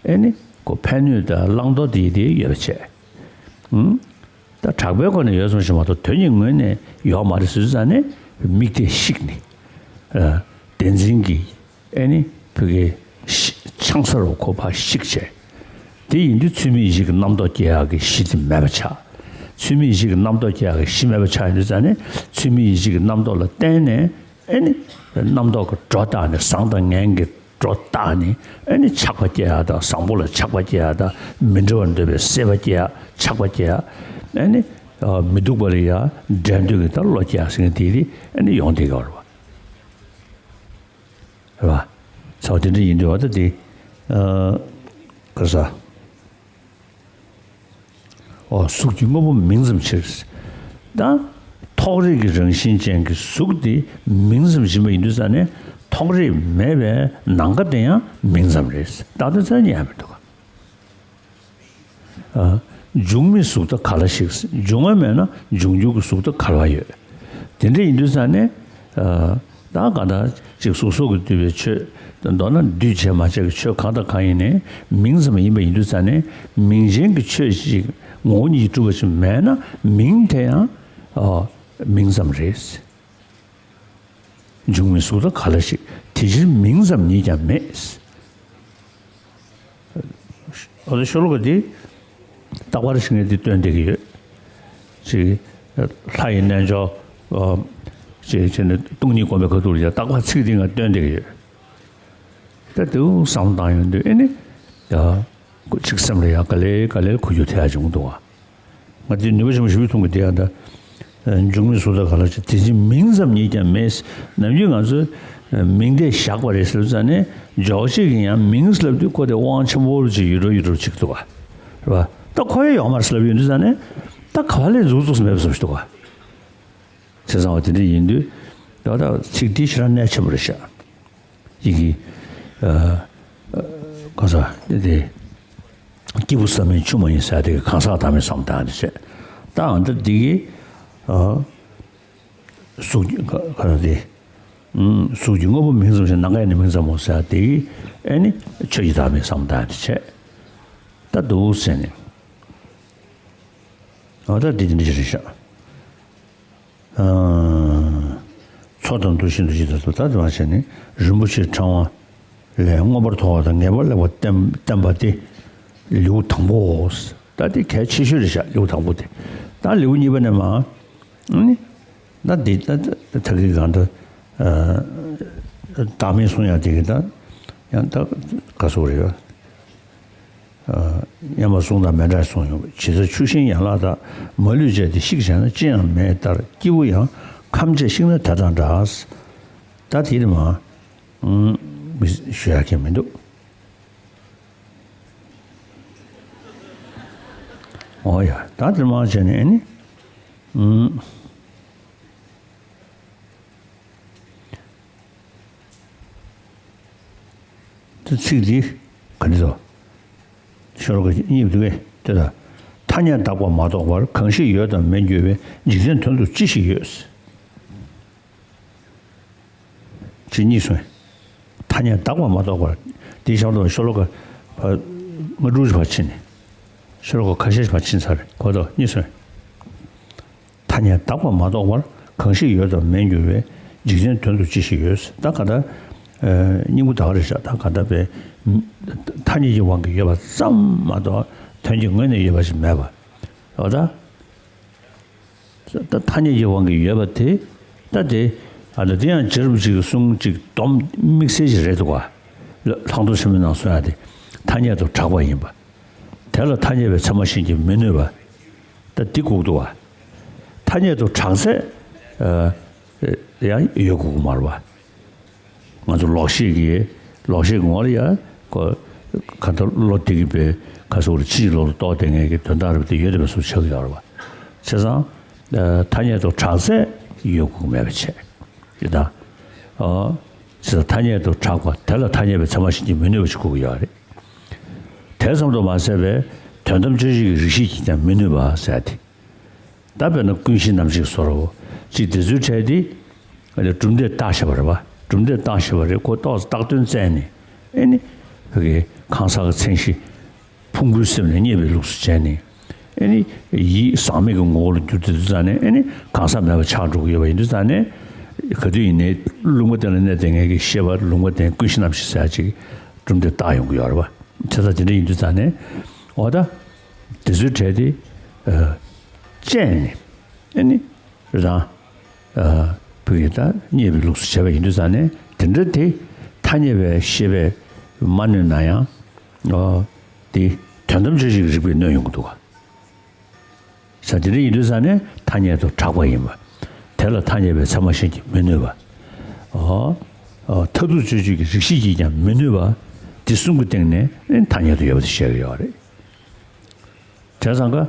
ཨེ་ནི་ཁོ་ཕན་ནུས་དང་བླང་དོར་འདི་དེ་ཡོད་པ་བྱས། ཨུམ། ད་གྲགས་པའི་སྒོ་ནས་ཡོད་ཙམ་ཞིག་མ་གཏོགས་དོན་གྱི་ངོས་ནས་ཡོད་མ་རེད་ཟེར་ཙང་ནས་མིག་དེ་བཤིག་ནས། ཨ། བདེན་འཛིན་གྱི་ཨེ་ནི་བུ་གའི་ཤི་ཆང་ས་རུ་ཁོ་ཕར་བཤིག་བྱས། དེ་ཡིན་དུས་ཚུལ་མིན་ཡིད་བྱེད་ཀྱི་རྣམ་རྟོག་སྐྱེ་ཡག་གི་གཞི་དེ་མེད་པ་ཆགས། ཚུལ་མིན་ཡིད་བྱེད་ཀྱི་རྣམ་རྟོག་སྐྱེ་ཡག་གི་གཞི་མེད་པ་ཆགས་ཡིན་དུས་ཙང་ནས་ཚུལ་མིན་ཡིད་བྱེད་ཀྱི་རྣམ་རྟོག་ལ་བརྟེན་ནས། ཨེ་ནི། རྣམ་རྟོག་གི་སྒྲོ་བཏགས་ནས་བཟང་དང་ངན་གྱི་སྒྲོ་བཏགས་ནས་ཨེ་ནི་ཆགས་པ་སྐྱེ་ཡག་དང་བཟང་པོ་ལ་ཆགས་པ་སྐྱེ་ཡག་དང་མི་འདྲ་བར་འདོད་པའི་སྲེད་པ་སྐྱེ་ཡག་ཆགས་པ་སྐྱེ་ཡག་ཨེ་ནི། མི་སྡུག་པ་ལ་ཡང་འགྲན་འདོད་ཀྱི་ད་བློ་སྐྱེ་ཡག་ཟེར་མཁན་དེ་རིགས་ཨེ་ནི་ཡོང་བསྡད་ཀྱི་ཡོད་རེད་བ། རེད་བ། ཚ་བ་དེ་འདྲ་ཡིན་དུས་བ་ད་དེ། ག་རེ་ཟ། ཨོ་གཟུགས་ཀྱི་དངོས་པོ་མིང་ཙམ་ཕྱིར། ད། ཐོགས་རེག་གི་རང་བཞིན་ཅན་གྱི་གཟུགས་དེ་མིང་ཙམ་སྦྱིན་པ་ཡིན་དུས་ཙང་ནས་ཐོགས་རེག་མེད་པའི་ནམ་མཁའ་དེ་ཡང་མིང་ཙམ་རེད། ད་ལྟ་ཚར་ཉན་མི་འདུག་ག་ཨ། འབྱུང་མེད་གཟུགས་ད་ག་ལ་ཞིག་འབྱུང་བ་མེད་ན་འབྱུང་འགྱུར་གྱི་གཟུགས་ད་ག་ལ་ཡོད། དེ་འདྲ་ཡིན་དུས་ཙང་ནས། ཨ། ད་གང་ལྟར་ཅིག་གཟུགས་སོགས་ཀྱིས་བསྡུས་པའི་ཆོས། མདོར་ན་འདུས་བྱས་མ་བྱས་ཀྱི་ཆོས་གང་དང་གང་ཡིན་ནའི་མིང་ཙམ་ཡིན་པ་ཡིན་དུས་ཙང་ནས་མིང་ཅན་གྱི་ཆོས་ཤིག་ངོ་བོ་ཉིད་ཀྱིས་གྲུབ་པ་ཞིག་མེད་ན་མིང་དེ་ཡང་། ཨ། མིང་ཙམ་རེད། འབྱུང་མེད་གཟུགས་ད་ག་ལ་ཞིག་དེ་ཕྱིར་མིང་ཙམ་ཉིད་ཀྱང་མེད། འོ་ད་ཤོ་ལོ་ཀ་འདི་རྟག་པར་ཞིག་ངས་འདི་སྟོན་བསྡད་ཀྱི་ཡོད། ཅིག་ལྷ་ཡི་རྣལ་འབྱོར། ཨ། ཅིག་བྱས་ནས་སྟོང་ཉིད་སྒོམ་པའི་ཁ་ཐུག་ལ་ཡང་རྟག་པར་ཚིག་འདི་ང་སྟོན་བསྡད་ཀྱི་ཡོད། ད་དེའུ་བསམ་བློ་བཏང་ཡོང་དུས་ཨེ་ནི། ཡ། ཁོ་ཅིག་སེམས་ལ་ཡང་ག་ལེ་ག་ལེ་ཁུ་རྒྱུ་ཐེ་ཡ་བྱུང་འདུག་བ། ང་དེ་ནུས་པ་ཆེན་པོ་ཞེ་པོ་མཐོང་གི་དེ་ཡང་ད། འབྱུང་མེད་གཟུགས་ད་ག་ལ་ཞིག་དེ་ཕྱིར་མིང་ཙམ་ཉིད་ཀྱང་མེད། ནམ་རྒྱུན་ང་ཚོས་མིང་དེ་བཞག་པ་རེད་ཟེར་ཙང་ནས་འཇོག་བྱེད་ཀྱི་ཡང་མིང་ལབ་དུས་ཁོ་དེ་དབང་ཆེན་པོ་ཅིག་ཡོད་འགྲོ་ཡོད་འགྲོ་ཅིག་འདུག་བ། རེད་བ། ད་ཁོ་ཡ་ཡོད་མ་རེད་ལབ་ཡོང་དུས་ཙང་ནས་ད་ག་བ་ལས་འཛུགས་འཛུགས་སུ་མེད་པ་བཟོ་ཞིག་འདུག་བ། བྱས་ཙང་བ་དེ་འདྲ་ཡིན་དུས་ད་ད་ཚིག་འདི་ཞེ་དྲག་གནད་ཆེན་པོ་རེད་ཤག་ཡི་གེ་ཨ། ཨ། གང་ཟག་དེ་དེ། སྐྱེས་བུ་བསམ་ཡས་ཆུང་མ་ཡིན་ཟེར་དེ་གི་གང་ཟག་བདག་མེད་བསམ་བཏང་དེ་བྱས། ད་ཨ་འདི་འདི་གི་ཨ། གཟུགས་ག་ག་རེ་དེ། གཟུགས་ཀྱི་དངོས་པོ་མིང་ཙམ་ཞིག་ནམ་མཁའ་ཡང་ནི་མིང་ཙམ་མོ་ཟེར་དེ་ཨེ་ནི་ཆོས་ཀྱི་བདག་མེད་བསམ་བཏང་དེ་བྱས། ད་འདུག་ཟེར་ནས། འོ་ད་འདི་འདི་འདྲ་རེད་ཤག་མཚོ་དང་འདུ་ཤེས་འདུ་ཤེས་དང་ད་དེ་མ་བྱས་ནས་རིན་པོ་ཆེ་ཕྲེང་བ་ལས་མངོན་པར་མཐོ་བ་དང་ངེས་པར་ལེགས་པར་བསྟན་བསྟན་པ་སྟེ་ལེའུ་དང་པོའོ། ད་དེ་གལ་ཆེ་ཤོས་རེད་ཤག་ལེའུ་དང་པོ་དེ། ད་ལེའུ་གཉིས་པ་ནས་མ་ནི་ད་འདི་ད་ད་གི་གང་འདྲ་བདག་མེད་གསུང་ཡག་དེ་གི་ད་ཡང་ད་ག་སོག་རེད། སྙན་པ་གསུང་དང་མེ་འདྲ་གསུང་ཡོང་། ཇི་ལྟར་ཆུ་ཤིང་ཡན་ལག་དག་མ་ལུས་བཅས་ཏེ་བཤིག་བྱས་ན་ཅི་ཡང་མེད་ལྟར་སྐྱེས་བུ་ཡང་ཁམས་བཅས་བཤིག་ན་དེ་དང་འདྲ། ད་དེ་ནི་མ་ཞུ་ཡག་གི་མི་འདུག་འོ་ཡ་ད་དེ་མ་བྱས་ནས་ནི། དེ་ཚིག་འདི་ག་འདི་དོ། ཤོ་ལོ་ཀ་གཉིས་འདུག་གས་དེ་ལ། ཐ་སྙད་དག་པ་མ་གཏོགས་པར་གང་ཞིག་ཡོད་དམ་མེད་འགྱུར་བའི་འཇིག་རྟེན་དོན་དུ་ཅི་ཞིག་ཡོད། ཅི་གཉིས་སོང་། ཐ་སྙད་དག་པ་མ་གཏོགས་པར་འདི་ཤོ་ལོ་ཀ་ཤོ་ལོ་ཀ་ལྔ་དྲུག་ཅིག་ཕར་ཕྱིན་ནས། ཤོ་ལོ་ཀ་ཁ་ཤས་ཤིག་ཕར་ཕྱིན་ཚར་རེད་གོ་ཐོས་གཉིས་སོང་། ཐ་སྙད་དག་པ་མ་གཏོགས་པར་གང་ཞིག་ཡོད་དམ་མེད་འགྱུར་བའི་འཇིག་རྟེན་དོན་དུ་ཅི་ཞིག་ཡོད། ད་ག་ད། སྙིང་པོ་ད་ག་རེད་ཤག་ད་ག་ད་པའི་ཐ་སྙད་ཀྱི་དབང་གིས་ཡོད་པ་ཙམ་མ་གཏོགས་དོན་གྱི་ངོས་ནས་ཡོད་པ་ཞིག་མེད་པ། འོ་ད། ད་ཐ་སྙད་ཀྱི་དབང་གིས་ཡོད་པ་དེ་ད་དེ་ཨ་ད་དེ་ཡང་རྗེ་རིན་པོ་ཆེ་གི་གསུང་ཅིག་སྡོམ་དམིགས་བསལ་ཞིག་རེད་འདུག་ག་ལྷག་མཐོང་ཆེན་མོའི་ནང་གསུང་ཡ་དེ་ཐ་སྙད་དུ་གྲགས་པ་ཡིན་པ། དེ་ལ་ཐ་སྙད་པའི་ཚད་མ་གཞན་གྱིས་མི་གནོད་པ། ད་འདི་དགོས་འདུག་བ། ཐ་སྙད་དུ་གྲགས་ཚད་ཡང་ཡོད་དགོས་ཀྱི་མ་རེད་བ། ང་ཚོ་ལོག་ཤེས་ཀྱི་ལོག་ཤེས་ཀྱི་ངོ་ལ་ཡ་ཀོ་ག་ད་བློ་བདེ་གི་པའི་ག་སོགས་ལ་ཕྱི་ཡི་ལོག་ཏུ་རྟོག་བསྡད་མཁན་གྱི་དོན་དག་རེད་དེ་ཡོད་དེ་བས་སུ་ཆགས་ཀྱི་ཡོད་རེད་བ། བྱས་ཙང་ཐ་སྙད་དུ་གྲགས་ཚད་ཡོད་དགོས་ཀྱི་མེད་པ་བྱས། ཡོད་ད། ཨོ། ཟེར་ཐ་སྙད་དུ་གྲགས་པ་དེ་ལ་ཐ་སྙད་པའི་ཚད་མ་གཞན་གྱིས་མི་གནོད་པ་ཞིག་དགོས་ཀྱི་ཡོད་རེད། དེ་ཙམ་དུ་མ་ཟད་པའི་དོན་དམ་དཔྱོད་བྱེད་ཀྱི་རིགས་ཤེས་ཀྱིས་ཀྱང་མི་གནོད་པ་ཟེར་ཏེ། ད་དཔེར་ན་ཀུན་གཞི་རྣམ་ཤེས་སོགས་རོ། ཅིག་དེ་ཚོའི་གྲས་དེ། གྲུབ་མཐས་བཏགས་ཤེས་པ་རེད་བ། གྲུབ་མཐས་བཏགས་ཤེས་པ་རེད་ཁོ་རྟོགས་བཏགས་དོན་བཙལ་ནས། ཨེ་ནི། བོད་ཀྱི་གང་ཟག་གི་མཚན་གཞི། ཕུང་པོའི་སེམས་ལ་བརྙས་པའི་ལུགས་སུ་བྱས་ནས། ཨེ་ནི། ཡིད་ཟག་མེད་ཀྱི་ངོ་བོ་ལ་འགྱུར་དུས་དུས་ཙང་ནས་ཨེ་ནི། གང་ཟག་མེད་པ་ཆགས་འགྲོ་གི་ཡོད་པ་ཡིན་དུས་ཙང་ནས། ག་དུས་ཡིན་ནའི་ལུང་པ་དེ་ལ་གནས་བསྡད་མཁན་གྱི་ཤེས་པ་ལུང་པ་དེ་ཀུན་གཞི་རྣམ་ཤེས་ཟེར་ཡ་ཅིག་གྲུབ་མཐས་བཏགས་ཡོང་གི་ཡོད་རེད་བ། བྱས་ཙང་དེ་འདྲ་ཡིན་དུས་ཙང་ནས། འོ་ད། དེ་ཚོའི་གྲས་དེ། བཅད་ནས། ཨེ་ནི། རང་། བོད་ཀྱི་ད་རྙེད་པའི་ལུགས་སུ་བྱས་པ་ཡིན་དུས་ཙང་ནས་དེ་འདྲ་དེ་ཐ་སྙད་པའི་ཤེས་པས་མ་གནོད་ན་ཡང་། དེ་དོན་དམ་དཔྱོད་བྱེད་ཀྱི་རིགས་པས་གནོད་ཡོང་གི་འདུག་ག་ས་དེ་འདྲ་ཡིན་དུས་ཙང་ནས་ཐ་སྙད་དུ་གྲགས་པ་ཡིན་པ། དེ་ལ་ཐ་སྙད་པའི་ཚད་མ་གཞན་གྱིས་མི་གནོད་པ། མཐར་ཐུག་དཔྱོད་བྱེད་ཀྱི་རིགས་ཤེས་ཀྱིས་ཀྱང་མི་གནོད་པ། དེ་གསུམ་གྱི་སྟེང་ནས་ཐ་སྙད་དུ་ཡོད་པ་དེ་བཤད་ཀྱི་ཡོད་རེད། བྱས་ཙང་ཀ།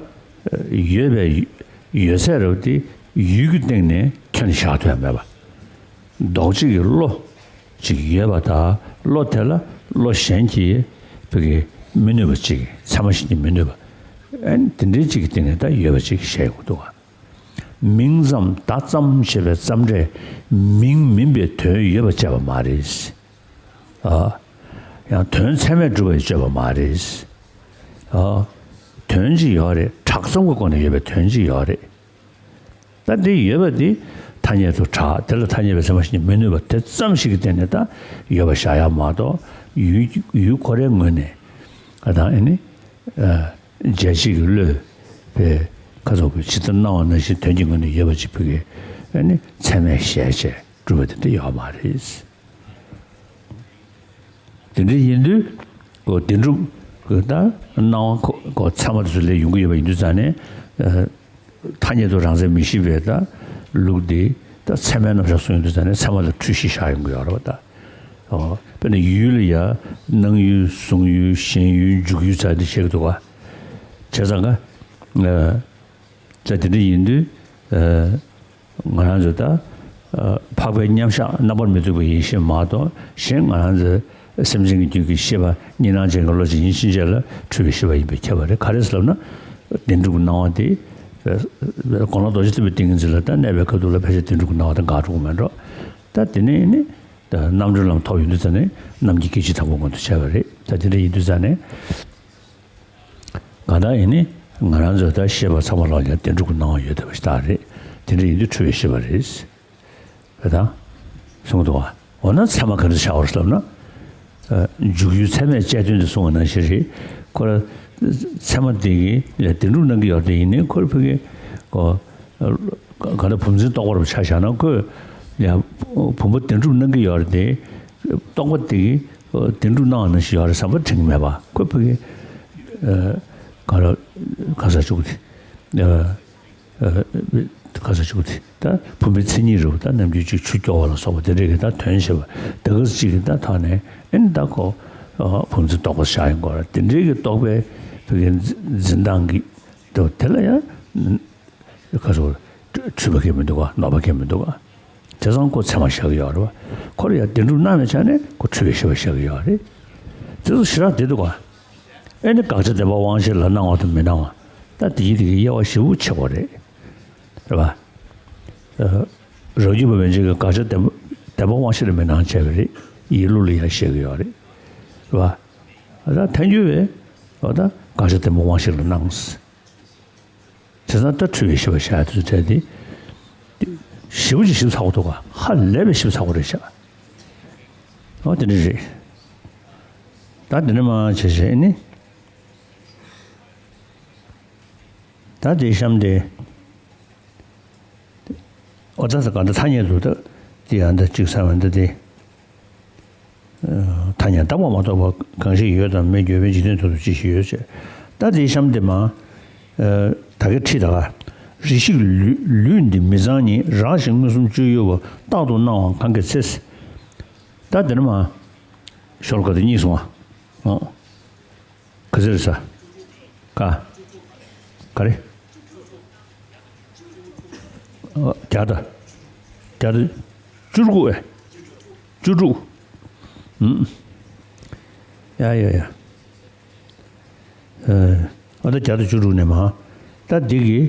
ཡོད་པའི་ཡོད་ཚད་རབ་དེ་ཡུལ་གྱི་སྟེང་ནས་ཁྱོན་བཞག་ཐུབ་ཡ་མེད་པ། རྡོག་གཅིག་གི་བློ་ཅིག་ཡོད་པ་དང་བློ་དེ་ལ་བློ་གཞན་གྱིས་བོད་ཀྱི་མི་གནོད་པ་ཅིག་ཚད་མ་གཞན་གྱིས་མི་གནོད་པ། ཨན་དེ་འདྲའི་ཅིག་གི་སྟེང་ནས་ད་ཡོད་པ་ཅིག་བཤད་ཡོང་གི་འདུག་ག་མིང་ཙམ་བརྡ་ཙམ་ཞེས་པའི་ཙམ་སྒྲས་མིང་མིན་པའི་དོན་ཡོད་པ་བཅད་པ་མ་རེད། ཨ། ཡང་དོན་ཚད་མས་གྲུབ་པ་བཅད་པ་མ་རེད། ཨ། དོན་ཅིག་ཡོད་རེད་གྲགས་ཙམ་གྱི་སྒོ་ནས་ཡོད་པའི་དོན་ཅིག་ཡོད་རེད། ད་འདི་ཡོད་པ་འདི་ཐ་སྙད་དུ་གྲགས་དེ་ལ་ཐ་སྙད་པའི་ཚད་མ་གཞན་མི་གནོད་པ་དེ་ཙམ་ཞིག་གི་སྟེང་ནས་ད་ཡོད་པ་བཞག་ཡ་མ་གཏོགས་ཡུལ་ཡུལ་ཁོ་རའི་ངོས་ནས་ཨ་དང་ཨེ་ནི། ཨ། འཇལ་བྱེད་ཀྱི་བློས་པའི་ཁ་ཚོགས་པའི་ཇི་ལྟར་སྣང་བ་ནང་བཞིན་དོན་གྱི་ངོས་ནས་ཡོད་པ་ཅིག་བོད་ཀྱི་ཨེ་ནི་ཚད་མས་གཞལ་བྱས་གྲུབ་པ་དེ་འདྲ་ཡོད་མ་རེད། དེ་འདྲ་ཡིན་དུས་ཨོ་བདེན་གྲུབ་ཀྱི་ད་སྣང་བ་ཁོ་ཁོ་ཚད་མ་དེ་ཚོ་ལས་ཡོང་གི་ཡོད་པ་ཡིན་དུས་ཙང་ནས་ཨ་ཐ་སྙད་དུ་རང་མཚན་མི་ཤེས་པའི་ད་ལུགས་འདི་ད་ཚད་མའི་རྣམ་གཞག་སོང་ཡོང་དུས་ཙང་ནས་ཚད་མ་ལ་འཁྲུལ་གཞི་བཞག་ཡོང་གི་ཡོད་རེད་བ་ད། ཨོ་དཔེར་ན་ཡུལ་ལ་ཡ་སྣང་ཡུལ་གཟུང་ཡུལ་ཞེན་ཡུལ་འཇུག་ཡུལ་ཚ་འདི་བཤད་ཀྱི་འདུག་བ། བྱས་ཙང་ཀ་ཨ་ད་དེ་འདྲ་ཡིན་དུས་ཨ། ང་རང་ཚོ་ད། འཕགས་པའི་མཉམ་གཞག་རྣམ་པར་མི་རྟོག་པའི་ཡེ་ཤེས་མ་གཏོགས་གཞན་ང་རང་ཚོ་སེམས་ཅན་གྱི་རྒྱུད་ཀྱི་ཤེས་པ་གཉིས་སྣང་ཅན་གྱི་བློ་ཅན་ཡིན་ཕྱིན་ཆད་ལ་འཁྲུལ་པའི་ཤེས་པ་ཡིན་པས་ཁྱབ་པ་རེད། ག་རེ་ཟེར་ལབ་ན། བདེན་གྲུབ་ཀྱི་སྣང་བ་དེ། དགོངས་ལ་རྡོ་རྗེ་ཐེག་པའི་ཏིང་ངེ་འཛིན་ལ་ད་གནས་པའི་སྐབས་དུས་ལ་ཕལ་ཆེར་བདེན་གྲུབ་ཀྱི་སྣང་བ་དང་དགག་འགྲོ་གི་མེད་འགྲོ། ད་དེ་ནས་ནི་ད་རྣམ་གྲོལ་ལམ་ཐོབ་ཡོང་དུས་ཙ་ནས་རྣམ་མཁྱེན་སྐད་ཅིག་དང་པོ་མངོན་དུ་བྱས་པ་རེད། ད་དེ་འདྲ་ཡིན་དུས་ཙ་ནས་གང་ལྟར་ཡིན་ནི་ང་རང་ཚོ་ད་ཤེས་པ་ཚང་མ་ལ་ཡང་བདེན་གྲུབ་ཀྱི་སྣང་བ་ཡོད་བསྡད་པ་ཞིག་ད་རེད། དེ་འདྲ་ཡིན་དུས་འཁྲུལ་བའི་ཤེས་པ་རེད། རེད་དང་། གསུངས་འདུག་བ། འོ་ན་ཚད་མ་ག་འདྲ་བྱ་བར་ལབ་ན། ཨ། འཇུག་ཡུལ་ཚད་མས་དཔྱད་དོན་དུ་གསུངས་པ་ནང་བཞིན་རེད། ཁོ་ལ་ཚད་མ་དེ་གི་ལ་བདེན་གྲུབ་སྣང་གི་ཡོད་དེ་ཡིན་ནའི་ཁོར་ཕ་གི་གོ། ག་ལ་བུམ་འཛིན་རྟོག་པ་རུ་ཆ་བཞག་ན་ཁོས་ཡང་བུམ་པ་བདེན་གྲུབ་སྣང་གི་ཡོད་རེད་དེ། རྟོག་པ་དེ་གི་བདེན་གྲུབ་སྣང་བ་ནང་བཞིན་ཡོད་རེད་བསམ་པ་དྲན་གི་མེད་པ་ཁོས་ཕ་གི་ག་ལ་ག་ས་བཅུག་དེ། ཁ་ས་ཆུ་དེ་ད་བུམ་པའི་མཚན་ཉིད་རུ་ད་ནམ་རྒྱུན་ཅིག་ཆུ་སྐྱོ་བ་ལ་སོགས་པ་དེ་འདྲས་ཀྱི་ད་དོན་བྱེད་པ་དེ་ག་ཅིག་གི་ད་ཐོག་ནས་ཨེ་ནི་ད་ཁོ་བུམ་འཛིན་རྟོག་པ་བཞག་ཡིན་གོ་ར། དེ་འདྲས་ཀྱི་རྟོག་པའི་བུ་གའི་འཛིན་སྟངས་ཀྱི་དེ་ལ་ཡང་ཁ་སོ་འཁྲུལ་པ་གས་མི་འདུག་ག་ནོར་བ་གས་མི་འདུག་ག་དེ་ཙང་ཁོ་ཚད་མ་བཞག་གི་ཡོད་རེད་བ། ཁོ་ལ་ཡང་བདེན་གྲུབ་སྣང་བའི་ཆ་ནས་ཁོ་འཁྲུལ་པའི་ཤེས་པ་བཞག་གི་ཡོད་རེད། དེ་ཚོ་ཞེ་དྲག་བདེ་འདུག་ག་ཨེ་ནི་དགག་བྱ་བདེན་པ་དབང་ཤེས་ལ་སྣང་བ་དང་མི་སྣང་བ། ད་དེ་ཡི་དེ་གི་དབྱེ་བ་ཞེ་པོ་ཕྱེ་དགོས་རེད། རེད་བ། རབ་བརྒྱུད་པ་མན་ཆད་ཀྱི་དགག་བྱ་བདེན་པ་བདེན་པ་དབང་ཤེས་ལ་མི་སྣང་བྱས་པ་རེད། ཡིད་བློ་ལ་ཡང་བཤད་ཀྱི་ཡོད་རེད། རེད་བ། ད་ཐལ་འགྱུར་བས་འོ་ད་དགག་བྱ་བདེན་པ་དབང་ཤེས་ལ་སྣང་། བྱས་ཙང་ད་འཁྲུལ་བའི་ཤེས་པ་བཞག་དུས་བྲལ་ཏེ། ཞེ་པོ་ཅིག་ཞིབ་ཚགས་པོ་འདུག་ག་ཧ་ལས་པའི་ཞིབ་ཚགས་པོ་རེད་ཤག་འོ་དེ་འདྲ་རེད། ད་དེ་འདྲ་མ་བྱས་བྱས་ནི། ད་དེའི་གཤམ་དེ། ཨོ་ད་ད་ག་འདྲ་ཐ་སྙད་དུ་ད་དེ་ཡང་ད་ཅིག་བསམ་པ་འདི་དེ། ཐ་སྙད་བཏགས་པ་མ་གཏོགས་པ་གང་ཞིག་ཡོད་དམ་མེད། འགྱོད་པས་འཇིག་རྟེན་དུ་ཅི་ཞིག་ཡོད་ཅེས། ད་དེའི་གཤམ་དེ་མ། ད་གེ་ཁྲིད་ད་ག་རེ་ཞིག་ལུས་ལུས་འདི་མི་གཙང་ཉིད། རགས་ཤིང་མངོན་སུམ་སྤྱོད་ཡུལ་བ། རྟག་ཏུ་སྣང་བ་གང་གི་ཚེ། ད་དེ་ནི་མ། ཤོ་ལོ་ཀ་དེ་གཉིས་སོང་ཨ། ག་ཚོད་རེད་ས། ཀ་ག་རེ། བརྒྱ་དང་། བརྒྱ་དང་བཅུ་དྲུག་ཨེ། བཅུ་དྲུག་ཨུམ། ཡ་ཡ་ཡ། ཨ་ད་བརྒྱ་དང་བཅུ་དྲུག་ནས་མ། ད་འདི་གི་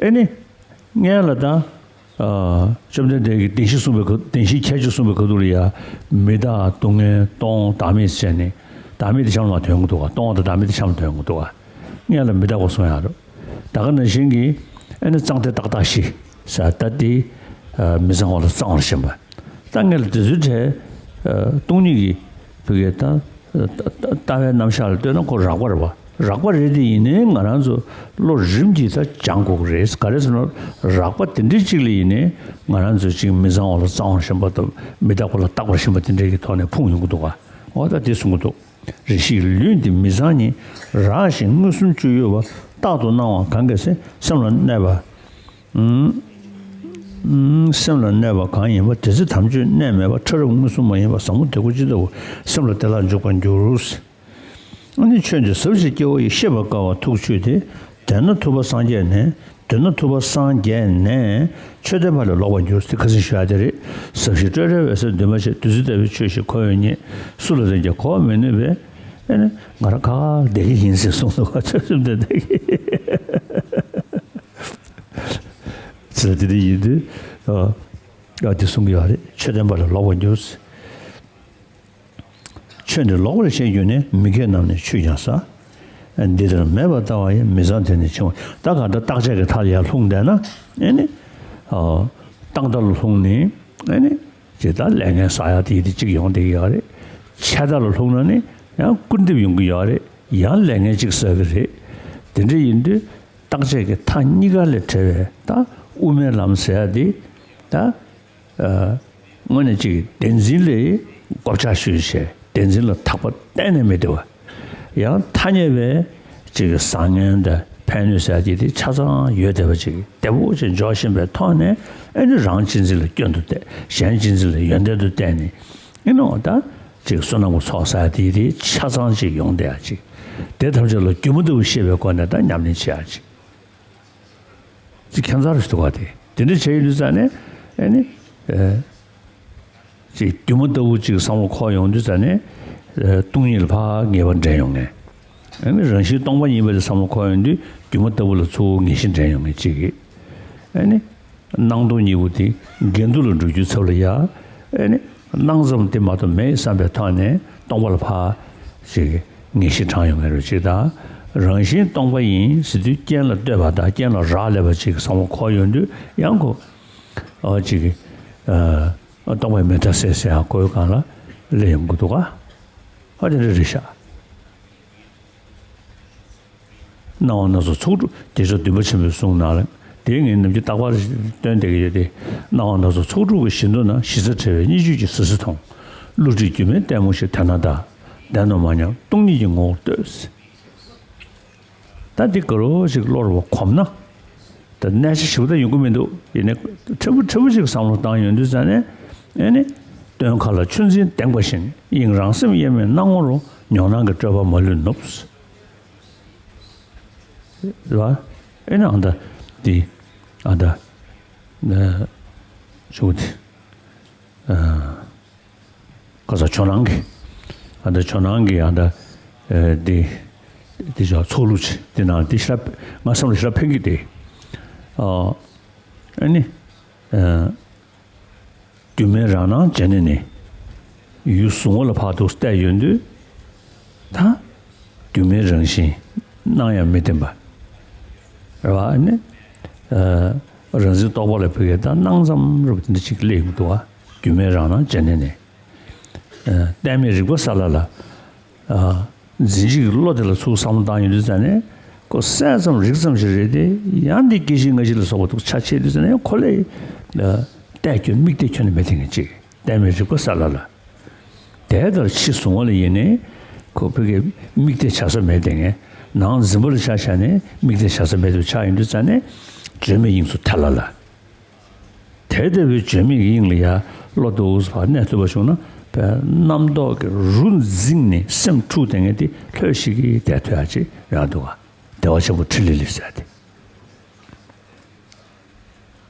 ཨེ་ནི། སྔོན་ལ་ད། བཅོམ་ལྡན་འདས་ཀྱིས་བདེན་བཞི་གསུངས་པའི་སྐབས། བདེན་བཞིའི་ཁྱད་ཆོས་གསུངས་པའི་སྐབས་དུ་ལ་ཡ། མི་རྟག་སྡུག་བསྔལ་སྟོང་བདག་མེད་ཟེར་ནས། བདག་མེད་དེ་གཤམ་ལ་མ་ཐོན་གྱི་འདུག་ག་སྟོང་བ་དང་བདག་མེད་དེ་གཤམ་ལ་ཐོན་གྱི་འདུག་ག་སྔོན་ལ་མི་རྟག་པ་གསུངས་ཡག་རེད། ད་ག་ནང་བཞིན་གྱི་ཨ་ནི་གཙང་མཐའི་རྟག་བདག་བཞི་ཟེར་ད་དེ། མི་གཙང་བ་ལ་གཙང་བར་ཞེན་པ། ད་སྔོན་ལ་དེ་ཚོའི་གྲས། སྟོང་ཉིད་ཀྱི་བུ་གའི་ད། ལྟ་བའི་རྣམ་གཞག་ལ་ལྟོས་ན་ཁོ་རགས་པ་རེད་བ། རགས་པ་རེད་དེ་ཡིན་ནའི་ང་རང་ཚོ་བློ་རིམ་གྱིས་ད་སྦྱང་དགོས་ཀྱི་རེད། ག་རེ་ཟེར་ན་རགས་པ་དེ་འདྲའི་གཅིག་ལ་ཡིན་ནའི་ང་རང་ཚོ་གཅིག་མི་གཙང་བ་ལ་གཙང་བར་ཞེན་པ་དང་མི་རྟག་པ་ལ་རྟག་པར་ཞེན་པ་དེ་འདྲའི་གི་ཐོག་ནས་ཕུང་ཡོང་གི་འདུག་ག་འོ་ད་དེ་གསུང་གི་འདུག་རེ་ཞིག་ལུས་འདི་མི་གཙང་ཉིད། རགས་ཤིང་མངོན་སུམ་སྤྱོད་ཡུལ་བ། རྟག་ཏུ་སྣང་བ་གང་གི་ཚེ། སེམས་ལ་གནས་པ། སེམས་ལ་གནས་པ་གང་ཡིན་པ། དེ་ཚེ་དམ་ཆོས་གནས་མེད་པ། ཕྲ་རབ་མངོན་སུམ་མ་ཡིན་པ། བཟང་པོ་དྲེགས་པ་ཇི་ལྟ་བུ། སེམས་ལ་དེ་ལ་འཇུག་པར་འགྱུར། ཨ་ནི་ཆོས་འདི་ཟབ་ཞིང་སྐྱེ་བོ་ཡི། ཤེས་པར་དཀའ་བ་ཐུགས་ཆུད་དེ། དེས་ན་ཐུབ་པ་སངས་རྒྱས་ནས། དེས་ན་ཐུབ་པ་སངས་རྒྱས་ནས། ཆོས་བསྟན་པ་ལས་ལོག་པར་འགྱུར། དེ་ཁ་སང་ཞུ་ཡ་དེ་རེད། ཟབ་ཞི་སྤྲོས་བྲལ་འོད་གསལ་འདུས་མ་བྱས། བདུད་རྩི་ལྟ་བུའི་ཆོས་ཤིག་ཁོ་བོས་རྙེད། སུ་ལ་ལྡན་ཀྱང་གོ་བ་མི་ནུས་པས། ཨེ་ནི་ང་རང་ཁ་ཁ་བསྡད་ཀྱི་ཡིན་ཟེར་གསུངས་འདུག་བ། ཆོས་གསུམ་དེ་བསྡད་ཀྱི། ཟེར་དེ་འདྲ་ཡིན་དུས། ཨ་དེ་གསུང་གི་ཡོད་རེད། ཆོས་བསྟན་པ་ལས་ལོག་པར་འགྱུར། ཆོས་འདི་ལོག་པར་ཤེས་གྱུར་ནས། མི་དགེ་རྣམས་ནི་ཆུད་ཀྱང་ཟ། འདི་ལྟར་མེད་པར་ལྟ་བ་ཡིས། མི་གཙང་དེ་ནི་འཆིང་བ། ད་ག་འདྲ་བརྟག་དཔྱད་ཀྱི་མཐའ་ལ་ཡར་ལྷུང་བསྡད་ན། ཨེ་ནི། ཨ། བཏང་མཐའ་ལ་ལྷུང་ནས། ཨེ་ནི། ཇི་ལྟར་ལས་ངན་བསགས་ཡག་དེ་ཡི་དེ་གཅིག་ཡོང་བསྡད་ཀྱི་ཡོད་རེད། འཆད་མཐའ་ལ་ལྷུང་ན་ནི་ཡང་སྐུར་འདེབས་ཡོང་གི་ཡོད་རེད། ཡང་ལས་ངན་གཅིག་བསགས་ཀྱི་རེད། དེ་འདྲ་ཡིན་དུས་བརྟག་དཔྱད་ཀྱི་མཐའ་གཉིས་ཀ་ལས་བྲལ་བའི་ད་དབུ་མའི་ལམ་ཟེར་ཡག་དེ་ད། དངོས་གནས་གཅིག་བདེན་འཛིན་ལ་གོ་ཆ་ཞུས་བྱས། བདེན་འཛིན་ལ་ཐག་པ་གཏན་ནས་མི་བདེ་བ། ཡང་ཐ་སྙད་པའི་གཅིག་བཟང་ངན་དང་ཕན་གནོད་ཟེར་ཡག་དེ་ཆ་ཚང་ཡོད་བསྡད་པ་ཅིག་བདེ་པོ་ཅིག་འཇོག་བཞིན་པའི་ཐོག་ནས། ཨེ་ནི་རང་གཅེས་འཛིན་ལ་སྐྱོན་དུ་བལྟས། གཞན་གཅེས་འཛིན་ལ་ཡོན་ཏན་དུ་བལྟས་ནས། ཨེ་ནི་འོ་ད་གཅིག་བསོད་ནམས་ཀྱི་ཚོགས་ཟེར་ཡག་དེ་ཆ་ཚང་ཅིག་ཡོང་བསྡད་ཡག་ཅིག་དེ་ཐམས་ཅད་ལ་སྒྱུ་མ་ལྟ་བུ་ཤེས་པའི་སྒོ་ནས་ད་ཉམས་ལེན་བྱེད་ཡག་ཅིག་ཅིག་ཁྱད་མཚར་ཞིག་འདུག་ག་དེ་དེ་འདྲ་བྱས་ཡོང་དུས་ཙ་ནས། ཨེ་ནི། ཨེ། ཅིག་སྒྱུ་མ་ལྟ་བུ་ཅིག་བསམ་བློ་འཁོར་ཡོང་དུས་ཙ་ནས། ཨེ། སྟོང་ཉིད་ལ་ཕར་ངེས་པ་འདྲེན་ཡོང་ངེས། ཨེ་ནི་རང་བཞིན་སྟོང་པ་ཉིད་པ་དེ་བསམ་བློ་འཁོར་ཡོང་དུས་སྒྱུ་མ་ལྟ་བུ་ལ་ཚུར་ངེས་ཤེས་འདྲེན་ཡོང་ངེས་ཅིག་གིས། ཨེ་ནི། སྣང་སྟོང་གཉིས་པོ་དེ་འགལ་འདུ་ལ་འགྲོ་རྒྱུའི་ཚབ་ལ་ཡ། ཨེ་ནི། སྣང་ཙམ་དེ་མ་གཏོགས་མེད་བསམ་པའི་ཐོག་ནས་སྟོང་པ་ལ་ཕར་ཅིག་ངེས་ཤེས་དྲངས་ཡོང་མཁན་རེད་ཅིག་དང་། རང་བཞིན་སྟོང་པ་ཡིན་ཟེར་དུས་རྐྱེན་ལ་ལྟོས་པ་དང་རྐྱེན་ལ་རག་ལས་པ་ཅིག་གི་བསམ་བློ་འཁོར་ཡོང་དུས་ཡང་ཁོ། ཨ་ཅིག་ཨ་སྟོང་པ་མི་འཐད་ཟེར་ཟེར་ཡང་ཁོའི་སྒང་ལ་སླེབས་ཡོང་གི་འདུག་ག་ཨ་དེ་འདྲ་རེད་ཤག་སྣང་བ་སྣ་ཚོགས་ཚོགས་དྲུག་བདེ་མཆོག་འདུན་པ་ཆེན་པོའི་གསུང་ནང་ལ། དེ་ངས་ནམ་རྒྱུན་རྟག་པར་སྟོན་བསྡད་ཀྱི་ཡོད་དེ། སྣང་བ་སྣ་ཚོགས་ཚོགས་དྲུག་གི་བཞི་མདོ་ན་གཞི་རྩ་བྲལ་བའི་གཉིས་བརྗོད་ཀྱི་ཟུར་ཟུར་མཐོང་། བསླུ་བྲིད་སྒྱུ་མའི་ལྟད་མོ་ཞིག་དོན་ན་གདའ། བདེན་ནོ་མ་སྙམ་སྟོང་ཉིད་ཀྱི་ངོ་བོར་ལྟོས། ད་འདི་ག་རོ་ཞིག་བློར་བ་གོམས་ན། ད་གནས་ཆ་ཞིབ་ད་ཡོང་གི་མི་འདུག་ཡིན་ནའི་ཕྲན་བུ་ཕྲན་བུ་ཞིག་བསམ་བློ་བཏང་ཡོང་དུས་ཙ་ནས། ཨེ་ནི། སྟོན་ཁ་ལ་ཆུ་འཛིན་ལྡེངས་པ་བཞིན་དབྱིངས་རང་སེམས་དབྱེར་མེད་སྣང་ངོ་རུ་མྱོང་སྣང་གི་སྤྲོས་པ་མ་ལུས་ནུབ། རེད་བ། ཨེ་ནི་ཨ་ད། འདི། ཨ་ད། ཨ་ཆུ་དེ། ཨ། ཁ་ས་ཇོ་ནང་གི། ཨ་ད་ཇོ་ནང་གི་ཨ་ད། ཨེ་འདི། འདི་ཅོག་ཚོགས་ལུགས་ཆེ་འདི་ནང་འདི་ཞེ་དྲག་ང་བསམ་བློ་ཞེ་དྲག་ཕན་གྱི་འདི། ཨ། ཨེ་ནི། ཨ། སྒྱུ་མའི་རང་སྣང་བྱས་ནས་ནི། ཡུལ་གཟུང་བ་ལ་ཕར་དུ་བལྟས་ཡོང་དུས། ད། སྒྱུ་མའི་རང་བཞིན་སྣང་ཡང་མི་བདེན་པ། རེད་བ་ཨ་ནི། ཨ། རང་འཛིན་རྟོག་པ་ལ་ཕུལ་ཡས་ད་སྣང་ཙམ་རེད་པ་དེ་འདྲ་ཅིག་སླེབས་ཡོང་གི་འདུག་བ། སྒྱུ་མའི་རང་སྣང་བྱས་ནས་ནི། ཨ། གཏན་མེད་རིག་པ་གསལ་ལ་ལ། ཨ། འཛིན་བྱེད་ཀྱི་བློ་དེ་ལ་ཚུར་བསམ་བློ་བཏང་ཡོང་དུས་ཙ་ནས་ཁོ་གསལ་ཙམ་རིག་ཙམ་ཞིག་རེད་དེ། ཡང་འདི་སྐྱེ་ཤི་རྔ་ཤི་ལ་སོགས་པ་འདུག་ཆ་ཆེ་དུས་ཙ་ནས་ཁོ་ལས། ཨ། བལྟས་ཁྱོན་མིག་བལྟས་ཁྱོན་ནས་མེད་དེ་ངེས་ཅིག་གཏན་མེད་རིག་པ་གསལ་ལ་ལ། དེ་ལྟར་ཕྱི་གཟུང་བ་ལ་ཡིན་ནས་ཁོ་ཕ་གི་མིག་བལྟས་བྱ་ས་མེད་དེ་ངེས། ནང་འཛིན་པ་ལ་ཆ་བཞག་ནས་མིག་བལྟས་བྱ་ས་མེད་དུ་ཆགས་ཡོང་དུས་ཙ་ནས་བརྗོད་མེད་དབྱིངས་སུ་ཐལ་ལ་ལ། དེ་ལྟ་བུའི་བརྗོད་མེད་ཀྱི་དབྱིངས་ལ་ཡང་བློ་རྟོགས་བར་གནས་ཐུབ་པ་བྱུང་ན། བས་རྣམ་རྟོག་གི་རུ་འཛིངས་ནས་སེམས་འཁྲུགས་དེ་ངས་དེ་ལྷོད་ཤིག་གིས་བསྡད་ཐུབ་ཡག་ཅིག་ཡང་འདུག་ག་བདེ་བ་ཆེན་པོ་ཕྲིན་ལས་ལས་ཟེར་ཏེ།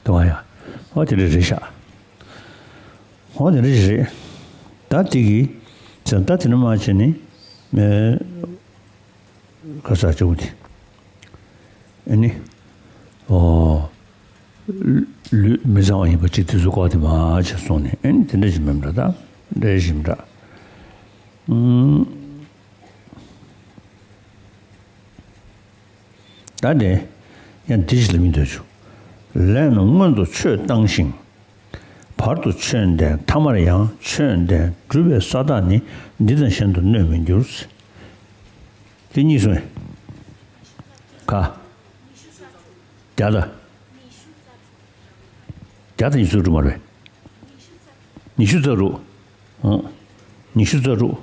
འདུག་ག་ཡ། ཨོ་དེ་འདྲ་རེད་ཤག་ཨོ་དེ་འདྲ་ཞིག་རེད། ད་དེ་གི་ཙམ་ད་དེ་ནས་མར་བྱས་ནས་མེ། ག་ས་ཅོག་དེ། ཨ་ནི། ཨོ། ལུས་མི་གཙང་བ་ཡིན་པ་ཅིག་དེ་ཚོ་ཀོ་དེ་མ་ཆེ་སོང་ནས་ཨ་ནི་དེ་འདྲ་ཞིག་མིན་འདྲ་ད། འདྲ་ཞིག་འདྲ། ཨུམ། ད་དེ། ཡང་འདི་ཞིག་ལ་མི་འདོད་ཆུ། ལས་རྣམས་སྔོན་དུ་ཆོས་བཏང་ཞིང་། བར་དུ་ཆོས་བསྟན་ཐ་མར་ཡང་ཆོས་བསྟན་གྲུབ་པའི་ས་དག་ནི་འདི་དང་གཞན་དུ་གནོད་མི་འགྱུར། དེ་གཉིས་སོང་། ག་བརྒྱ་དང་། བརྒྱ་དང་ཉི་ཤུ་རྩ་དྲུག་མ་རེད། ཉི་ཤུ་རྩ་དྲུག་ཨང་། ཉི་ཤུ་རྩ་དྲུག་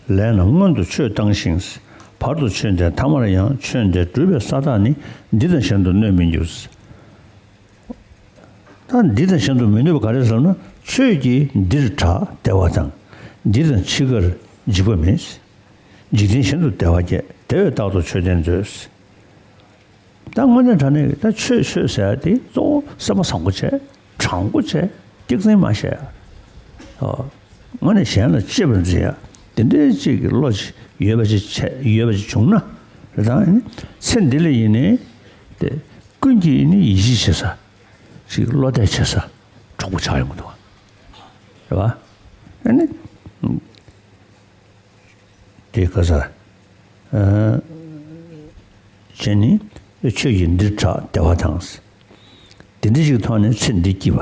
ལས་རྣམས་སྔོན་དུ་ཆོས་བཏང་ཞིང་། བར་དུ་ཆོས་བསྟན་ཐ་མར་ཡང་ཆོས་བསྟན་གྲུབ་པའི་ས་དག་ནི་འདི་དང་གཞན་དུ་གནོད་མི་འགྱུར། ད་འདི་དང་གཞན་དུ་མི་གནོད་པ་ག་རེ་ཟེར་ན། ཆོས་ཀྱིས་འདིར་གྲགས་བདེ་བ་དང་། འདི་དང་འཆི་ཁར་འཇིགས་པ་མེད། འཇིག་རྟེན་གཞན་དུ་བདེ་བ་བསྐྱེད། དེ་བས་རྟག་ཏུ་ཆོས་བསྟན་མཛོད། ད་དངོས་གནས་དྲང་གནས་ཀྱི་ད་ཆོས་ཆོས་ཟེར་ཡ་དེ་གཙོ་བོ་སེམས་པ་བཟང་པོ་བྱས། དྲང་པོ་བྱས། སྐྱག་རྫུན་མ་བཤད་ཡ། ཨོ། དངོས་གནས་གཞན་ལ་གཅེས་པར་འཛིན་ཡ། དེ་འདྲའི་ཅིག་གི་བློ་ཅིག་ཡོད་པ་ཅིག་བྱས་ཡོད་པ་ཅིག་བྱུང་ན། རེད་ད་ཨ་ནི་ཚེ་འདི་ལ་ཡིན་ནའི་དེ་ཀུན་གྱིས་ནི་ཡིད་ཆེས་བྱེད་ས་ཅིག་བློ་གཏད་བྱེད་ས་གྲོགས་པོ་ཆགས་ཡོང་གི་འདུག་རེད་བ། ཨ་ནི། དེ་ག་ས། ཨ། བྱས་ནས་ཆོས་ཀྱིས་འདིར་གྲགས་བདེ་བ་དང་། དེ་འདྲ་ཞིག་ཐོག་ནས་ཚེ་འདི་སྐྱིད་པ།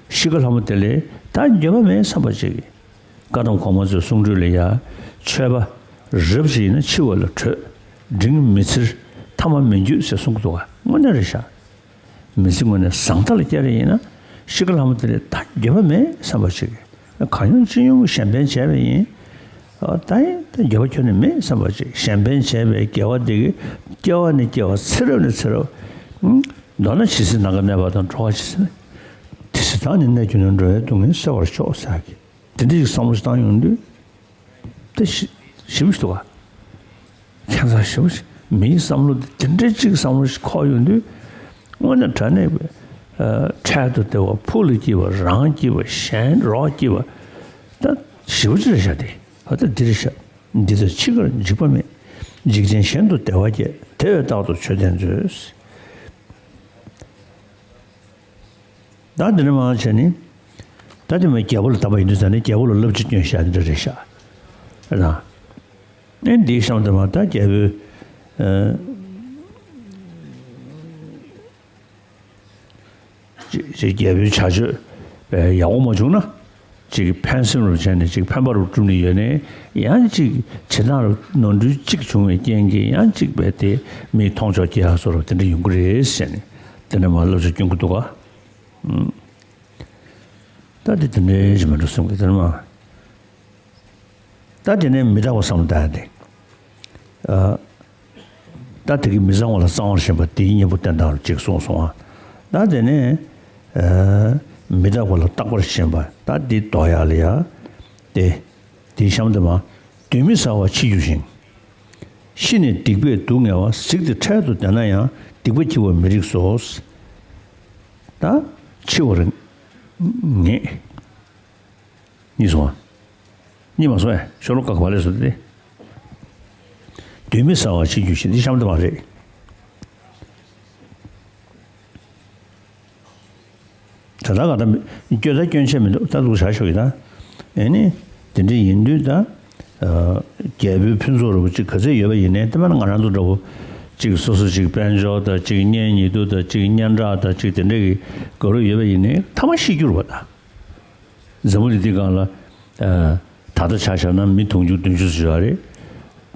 ཤི་ཁ་ལྷ་མོ་དེ་ལས་ད་འགྱོད་པ་མེད་བསམ་པ་ཅིག་བཀའ་གདམས་གོང་མ་ཚོའི་གསུང་སྒྲོས་ལ་ཡ། ཆོས་པ་རབ་ཅིག་ཡིན་ན་འཆི་བ་ལ་བྲོད། འབྲིང་མི་ཚེར་ཐ་མ་མི་འགྱོད་ཟེར་གསུང་གི་འདུག་ག་དངོས་གནས་རེད་ཤག་མི་ཚེ་དངོས་གནས་བཟང་ཐག་ལ་བསྐྱལ་རེ་ཡིན་ན་ཤི་ཁ་ལྷ་མོ་དེ་ལས་ད་འགྱོད་པ་མེད་བསམ་པ་ཞིག་གང་ཡོང་ཅི་ཡོང་གཞན་ཕན་བྱས་པ་ཡིན། ཨ། ད་ཡིན་ད་འགྱོད་པ་ཁྱོན་ནས་མེད་བསམ་པ་ཞིག་གཞན་ཕན་བྱས་པའི་དགེ་བ་དེ་གིས་སྐྱེ་བ་ནས་སྐྱེ་བ་ཚེ་རབས་ནས་ཚེ་རབས། ཨང་། མདོར་ན་ཇི་སྲིད་ནམ་མཁའ་གནས་པ་དང་། འགྲོ་བ་ཇི་སྲིད་ནས། དེ་སྲིད་བདག་ནི་གནས་གྱུར་ནས། འགྲོ་བའི་སྡུག་བསྔལ་སེལ་བར་ཤོག་ཟེར་གི་དེ་འདྲ་ཞིག་བསམ་བློ་ཞིག་བཏང་ཡོང་དུས། དེ་ཞི་ཞི་བ་ཞིག་འདུག་ག་ཁྱད་མཚར་ཞེ་པོ་ཞིག་མིའི་བསམ་བློ་དེ་དེ་འདྲའི་གཅིག་བསམ་བློ་ཞིག་འཁོར་ཡོང་དུས། དངོས་གནས་དྲང་གནས་ཀྱི་འཕྲལ་དུ་བདེ་བ། ཕུགས་ལ་སྐྱིད་པ། རང་སྐྱིད་པ། གཞན་རོགས་སྐྱིད་པ། ད་ཞེ་པོ་ཅིག་རེད་ཤག་དེ་ཨ་ད་འདི་རེད་ཤག་འདི་ལྟར་འཆི་ཁར་འཇིགས་པ་མེད། འཇིག་རྟེན་གཞན་དུ་བདེ་བ་བསྐྱེད། དེ་བས་རྟག་ཏུ་ཆོས་བསྟན་མཛོད། ད་འདི་ནས་མར་བྱས་ནས། ད་དེ་མ་རྒྱལ་པོ་ལ་བཏགས་པ་ཡིན་དུས་ཙང་ནས་རྒྱལ་པོ་ལ་བསླབ་བྱ་སྐྱོན་བཞག་འདི་འདྲ་རེད་ཤག་རེད་དང་། ཨེ་འདིའི་གཤམ་དུ་མ་ད་རྒྱལ་པོའི་ཨ། ཅིག་ཅིག་རྒྱལ་པོའི་བྱ་སྤྱོད་ཡག་པོ་མ་བྱུང་ན། ཅིག་ཕན་སེམས་རུ་བྱས་ནས་ཅིག་ཕན་པ་རུ་བསྒྲུབས་ནས་ཡོད་ནས། ཡང་ཅིག་བྱེད་སྟངས་རུ་ནོར་འཁྲུལ་གཅིག་བྱུང་བའི་རྐྱེན་གྱིས་ཡང་ཅིག་བས་དེ་མིས་མཐོང་ཕྱོགས་སྐྱེ་ཡག་བཟོ་འདྲ་དེ་འདྲ་ཡོང་གི་རེད་ཟེར་ནས་དེ་འདྲ་མ་བསླབ་བྱ་སྐྱོན་གྱི་འདུག་ག། ད་དེ་དེ་འདྲའི་ཞིག་མ་འགྲོ་སེམས་ཀྱི་དེ་ནས་མ། ད་དེ་ནས་མི་རྟག་པ་བསམ་བློ་བཏང་ཡ་དེ། ཨ། ད་དེ་གི་མི་གཙང་བ་ལ་གཙང་བར་ཞེན་པ་དེའི་གཉེན་པོ་བསྟན་སྟངས་རུ་ཅིག་གསུངས་སོང་ཨ། ད་དེ་ནས་ཨ། མི་རྟག་པ་ལ་རྟག་པར་ཞེན་པ་ད་འདི་ལྡོག་ཡག་ལ་ཡ། དེ་དེའི་གཤམ་དུ་མ། གདོན་མི་ཟ་བར་འཆི་འགྱུར་ཞིང་། ཤི་ནས་སྡིག་པས་སྡུག་བསྔལ་བ། གཟིགས་ཏེ་འཕྲལ་དུ་བདེན་ན་ཡང་། སྡིག་པ་འཁྱིལ་བར་མི་རིགས་སོ། ད་འཆི་བར་ངེས། གཉིས་སོང་ཨ། གཉིས་མ་སོང་ཨེ། ཤོ་ལོ་ཀ་ག་པ་ལས་སོ་དེ། གདོན་མི་ཟ་བར་འཆི་འགྱུར་ཞིང་། འདི་གཤམ་དུ་མ་རེད། ད་ལྟ་ག་ད་སྐྱོན་ད་སྐྱོན་ཆད་མི་འདུག་ད་འདུག་བྱ་ཤོག་ཡིན་ད། ཨེ་ནི། དེ་འདྲ་ཡིན་དུས་ད། ཨ། རྒྱལ་པོའི་ཕུན་ཚོགས་རུ་གཅིག་ག་ཚད་ཡོད་པ་ཡིན་ནའི་དེ་མ་ན་ང་རང་ཚོ་འདྲ་བོ། གཅིག་སོ་སོ་གཅིག་དཔལ་འབྱོར་དང་གཅིག་གཉེན་ཉེ་དུ་དང་གཅིག་སྙན་གྲགས་དང་གཅིག་དེ་འདྲ་གི་ག་རུ་ཡོད་པ་ཡིན་ནའི་ཐ་མ་ཤི་འགྱུར་བ་ད། འཛམ་བུ་གླིང་འདི་སྒང་ལ། ཨ། ད་ལྟ་ཆ་བཞག་ན་མི་དུང་ཕྱུར་བདུན་ཅུ་ཙམ་ཡོད་རེད།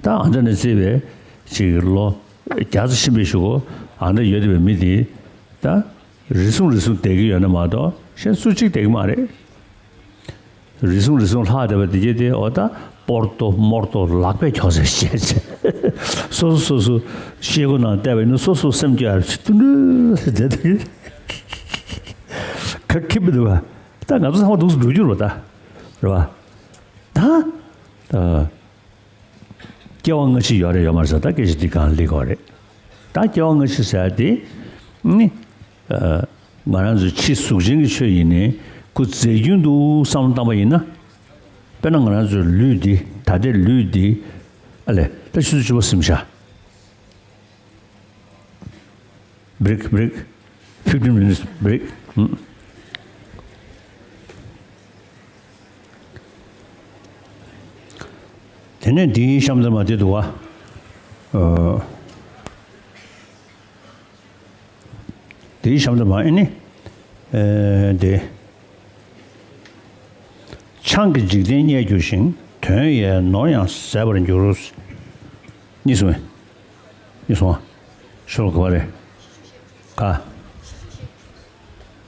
ད་ཨ་འདྲ་ནས་བརྩིས་པའི་ཅིག་ལོ་བརྒྱ་ཙམ་ཕྱིན་པའི་གཞུག་གུ་ཨ་འདྲ་ཡོད་བསྡད་པའི་མི་དེ་ད་རེ་ཟུང་རེ་ཟུང་བསྡད་ཀྱི་ཡོད་ན་མ་གཏོགས་གཞན་སུ་གཅིག་བསྡད་ཀྱི་མ་རེད། རེ་ཟུང་རེ་ཟུང་ལྷག་བསྡད་པ་དེ་གྱད་དེ་འོ་ད་སྤོར་ཏོ་རྨོར་ཏོ་ལག་པས་འཁྱོག་ཟེར་བཤད་བྱས། སོ་སོ་སོ་སོ་ཤེལ་སྒོ་ནང་བལྟས་པ་ཡིན་ན་སོ་སོ་སེམས་སྐྱོ་ཡར་ཆུ་ཏུ་ལུ་ཟེར་དེ་ག་ཁེབས་པ་འདུག་བ། ད་ང་ཚོ་ཚང་མ་འདུག་སེ་འགྲོ་རྒྱུ་རེད་པ་ད། རེད་པ། ད། ཨ། སྐྱེ་བ་སྔ་ཕྱི་ཡོད་རེད་ཡོད་མ་རེད་ཟེར་ད་སྐད་ཆ་འདི་གང་ལེགས་པ་རེད། ད་སྐྱེ་བ་སྔ་ཕྱི་ཟེར་ཡ་དེ། ནི། ཨ། ང་རང་ཚོའི་ཕྱི་གཟུགས་ཅན་གྱི་ཆོས་ཡིན་ནའི་སྐུ་རྫས་རྒྱུན་དུ་བསམ་བློ་བཏང་པ་ཡིན་ན། དཔེར་ན་ང་རང་ཚོའི་ལུས་འདི་ད་ལྟའི་ལུས་འདི། ཨ་ལས་ད་ཆུ་ཚོད་བཅུ་པ་ཟིན་བཞག Break, break. Fifteen minutes break. ཧུམ། དེ་ནས་འདིའི་གཤམ་དུ་མ་དེ་འདུག་བ། ཨ། འདིའི་གཤམ་དུ་མ་ཨེ་ནི། ཨེ་དེ། ཆང་གིས་འཇིག་རྟེན་མཉེས་འགྱུར་ཞིང་། དོན་ཡས་ནོར་ཡང་ཟད་པར་འགྱུར། གཉིས་སོང་ངས། གཉིས་སོང་ཨ། ཤོ་ལོ་ཀ་ག་པ་རེད། ག་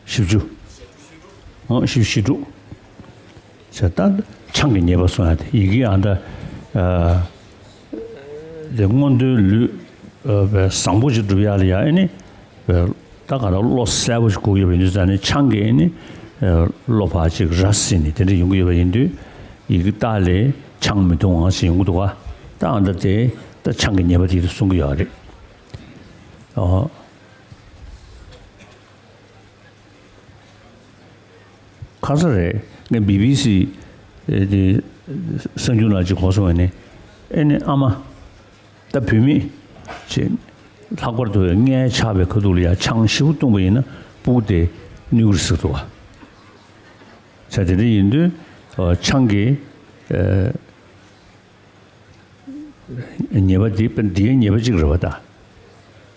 བཞི་བཅུ། ཨང་། བཞི་བཅུ་ཞེ་དྲུག་བྱས་ད་ཆང་གི་ཉེས་པ་གསུང་ཡ་དེ་ཡི་གེ་ཨ་འདྲ། ཨ། དེ་མངོན་མཐོའི་ལུས། ཨ། བཟང་པོ་ཅིག་སྒྲུབ་ཡ་ལ་ཡ་ཨེ་ནི། ད་ག་ད་བློ་གསལ་པོ་ཞིག་དགོས་ཡོད་པ་ཡིན་དུས་ཙང་ནས་ཆང་གིས་ཨེ་ནི། བློ་ཕར་ཅིག་ར་བཟི་ནས་དེ་འདྲ་ཡོང་གི་ཡོད་པ་ཡིན་དུས། ཡི་གེ་ལྟག་ལ་ཆང་མི་འཐུང་བ་ཞིག་ཡོང་གི་འདུག་ག་ད་ཨ་འདྲ་དེ་ད་ཆང་གི་ཉེས་པ་དེ་གསུང་གི་ཡོད་རེད། ཨོ། ཁ་སང་རེད། ངས་བི་བི་སི་དེ་གསར་འགྱུར་ནང་ཅིག་གོ་སོང་བས་ནི། ཨེ་ནི་ཨ་མ། ད་བུད་མེད་ཅིག་ལྷག་པར་དུ་མངལ་ཆགས་པའི་ཁ་ཐུག་ལ་ཡང་ཆང་ཞིབ་བཏུང་བ་ཡིན་ན་སྤུ་གུ་དེ་ནུས་ཀྱི་རེད་ཟེར་འདུག་བ། ས་དེ་འདྲ་ཡིན་དུས་ཆང་གིས། ཉེས་པ་འདི་དཔེ་འདིའི་ཉེས་པ་གཅིག་རེད་པ་ད།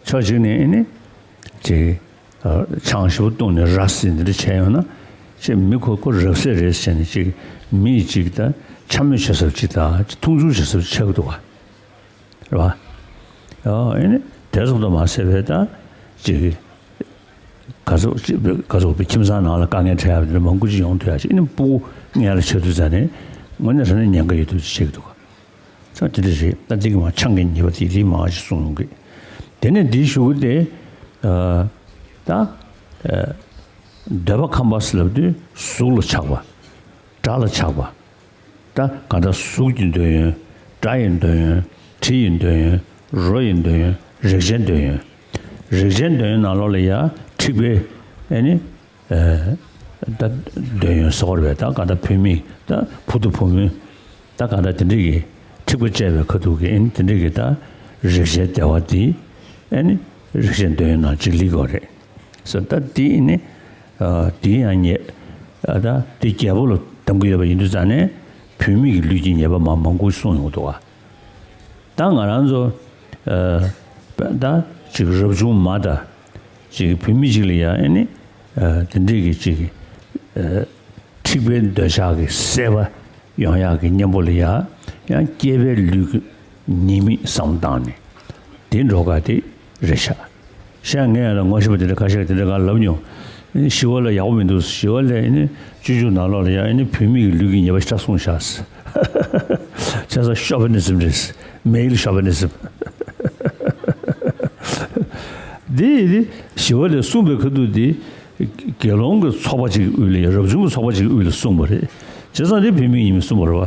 ཕྱོགས་གཅིག་ནས་ཨེ་ནི། ཅིག་ཆང་ཞིབ་བཏུང་ནས་ར་བཟི་འདི་འདྲ་བྱས་ཡོང་ན། ཅིག་མི་ཁོ་ཁོ་རབ་བསད་རེད་ཟེར་ནས་ཅིག་མི་ཅིག་ད་འཕྱ་སྨོད་བྱེད་ས་ཅིག་ད་ཅིག་མཐོང་ཆུང་བྱེད་ས་ཆགས་ཀྱི་འདུག་བ། རེད་པ། ཨོ་ཨེ་ནི་དེ་ཙམ་དུ་མ་ཟད་པའི་ད་ཅིག་ག་ཚོད་ཅིག་ག་ཚོད་པའི་ཁྱིམ་ཚང་ནང་ལ་དཀའ་ངལ་འཕྲད་ཡ་དེ་འདྲ་མང་པོ་ཅིག་ཡོང་ཐུབ་ཡ་ཅིག་ཨེ་ནི་སྤུ་གུ་མངལ་ལ་ཆགས་དུས་ཙང་ནས་དངོས་གནས་དྲང་གནས་ཉེན་ཁ་ཡོད་དུས་ཅིག་བྱེད་ཀྱི་འདུག་ག་ཚང་དེ་འདྲ་རེད། ད་འདི་གི་མ་ཆང་གི་ཉེས་པ་དེ་རིགས་མང་ཞིག་གསུང་གི། དེ་ནས་འདིའི་གཞུག་གུ་དེ། ཨ། ད། ཨ། འདོད་པ་ཁམས་པ་ཟེར་ལབ་དུས་གཟུགས་ལ་ཆགས་པ། སྒྲ་ལ་ཆགས་པ། ད་གང་ལྟར་གཟུགས་ཀྱི་འདོད་ཡོན། སྒྲ་ཡི་འདོད་ཡོན། དྲི་ཡི་འདོད་ཡོན། རོ་ཡི་འདོད་ཡོན། རེག་བྱའི་འདོད་ཡོན། རེག་བྱའི་འདོད་ཡོན་ནང་ལོགས་ལ་ཡ་འཁྲིག་པའི་ཨེ་ནི། ཨ། ད་འདོད་ཡོན་ཟེར་བ་རེད་པས། ད་གང་ལྟར་བུད་མེད་ད་བུ་དང་བུ་མོའི་ད་གང་ལྟར་དེ་འདྲ་གི་འཁྲིག་པ་སྤྱད་པའི་ཁ་ཐུག་གི་ཨེ་ནི་དེ་འདྲ་གི་ད་རེག་བྱའི་བདེ་བ་འདི་ཨེ་ནི་རེག་བྱའི་འདོད་ཡོན་ནང་གཅིག་སླེབས་ཀྱི་ཡོད་རེད་ཟེར། ད་འདི་ཨེ་ནི། ཨ། འདི་ཡང་ཉེས། ད་དེ་རྒྱལ་པོ་ལ་གདམ་གྱི་ཡོད་པ་ཡིན་དུས་ཙང་ནས་བུད་མེད་ཀྱི་ལུས་ཀྱི་ཉེས་པ་མ་མང་པོ་གསུངས་ཡོང་གི་འདུག་ག་ད་ང་རང་ཚོ་ཨ་ད་ཅིག་རབ་བྱུང་མ་དང་ཅིག་བུད་མེད་ཅིག་ལ་ཡང་ཨ་ནི་ཨ་དེ་འདྲས་ཀྱི་ཅིག་ཨ་འཁྲིག་པའི་འདོད་ཆགས་ཀྱི་སྲེད་པ་ཡོང་ཡག་གི་གཉེན་པོ་ལ་ཡང་ཡང་སྐྱེས་པའི་ལུས་ཀྱི་ཉེས་དམིགས་བསམ་བློ་བཏང་ནས་དེ་འགྲོ་ག་དེ་རེད་ཤག་ཤག་ངས་ཡང་ངོ་ཤེས་པ་དེ་འདྲ་ཁ་ཤས་དེ་འདྲ་གང་ལབ་མྱོང་། ཞི་བ་ལྷ་ཡག་པོ་མི་འདུག་ཞི་བ་ལྷས་ཨ་ནི་སྤྱོད་འཇུག་ནང་ལོགས་ལ་ཡང་ཨ་ནི་བུད་མེད་ཀྱི་ལུས་ཀྱི་ཉེས་པ་ཞེ་དྲག་གསུངས་ཤག་བྱས་ཙང་ཤོ་བེ་ནི་ཟིམ་རེད། མེལ་ཤོ་བེ་ནི་ཟིམ། འདི་ཡི་ཞི་བ་ལྷས་གསུངས་པའི་ཁ་ཐུག་འདི་དགེ་སློང་གི་ཚོགས་པ་ཅིག་གི་དབུས་ལ་ཡང་རབ་བྱུང་གི་ཚོགས་པ་ཅིག་གི་དབུས་ལ་གསུངས་པ་རེད། བྱས་ཙང་འདི་བུད་མེད་ཡིན་མིན་གསུངས་པ་རེད་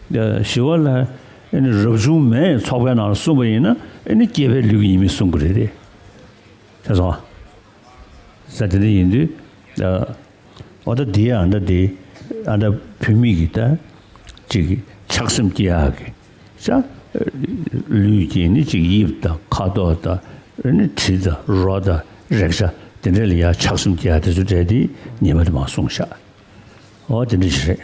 བ། ཞི་བ་ལྷས་ཨ་ནི་རབ་བྱུང་མའི་ཚོགས་པའི་ནང་ལ་གསུངས་པ་ཡིན་ན་ཨ་ནི་སྐྱེས་པའི་ལུས་ཀྱི་ཉེས་དམིགས་གསུང་གི་རེད་དེ། ཤེས་སོང་། ས་དེ་འདྲ་ཡིན་དུས། ཨ། འོ་ད་དེ་ཨ་ད་དེ་ཨ་ད་བུད་མེད་ཀྱི་ད་ཅིག་ཆགས་སེམས་སྐྱེ་ཡག་གི་ས། ལུས་ཀྱི་ནི་ཅིག་དབྱིབས་དང་ཁ་དོག་དང་ནི་དྲི་དང་རོ་དང་རེག་བྱ་དེ་འདྲ་ལ་ཡ་ཆགས་སེམས་སྐྱེ་ཡག་དེ་ཚོ་འདྲ་དེ་ཉེས་པ་དེ་མ་གསུངས་ཤག་འོ་དེ་འདྲ་ཞིག་རེད།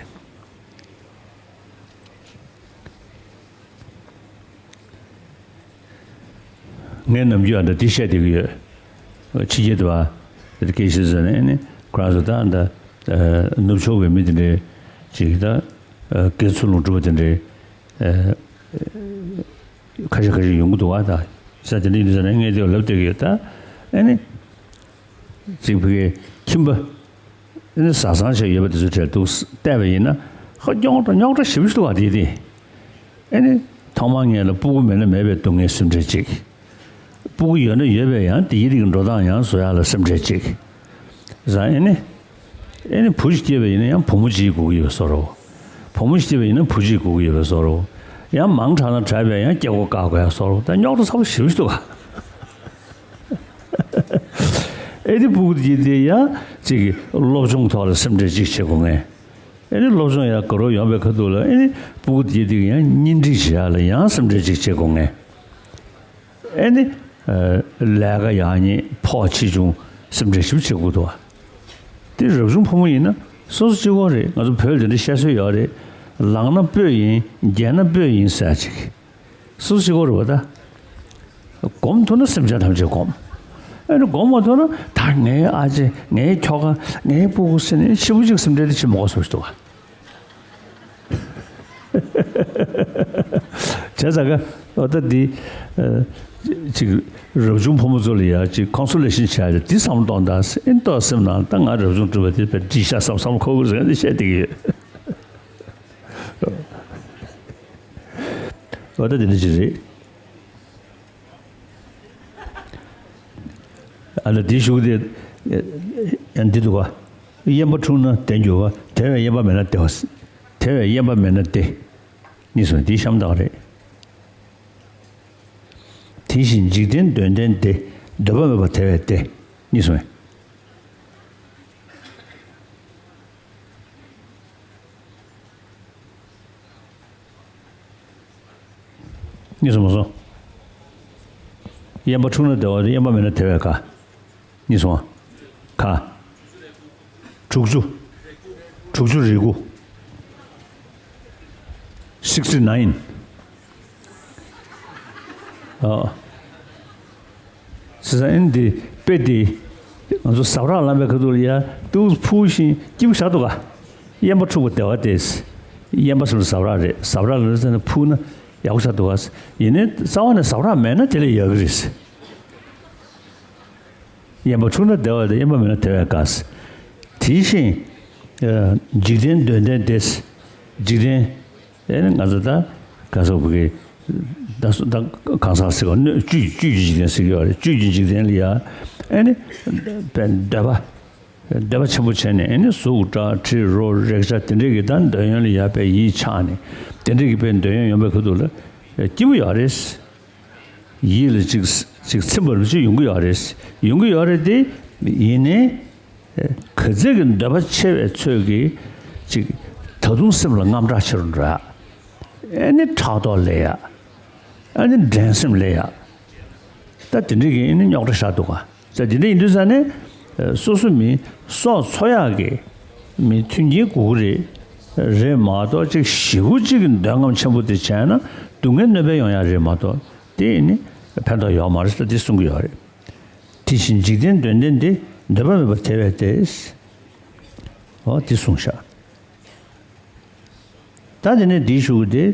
ངས་ནམ་རྒྱུན་ཨ་འདྲ་འདི་བཤད་བསྡད་ཀྱི་ཡོད། ཕྱི་རྒྱལ་དུ་བ་དེ་སྐད་ཤེས་ཟེར་ནས་ནི་ཁོ་རང་ཚོ་ད་ཨ་འདྲ་ནུབ་ཕྱོགས་པའི་མི་དེ་འདྲའི་ཅིག་ད་དགེ་ཚུལ་སློང་སྒྲུབ་པ་དེ་འདྲའི་ཁ་ཤས་ཁ་ཤས་ཡོང་གི་འདུག་བ། ད་ས་དེ་འདྲ་ཡིན་ཟེར་ནས་ངས་དེ་ལབ་བསྡད་ཀྱི་ཡོད་ད། ཨ་ནི། གཅིག་ཕ་གིའི་ཁྱིམ་པ། ཨ་ནི་བཟའ་ཚང་ཞིག་ཡོད་པ་དེ་ཚོའི་གྲས་འདུག་བལྟས་པ་ཡིན་ན་ཧ་རྙོག་དྲ་རྙོག་དྲ་ཞེ་པོ་ཞིག་འདུག་ག་དེ་དེ། ཨ་ནི་ཐོག་མར་ངེད་ལ་སྤུ་གུ་མེད་ན་མེད་པའི་སྡུག་བསྔལ་སེམས་ཁྲལ་གཅིག་སྤུ་གུ་ཡོད་ན་ཡོད་པའི་ཡང་དེ་ཡི་རིགས་འགྲོ་སྟངས་ཡང་བཟོ་ཡག་ལ་སེམས་ཁྲལ་གཅིག་བཟའ་ཨ་ནི། ཨེ་ནི་བུ་ཞིག་སྐྱེས་པ་ཡིན་ན་ཡང་བུ་མོ་གཅིག་དགོས་ཀྱི་ཡོད་པའི་བཟོ་འདྲ། བུ་མོ་ཞིག་སྐྱེས་པ་ཡིན་ན་བུ་གཅིག་དགོས་ཀྱི་ཡོད་པའི་བཟོ་འདྲ། ཡང་མང་དྲགས་ན་དྲགས་པས་ཡང་སྐྱེ་སྒོ་བཀག་དགོས་ཡ་བཟོ་འདྲ། ད་རྙོག་དྲ་ཚ་པོ་ཞེ་པོ་ཞིག་འདུག་ག་ཨེ་ནི་སྤུ་གུ་དེ་དེ་ཡང་ཅིག་གི་སློབ་སྦྱོང་ཐོག་ལ་སེམས་ཁྲལ་ཅིག་བྱེད་དགོས་ངེས། ཨེ་ནི་སློབ་སྦྱོང་ཡང་དགའ་རབ་ཡོང་བའི་ཁ་ཐུག་ལ་ཨེ་ནི་སྤུ་གུ་དེ་དེ་ཡང་གཉེན་སྒྲིག་བྱེད་ཡ་ལ་ཡང་སེམས་ཁྲལ་ཅིག་བྱེད་དགོས་ངེས། ཨེ་ནི། ལས་ཀ་ཡག་ཉེས་ཕོགས་ཆེ་ཆུང་སེམས་ཁྲལ་ཞིབ་བྱེད་དགོས་འདུག་བ། དེ་རབ་བྱུང་ཕོ་མོ་ཡིན་ན་སོ་སོ་གཅིག་པོ་རེད། ང་ཚོ་བོད་འདི་འདྲ་བཤད་སྲོལ་ཡོད་རེད། ལངས་ན་སྤོས་ཡིན། བསྡད་ན་སྤོས་ཡིན་ཟེར་ཅིག་སོ་སོ་གཅིག་པོ་རེད་བ་ད། སྒོམ་ཐུབ་ན་སེམས་ཅན་ཐམས་ཅད་སྒོམ། ཨེ་ནི་སྒོམ་མ་ཐུབ་ན་ད་ངའི་ཨ་ཅེ་ངའི་ཁྱོ་ག་ངའི་སྤུ་གུ་ཟེར་ནས་ཕྱི་པོ་གཅིག་སེམས་ཁྲལ་དེ་བྱེད་མ་དགོས་བཟོ་ཞིག་འདུག་བ། བྱས་ཙང་ཀ་འོ་ད་འདི་ཨ་ཅིག་རབ་བྱུང་ཕོ་མོ་ཚོ་ལ་ཡ་ཅིག་ཁོང་སུ་ལ་ཤིན་བྱ་ཡ་འདི་བསམ་བློ་གཏོང་དང་ཨེ་ཏོག་སེམས་ནང་ད་ང་རབ་བྱུང་སྤྲུལ་པ་འདི་བས་འདྲི་ཤག་བསམ་བསམ་ཁོ་བོ་རེད་འདི་བཤད་བསྡད་ཀྱི་ཡོད། འོ་ད་འདི་འདྲ་ཅིག་རེད། ཨ་ལ་འདི་ཞུགས་དེ་ཡང་འདི་འདུག་ག་དབེན་པ་འཁྲུངས་ན་བདེ་འགྱུར་བ། དེ་བས་དབེན་པ་མེད་ན་བདེ་བ། དེ་བས་དབེན་པ་མེད་ན་བདེ། གཉིས་སོ་འདི་གཤམ་དག་རེད། དེ་བཞིན་འཇིག་རྟེན་འདོད་ལྡན་བདེ། འདོད་པ་མེད་པ་དེ་བས་བདེ། གཉིས་སོ། གཉིས་སོ་མ་སོང་། དབེན་པ་འཁྲུངས་ན་བདེ་བ་དེ་དབེན་པ་མེད་ན་དེ་བས་དགའ། གཉིས་སོང་། ག་དྲུག་ཅུ། དྲུག་ཅུ་རེ་དགུ། sixty nine། ཨ། སི་ས་ཨིན་འདི་དཔེ་འདི་ང་ཚོ་ཟབ་རགས་ལམ་པའི་ཁ་ཐུག་ལ་ཡ་ཏུ་ཕུ་ཤིང་སྐྱིད་པོ་ཞིག་འདུག་ག་དབེན་པ་འཁྲུངས་པ་བདེ་བ་སྟེ། དབེན་པ་སོང་ཟབ་རགས་རེད། ཟབ་རགས་ལ་ཟེར་ན་ཕུ་ན་ཡག་པོ་ཞིག་འདུག་ག་ཡིན་ནའི་རྩ་བ་ནས་ཟབ་རགས་མེད་ན་དེ་ལས་ཡག་གི་རེད། དབེན་པ་འཁྲུངས་ན་བདེ་བ་དང་དབེན་པ་མེད་ན་དེ་བས་དགའ། དེ་བཞིན་འཇིག་རྟེན་འདོད་ལྡན་བདེ། འཇིག་རྟེན། ཨེ་ནི་ང་ཚོ་ད་ག་སོགས་ཀྱི་ད་ད་གང་ཟག་ཟེར་བ་སྣོད་བཅུད་བཅུད་ཀྱི་འཇིག་རྟེན་ཟེར་གྱི་ཡོད་རེད། བཅུད་ཀྱི་འཇིག་རྟེན་ལ་ཡ་ཨེ་ནི་འདོད་པ་འདོད་པ་ཆེན་པོ་བྱས་ནས་ཨེ་ནི་གཟུགས་སྒྲ་དྲི་རོ་རེག་བྱ་དེ་འདྲས་ཀྱི་ད་འདོད་ཡོན་ལ་ཡ་དཔེ་ཡིད་ཆགས་ནས་དེ་འདྲས་ཀྱི་དཔེ་འདོད་ཡོན་ཡོང་པའི་ཁུལ་དུ་ལ་སྐྱིད་པོ་ཡོད་རེད། ཡིད་ལ་ཅིག་ཅིག་ཚིམ་པ་རུ་ཅིག་ཡོང་གི་ཡོད་རེད། ཡོང་གི་ཡོད་རེད་དེ། ཡིན་ནའི་ག་ཚད་ཀྱི་འདོད་པ་ཆེ་བའི་ཚོད་ཀྱིས་ཅིག་ད་དུང་སེམས་ལ་དངངས་སྐྲག་ཆེ་རུ་འགྲོ་ཡ། ཨེ་ནི་ཕྲག་དོག་སླེབས་ཡ། ཨེ་ནི་འགྲན་སེམས་སླེབས་ཡ། ད་དེ་འདྲ་གི་ཨེ་ནི་རྙོག་དྲ་ཤར་འདུག་ག་ད་དེ་འདྲ་ཡིན་དུས་ཙང་ནས་སོ་སོ་མི་སྲོག་འཚོ་ཡག་གི་ མི་མཐུན་རྐྱེན་དགོས་ཀྱི་རེད། རེད་མ་གཏོགས་ཅིག་ཞེ་པོ་ཅིག་གི་འདོད་རྔམ་ཆེན་པོ་དེ་བྱས་ན་སྡུག་བསྔལ་གནོད་པ་ཡོང་ཡ་རེད་མ་གཏོགས་དེ་ནི་ཕན་ཐོགས་ཡོད་མ་རེད་ཟེར་དེ་གསུང་གི་ཡོད་རེད། དེ་བཞིན་འཇིག་རྟེན་དོན་ལྡན་འདི། འདོད་པ་མེད་པར་དེ་བས་ཏེ། འོ་དེ་གསུངས་ཤག་ད་དེ་ནས་འདིའི་གཞུག་གུ་དེ།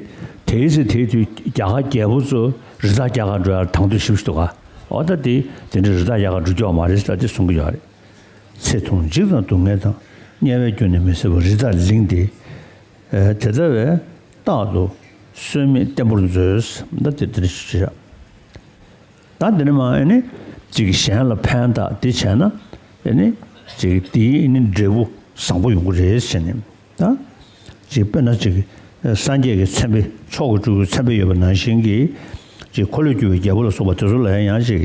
དེའི་ཚེ་དེའི་དུས་རྒྱ་གར་རྒྱལ་པོ་ཚོ་རི་དྭགས་རྒྱ་གར་འགྲོ་ཡར་དང་དུ་ཞིབ་ཞུ་ག་འོ་ད་དེ་དེ་འདྲའི་རི་དྭགས་རྒྱ་གར་འགྲོ་རྒྱུ་མ་རེད་ཟེར་དེ་གསུང་གི་ཡོད་རེད། ཚེ་ཐུང་འཇིགས་དང་སྡུག་བསྔལ་དང་། དམྱལ་བའི་རྒྱུ་ནི་མི་བཟད་པ། རི་དྭགས་གླིང་འདི། དེ་ལྟ་བས་རྟག་ཏུ་གསོན་མེད་བརྟན་པོར་མཛོད། ད་དེ་དེ་འདྲ་ཞིག་བྱས། ད་འདི་ནས་མ་ཨ་ནི་ཅིག་གཞན་ལ་ཕན་བཏགས་འདི་བྱས་ན་ཨ་ནི་ཅིག་དེའི་ཨ་ནི་འབྲས་བུ་བཟང་པོ་ཡོང་གི་རེད་ཟེར་ནས་ད་ཅིག་དཔེར་ན་ཅིག་སངས་རྒྱས་ཀྱི་མཚན་དཔེ་མཆོག་གི་སྤྲུལ་སྐུའི་མཚན་དཔེ་ཡོད་པ་ནང་བཞིན་གྱི་ཅིག་འཁོར་ལོས་སྒྱུར་བའི་རྒྱལ་པོ་ལ་སོགས་པ་དེ་ཚོ་ལ་ཡང་ཅིག་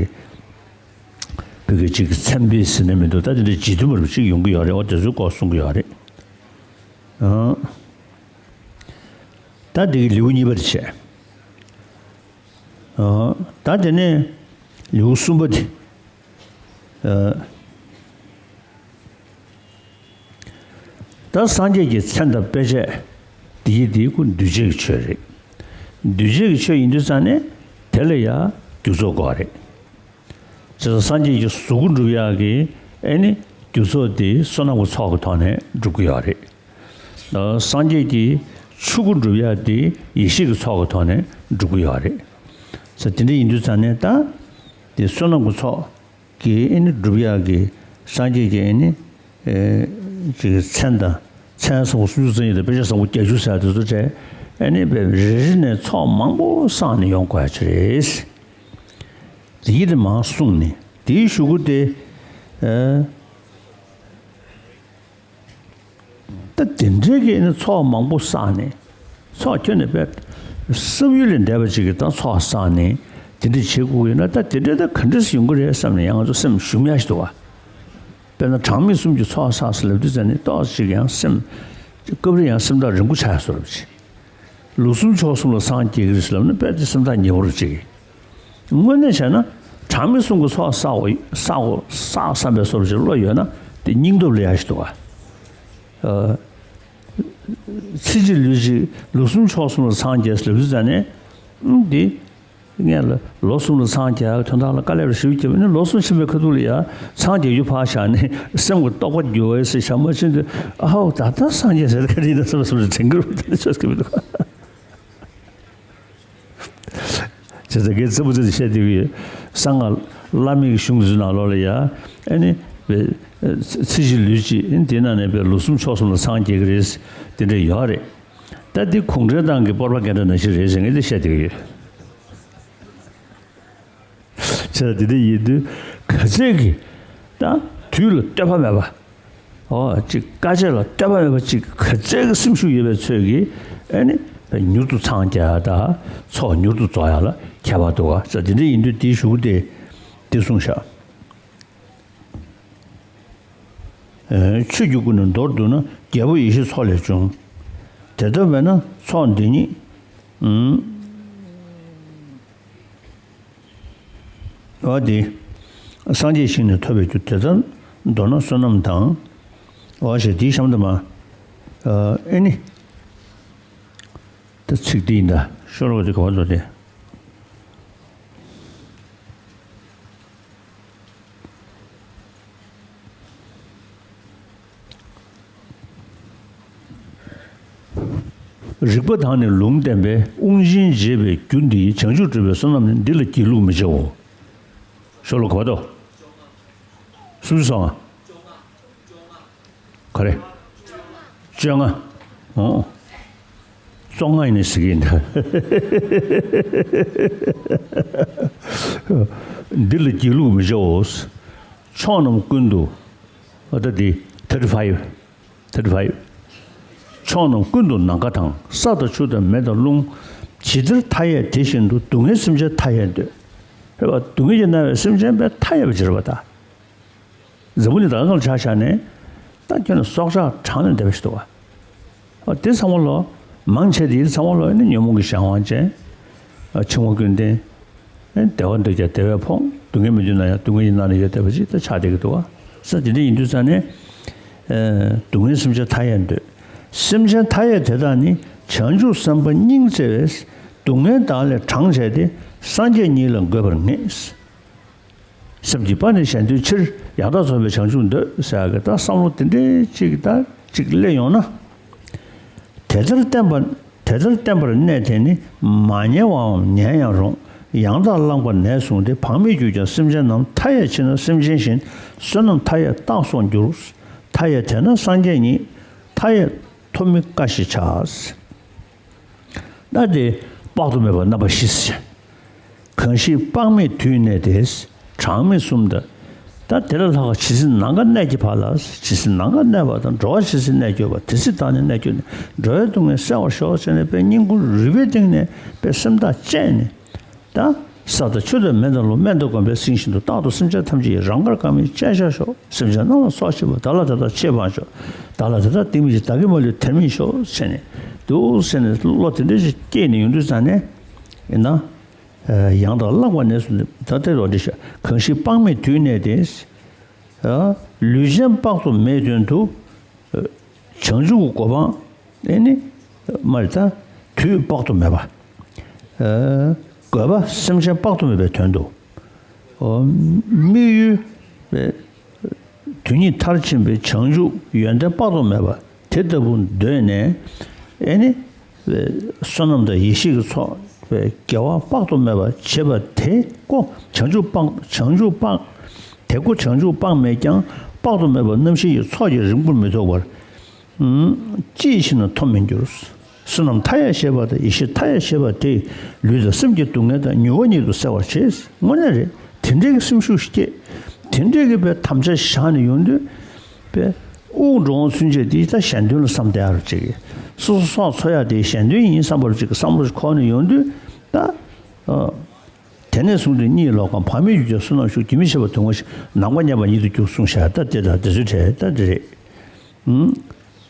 བོད་ཀྱི་ཅིག་མཚན་དཔེ་ཟེར་ནས་མི་འདུག་ད་དེ་འདྲའི་རྗེས་མཐུན་པ་རུ་ཅིག་ཡོང་གི་ཡོད་རེད། འོ་དེ་ཚོའི་སྐོར་གསུང་གི་ཡོད་རེད། ཨང་། ད་འདི་གི་ལེའུ་གཉིས་པ་དེ་བྱས། ཨ། ད་དེ་ནས་ལེའུ་གསུམ་པ་དེ། ཨ། ད་སངས་རྒྱས་ཀྱི་མཚན་དང་དཔེ་བྱད་འདི་ཡི་འདི་ཀུན་འདུས་བྱས་ཀྱི་ཆོས་རེད། འདུས་བྱས་ཀྱི་ཆོས་ཡིན་དུས་ཙང་ནས་དེ་ལ་ཡང་རྒྱུ་ཚོགས་དགོས་རེད། བྱས་ཙང་སངས་རྒྱས་ཀྱི་གཟུགས་སྐུ་འགྲུབ་ཡག་གི་ཨེ་ནི་རྒྱུ་ཚོགས་དེ་བསོད་ནམས་ཀྱི་ཚོགས་ཀྱི་ཐོག་ནས་འགྲུབ་ཀྱི་ཡོད་རེད། སངས་རྒྱས་ཀྱི་ཆོས་སྐུ་འགྲུབ་ཡག་དེ་ཡེ་ཤེས་ཀྱི་ཚོགས་ཀྱི་ཐོག་ནས་འགྲུབ་ཀྱི་ཡོད་རེད། ས་དེ་འདྲ་ཡིན་དུས་ཙང་ནས་ད་དེ་བསོད་ནམས་ཀྱི་ཚོགས་ཀྱི་ཨེ་ནི་འགྲུབ་ཡག་གི་སངས་རྒྱས་ཀྱི་ཨེ་ནི་ཨེ་ཅིག་མཚན་དང་མཚན་བཟང་པོ་སུམ་ཅུ་རྩ་གཉིས་དང་དཔེ་བྱད་བཟང་པོ་བརྒྱད་ཅུ་ཟེར་དེ་ཚོ་བྱས་ཨེ་ནི་རེ་རེ་ནས་ཚོགས་མང་པོ་བསགས་ནས་ཡོང་དགོས་ཡག་ཅིག་རེད། དེ་ཡིད་དེ་མང་གསུངས་ནས་དེའི་གཞུག་གུ་དེ་ཨེ། ད་དེ་འདྲའི་གི་ནི་ཚོགས་མང་པོ་བསགས་ནས་ཚོགས་ཁྱོན་ནས་པས་བསམ་ཡུལ་ལས་འདས་པ་ཅིག་གི་ད་ཚོགས་བསགས་ནས་དེ་འདྲ་བྱེད་དགོས་ཡོད་ན་ད་དེ་འདྲའི་ད་ག་འདྲ་སེ་ཡོང་གི་རེད་བསམ་ནས་ཡང་ང་ཚོ་སེམས་ཞུམ་ཡག་ཞིག་འདུག་བ། དཔེར་ན་གྲངས་མེད་གསུམ་གྱི་ཚོགས་བསགས་སོ་ལབ་དུས་ཙམ་ནས་ཏོག་ཙམ་ཅིག་ཡང་སེམས་སྐབས་རེ་ཡང་སེམས་ཐག་རིང་པོ་ཆགས་ཡག་བཟོ་འདྲ་ཅིག་ལོ་གསུམ་ཕྱོགས་གསུམ་ལ་སངས་རྒྱས་ཀྱི་རེད་ཟེར་ལབ་ན་དཔེ་དེ་སེམས་ཐག་ཉེ་བོ་རུ་ཅིག་དངོས་གནས་བྱས་ན་གྲངས་མེད་གསུམ་གྱི་ཚོགས་བསགས་འོ་བསགས་འོ་བསགས་བསམ་པའི་བཟོ་འདྲ་ཅིག་བློ་ཡོད་ན་དེ་སྙིང་སྟོབས་ལ་ཡག་ཞིག་འདུག་ག་ཚེ་གཅིག་ལུས་གཅིག་ལོ་གསུམ་ཕྱོགས་གསུམ་ལ་སངས་རྒྱས་ཟེར་ལབ་དུས་ཙང་ནས་ཨང་འདི་ངས་ལ་ལོ་གསུམ་ལ་སངས་རྒྱས་དོན་དག་ལ་དཀའ་ལས་རེ་ཞིག་བརྒྱབ་ནས་ལོ་གསུམ་ཕྱིན་པའི་ཁ་ཐུག་ལ་ཡ་སངས་རྒྱས་རྒྱུ་ཕར་བཞག་ནས་སེམས་ཀྱི་རྟོགས་པ་འགྱུར་བའི་ཟེར་བྱ་མ་ཕྱིན་དུས་ཨ་ཧོ་ད་ལྟ་སངས་རྒྱས་ཟེར་ག་རེ་ཡིན་ན་བསམ་བསམ་རེ་དྲན་གི་རུ་དེ་ཆོས་ཀྱི་མི་འདུག་བྱས་ཙང་ངས་རྩེ་པོ་རྩེ་དེ་བཤད་བསྡད་ཀྱི་ཡོད། གསང་སྔགས་བླ་མེད་ཀྱི་གཞུང་འདི་ཚོའི་ནང་ལོགས་ལ་ཡ་ཨ་ནི་བས་ཚེ་གཅིག་ལུས་གཅིག་ཨ་ནི་དེའི་ནང་ནས་བས་ལོ་གསུམ་ཕྱོགས་གསུམ་ལ་སངས་རྒྱས་ཀྱི་རེད་དེ་འདྲ་ཡོད་རེད། ད་འདི་གུང་ཁྲན་ཏང་གི་པོར་པ་གན་ཌ་ནང་བཞིན་རེད་ཟེར་ངས་འདི་བཤད་བསྡད་ཀྱི་ཡོད། བྱས་ཙང་འདི་འདྲ་ཡིན་དུས་ག་ཚད་ཀྱི་ད་དུས་ལ་ལྟོས་པ་མེད་པ། ཨོ་ཅིག་དཀའ་སྤྱད་ལ་ལྟོས་པ་མེད་པ་ཅིག་ག་ཚད་ཀྱི་སེམས་ཤུགས་ཡོད་པའི་ཚོད་ཀྱིས་ཨ་ནི་མྱུར་དུ་འཚང་རྒྱ་དང་ཚོགས་མྱུར་དུ་རྫོགས་ཡག་ལ་ཁྱད་པར་འདུག་ག་ས་དེ་འདྲ་ཡིན་དུས་དེའི་གཞུག་གུ་དེ་འདི་གསུངས་ཤག་ཆོས་ཀྱི་སྐུ་ནི་མདོར་བསྡུ་ན། རྒྱལ་པོ་ཡེ་ཤེས་མཚོ་ལས་བྱུང་། དེ་ལྟ་བས་ན་ཚོགས་འདི་ཉིད། ཨུམ། འོ་དེ། སངས་རྒྱས་ཞིང་ནས་ཐོབ་པའི་རྒྱུ། དེ་ལྟར་མདོར་ན་བསོད་ནམས་དང་། འོ་ཞེས་དེའི་གཤམ་དུ་མ། ཨ་ཨེ་ནི། ད་ཚིག་འདི་ཡིན་ད། ཤོ་ལོ་ཀ་དེ་ག་པར་འགྲོ་དེ། རིགས་པ་དང་ནི་ལུང་བསྟན་པས། དབང་ཆེན་འབྱེད་པའི་རྒྱུ་འདི་ཡིས། བྱང་ཆུབ་སྒྲུབ་པའི་བསོད་ནམས་ནི། འདི་ལ་སྒྱིད་ལུག་མི་བྱའོ། ཤོ་ལོ་ཀ་ག་པར་འདུག་སུམ་ཅུ་སོ་ལྔ། ག་རེ། བཅོ་ལྔ། འོ། བཅོ་ལྔ་ཡིན་ནི་ཟེར་གྱི་ཡིན་ད། འདི་ལ་སྒྱིད་ལུག་མི་བྱའོ། ཕྱོགས་རྣམས་ཀུན་ཏུ། ཨ་ད་འདི་thirty five། thirty five། ཕྱོགས་རྣམས་ཀུན་ཏུ་ནམ་མཁའ་དང་། ས་དང་ཆུ་དང་མེ་དང་རླུང་། ཇི་ལྟར་མཐའ་ཡས་དེ་བཞིན་དུ། སྡུག་བསྔལ་སེམས་ཅན་མཐའ་ཡས་འདོད། རེད་བ། སྡུག་བསྔལ་གྱིས་མནར་བའི་སེམས་ཅན་དཔེ་མཐའ་ཡས་པ་ཅིག་རེད་བ་ད། འཛམ་བུ་གླིང་ད་ལྟ་ལ་ཆ་བཞག་ནས་ད་ཁྱོན་ནས་སྲོག་ཆགས་གྲངས་ལས་འདས་པ་ཞིག་འདུག་བ། འོ་དེ་ཚང་མ་ལོ། མང་ཆེ་དེ་ཚང་མ་ལོ་ནི་ཉོན་མོངས་ཀྱི་གཞན་དབང་ཅན། འཆིང་བ་ཀུན་ལྡན། བདེ་བ་འདོད་ཀྱང་བདེ་བས་ཕོངས། སྡུག་བསྔལ་མི་འདོད་ན་ཡང་སྡུག་བསྔལ་གྱིས་མནར་ནས་ཡོད་བསྡད་པ་ཅིག་ད་ཆགས་བསྡད་ཀྱི་འདུག་བ། ས་དེ་འདྲ་ཡིན་དུས་ཙང་ནས། སྡུག་བསྔལ་སེམས་ཅན་མཐའ་ཡས་འདོད། སེམས་ཅན་མཐའ་ཡས་དེ་དག་ནི། བྱང་ཆུབ་སེམས་དཔའ་སྙིང་བརྩེ་བས། སྡུག་བསྔལ་བདག་ལས་དྲངས་བྱས་ཏེ། སངས་རྒྱས་ཉིད་ལ་འགོད་པར་ངེས། སེམས་ཀྱི་དཔའ་ནི་གཞན་དོན་ཕྱིར། ཡང་དག་རྫོགས་པའི་བྱང་ཆུབ་འདོད། ཟེར་ཡག་གི་ད་བསམ་བློ་དེ་འདྲའི་ཅིག་ད་ཅིག་སླེབས་ཡོང་ན། དེ་ལྟར་བསྟན་པ། དེ་ལྟར་བསྟན་པར་གནས་དེ་ནི། མ་ཉལ་བའམ་ཉལ་ཡང་རུང་། ཡང་དག་བླངས་པ་ནས་བཟུང་སྟེ། བག་མེད་གྱུར་ཀྱང་སེམས་ཅན་རྣམས། མཐའ་ཡས་ཕྱིར་ན་སེམས་ཅན་བཞིན། བསོད་ནམས་མཐའ་ཡས་རྟགས་སོགས་འགྱུར། མཐའ་ཡས་དེས་ན་སངས་རྒྱས་ཉིད། མཐའ་ཡས་ཐོབ་མི་དཀའ་ཞེས་བྱ། ད་དེ་དཔག་ཏུ་མེད་པ་རྣམ་པ་བཞི་ཟེར། གང་ཞིག་དཔག་མེད་དུས་གནས་ཏེ། གྲངས་མེད་གསུམ་དང་། ད་དེ་ལས་ལྷག་པ་ཇི་སྲིད་ནམ་མཁའ་གནས་ཀྱི་བར་ལ། ཇི་སྲིད་ནམ་མཁའ་གནས་པ་དང་། འགྲོ་བ་ཇི་སྲིད་གནས་གྱུར་པ། དེ་སྲིད་བདག་ནི་གནས་གྱུར་ནས། འགྲོ་བའི་སྡུག་བསྔལ་བསལ་བར་ཤོག་ཟེར་ནས་དཔེ་སྙིང་ཁུང་རུས་པའི་གཏིང་ནས་དཔེ་སེམས་ཐག་བཅད་ནས། ད་ས་དང་ཆུ་དང་མེ་དང་རླུང་སྨན་དང་སྒོམ་པས་ཟིན་བཞིན་དུ། རྟག་ཏུ་སེམས་ཅན་ཐམས་ཅད་ཀྱི། རང་དགར་དཀར་མིན་བཅས་བཞག་ཤོག་སེམས་ཅན་རྣམས་ལ་སོགས་བྱེད་པ། བདག་ལ་དེ་དག་ཆེས་སྤངས་ཤོག་བདག་ལ་དེ་དག་སྡིག་མི་བྱེད། བདག་གི་མ་ལུས་དེར་སྨིན་ཤོག་ཟེར་ནས་འདུག་ཟེར་ནས་བློ་དེ་འདྲ་ཞིག་སྐྱེས་ནས་ཡོང་དུས་ཙང་ནས་ཡིན་ན། ཡང་དག་བླངས་པ་ནས་སུ་ད་ལྟའི་རོ་འདི་ཤ་གང་ཞིག་དཔག་མེད་དུས་གནས་ཏེ། ལུས་ཅན་དཔག་ཏུ་མེད་དོན་དུ། བྱང་ཆུབ་ཀྱི་གོ་འཕང་ཨེ་ནི་མ་རེད་ད། དུས་དཔག་ཏུ་མེད་པ། དགོས་པ་སེམས་ཅན་དཔག་ཏུ་མེད་པའི་དོན་དུ། དམིགས་ཡུལ་དུས་ཉིད་མཐར་ཕྱིན་པའི་བྱང་ཆུབ་ཡོན་ཏན་དཔག་ཏུ་མེད་པ་དེ་ལྟ་བུ་འདོད་ནས་ཨེ་ནི། བསོད་ནམས་དང་ཡེ་ཤེས་ཀྱི་ཚོགས་དགེ་བ་དཔག་ཏུ་མེད་པ་བྱེད་པ་དེ་ཀོ་བྱང་ཆུབ་སྤངས། བྱང་ཆུབ་སྤངས། དེ་ཀོ་བྱང་ཆུབ་སྤངས་མེད་ཀྱང་དཔག་ཏུ་མེད་པ་རྣམ་ཤེས་ཀྱི་ཚོགས་ཀྱིས་རིང་པོར་མི་ཐོགས་པར། ཅིའི་ཕྱིར་ན་ཐོབ་མི་འགྱུར། བསོད་ནམས་མཐའ་ཡས་བྱེད་པ་དང་ཡེ་ཤེས་མཐའ་ཡས་བྱེད་པ་དེས་ལུས་དང་སེམས་ཀྱི་སྡུག་བསྔལ་དང་མྱུར་བ་ཉིད་དུ་སེལ་བར་བྱེད། དངོས་གནས་རེད། དེ་འདྲའི་གི་སེམས་ཤུགས་སྐྱེད། དེ་འདྲའི་གི་དཔེ་དམ་བཅའ་བཞག་ནས་ཡོང་དུས། དཔེ་དབུགས་འགྲོ་འོང་ཚུན་ཆད་དེ་ད་གཞན་དོན་ལ་བསམ་བསྡད་ཡ་རུ་ཅིག་སོ་སོ་སྲོག་འཚོ་ཡ་དེ་གཞན་དོན་ཡིན་བསམ་པ་རུ་ཅིག་བསམ་བློ་ཞིག་འཁོར་ནས་ཡོང་དུས་ད། དེ་ནས་བཟུང་སྟེ་གཉིད་ལོག་གམ་བག་མེད་གྱུར་ཀྱང་བསོད་ནམས་ཤུགས་རྒྱུན་མི་འཆད་པར་དུང་བ་ཞིག་ནམ་མཁའ་མཉམ་པ་ཉིད་དུ་འགྱུར་གསུངས་བཞག་ད་དེ་དང་དེ་ཚོའི་གྲས་ད་དེ་རེད།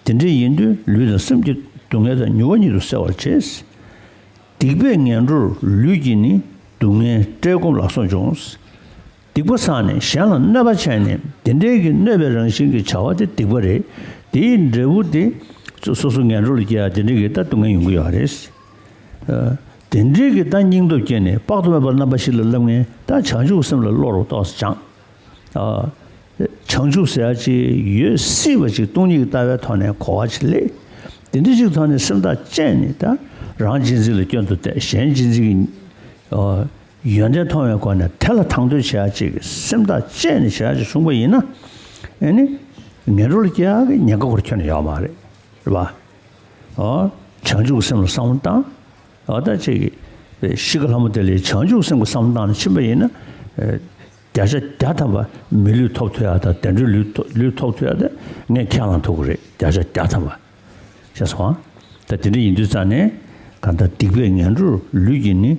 དེ་འདྲ་ཡིན་དུས་ལུས་དང་སེམས་ཀྱི་སྡུག་བསྔལ་དང་མྱུར་བ་ཉིད་དུ་སེལ་བར་བྱེད། སྡིག་པས་ངན་འགྲོར་ལུས་ཀྱིས་ནི། སྡུག་བསྔལ་བཀྲེས་སྐོམ་ལ་སོགས་འབྱུང་། སྡིག་པ་བསགས་ནས་གཞན་ལ་གནོད་པ་བྱས་ནས་དེ་འདྲའི་གི་གནོད་པའི་རང་བཞིན་གྱི་བྱ་བ་དེ་སྡིག་པ་རེད། དེའི་འབྲས་བུ་དེ་སོ་སོ་ངན་འགྲོ་ལ་སྐྱེ་ཡ་དེ་འདྲའི་གི་ད་སྡུག་བསྔལ་ཡོང་གི་ཡོད་རེད། དེ་འདྲའི་གི་ད་སྙིང་སྟོབས་སྐྱེས་ནས་དཔག་ཏུ་མེད་པ་རྣམ་པ་བཞི་ལ་བསླབ་མཁན་ད་བྱང་ཆུབ་སེམས་ལ་བློ་རུ་ཏོག་ཙམ་སྦྱངས། བྱང་ཆུབ་ཟེར་ཡ་ཅིག་ཡོད་སྲིད་པ་ཅིག་སྟོང་ཉིད་ཀྱི་ལྟ་བའི་ཐོག་ནས་གོ་བ་ཅིག་སླེབས། དེ་འདྲ་ཅིག་ཐོག་ནས་སེམས་ཐག་བཅད་ནས་ད་རང་གཅེས་འཛིན་ལ་སྐྱོན་དུ་བལྟས་གཞན་གཅེས་འཛིན་གྱི་ཡོན་ཏན་མཐོང་བའི་སྒོ་ནས་དེ་ལ་དང་དོད་བྱེད་ཡ་ཅིག་སེམས་ཐག་བཅད་ནས་བྱེད་ཡ་ཅིག་བྱུང་པ་ཡིན་ན། ཨེ་ནི་ངན་འགྲོ་ལ་སྐྱེ་ཡ་གི་ཉེན་ཁ་ཁོ་ར་ཁྱོན་ནས་ཡོད་མ་རེད། རེད་པ། ཨོ། བྱང་ཆུབ་སེམས་ལ་བསམ་བློ་བཏང་། ཨོ་ད་ཅིག་གི་ཤི་ཁ་ལྷ་མོ་དེ་ལས་བྱང་ཆུབ་སེམས་ཀྱི་བསམ་བློ་བཏང་ནས་ཕྱིན་པ་ཡིན་ན། བརྒྱ་ཆ་བརྒྱ་ཐམ་པ་མི་ལུས་ཐོབ་ཐུབ་ཡ་དང་བདེ་འགྲོའི་ལུས་ཐོབ་ལུས་ཐོབ་ཐུབ་ཡ་དེ་ངས་ཁས་བླངས་ཐུབ་ཀྱི་རེད་བརྒྱ་ཆ་བརྒྱ་ཐམ་པ། ཤེས་སོང་ཨ། ད་དེ་འདྲ་ཡིན་དུས་ཙང་ནས་གང་ལྟར་སྡིག་པས་ངན་འགྲོར་ལུས་ཀྱིས་ནི།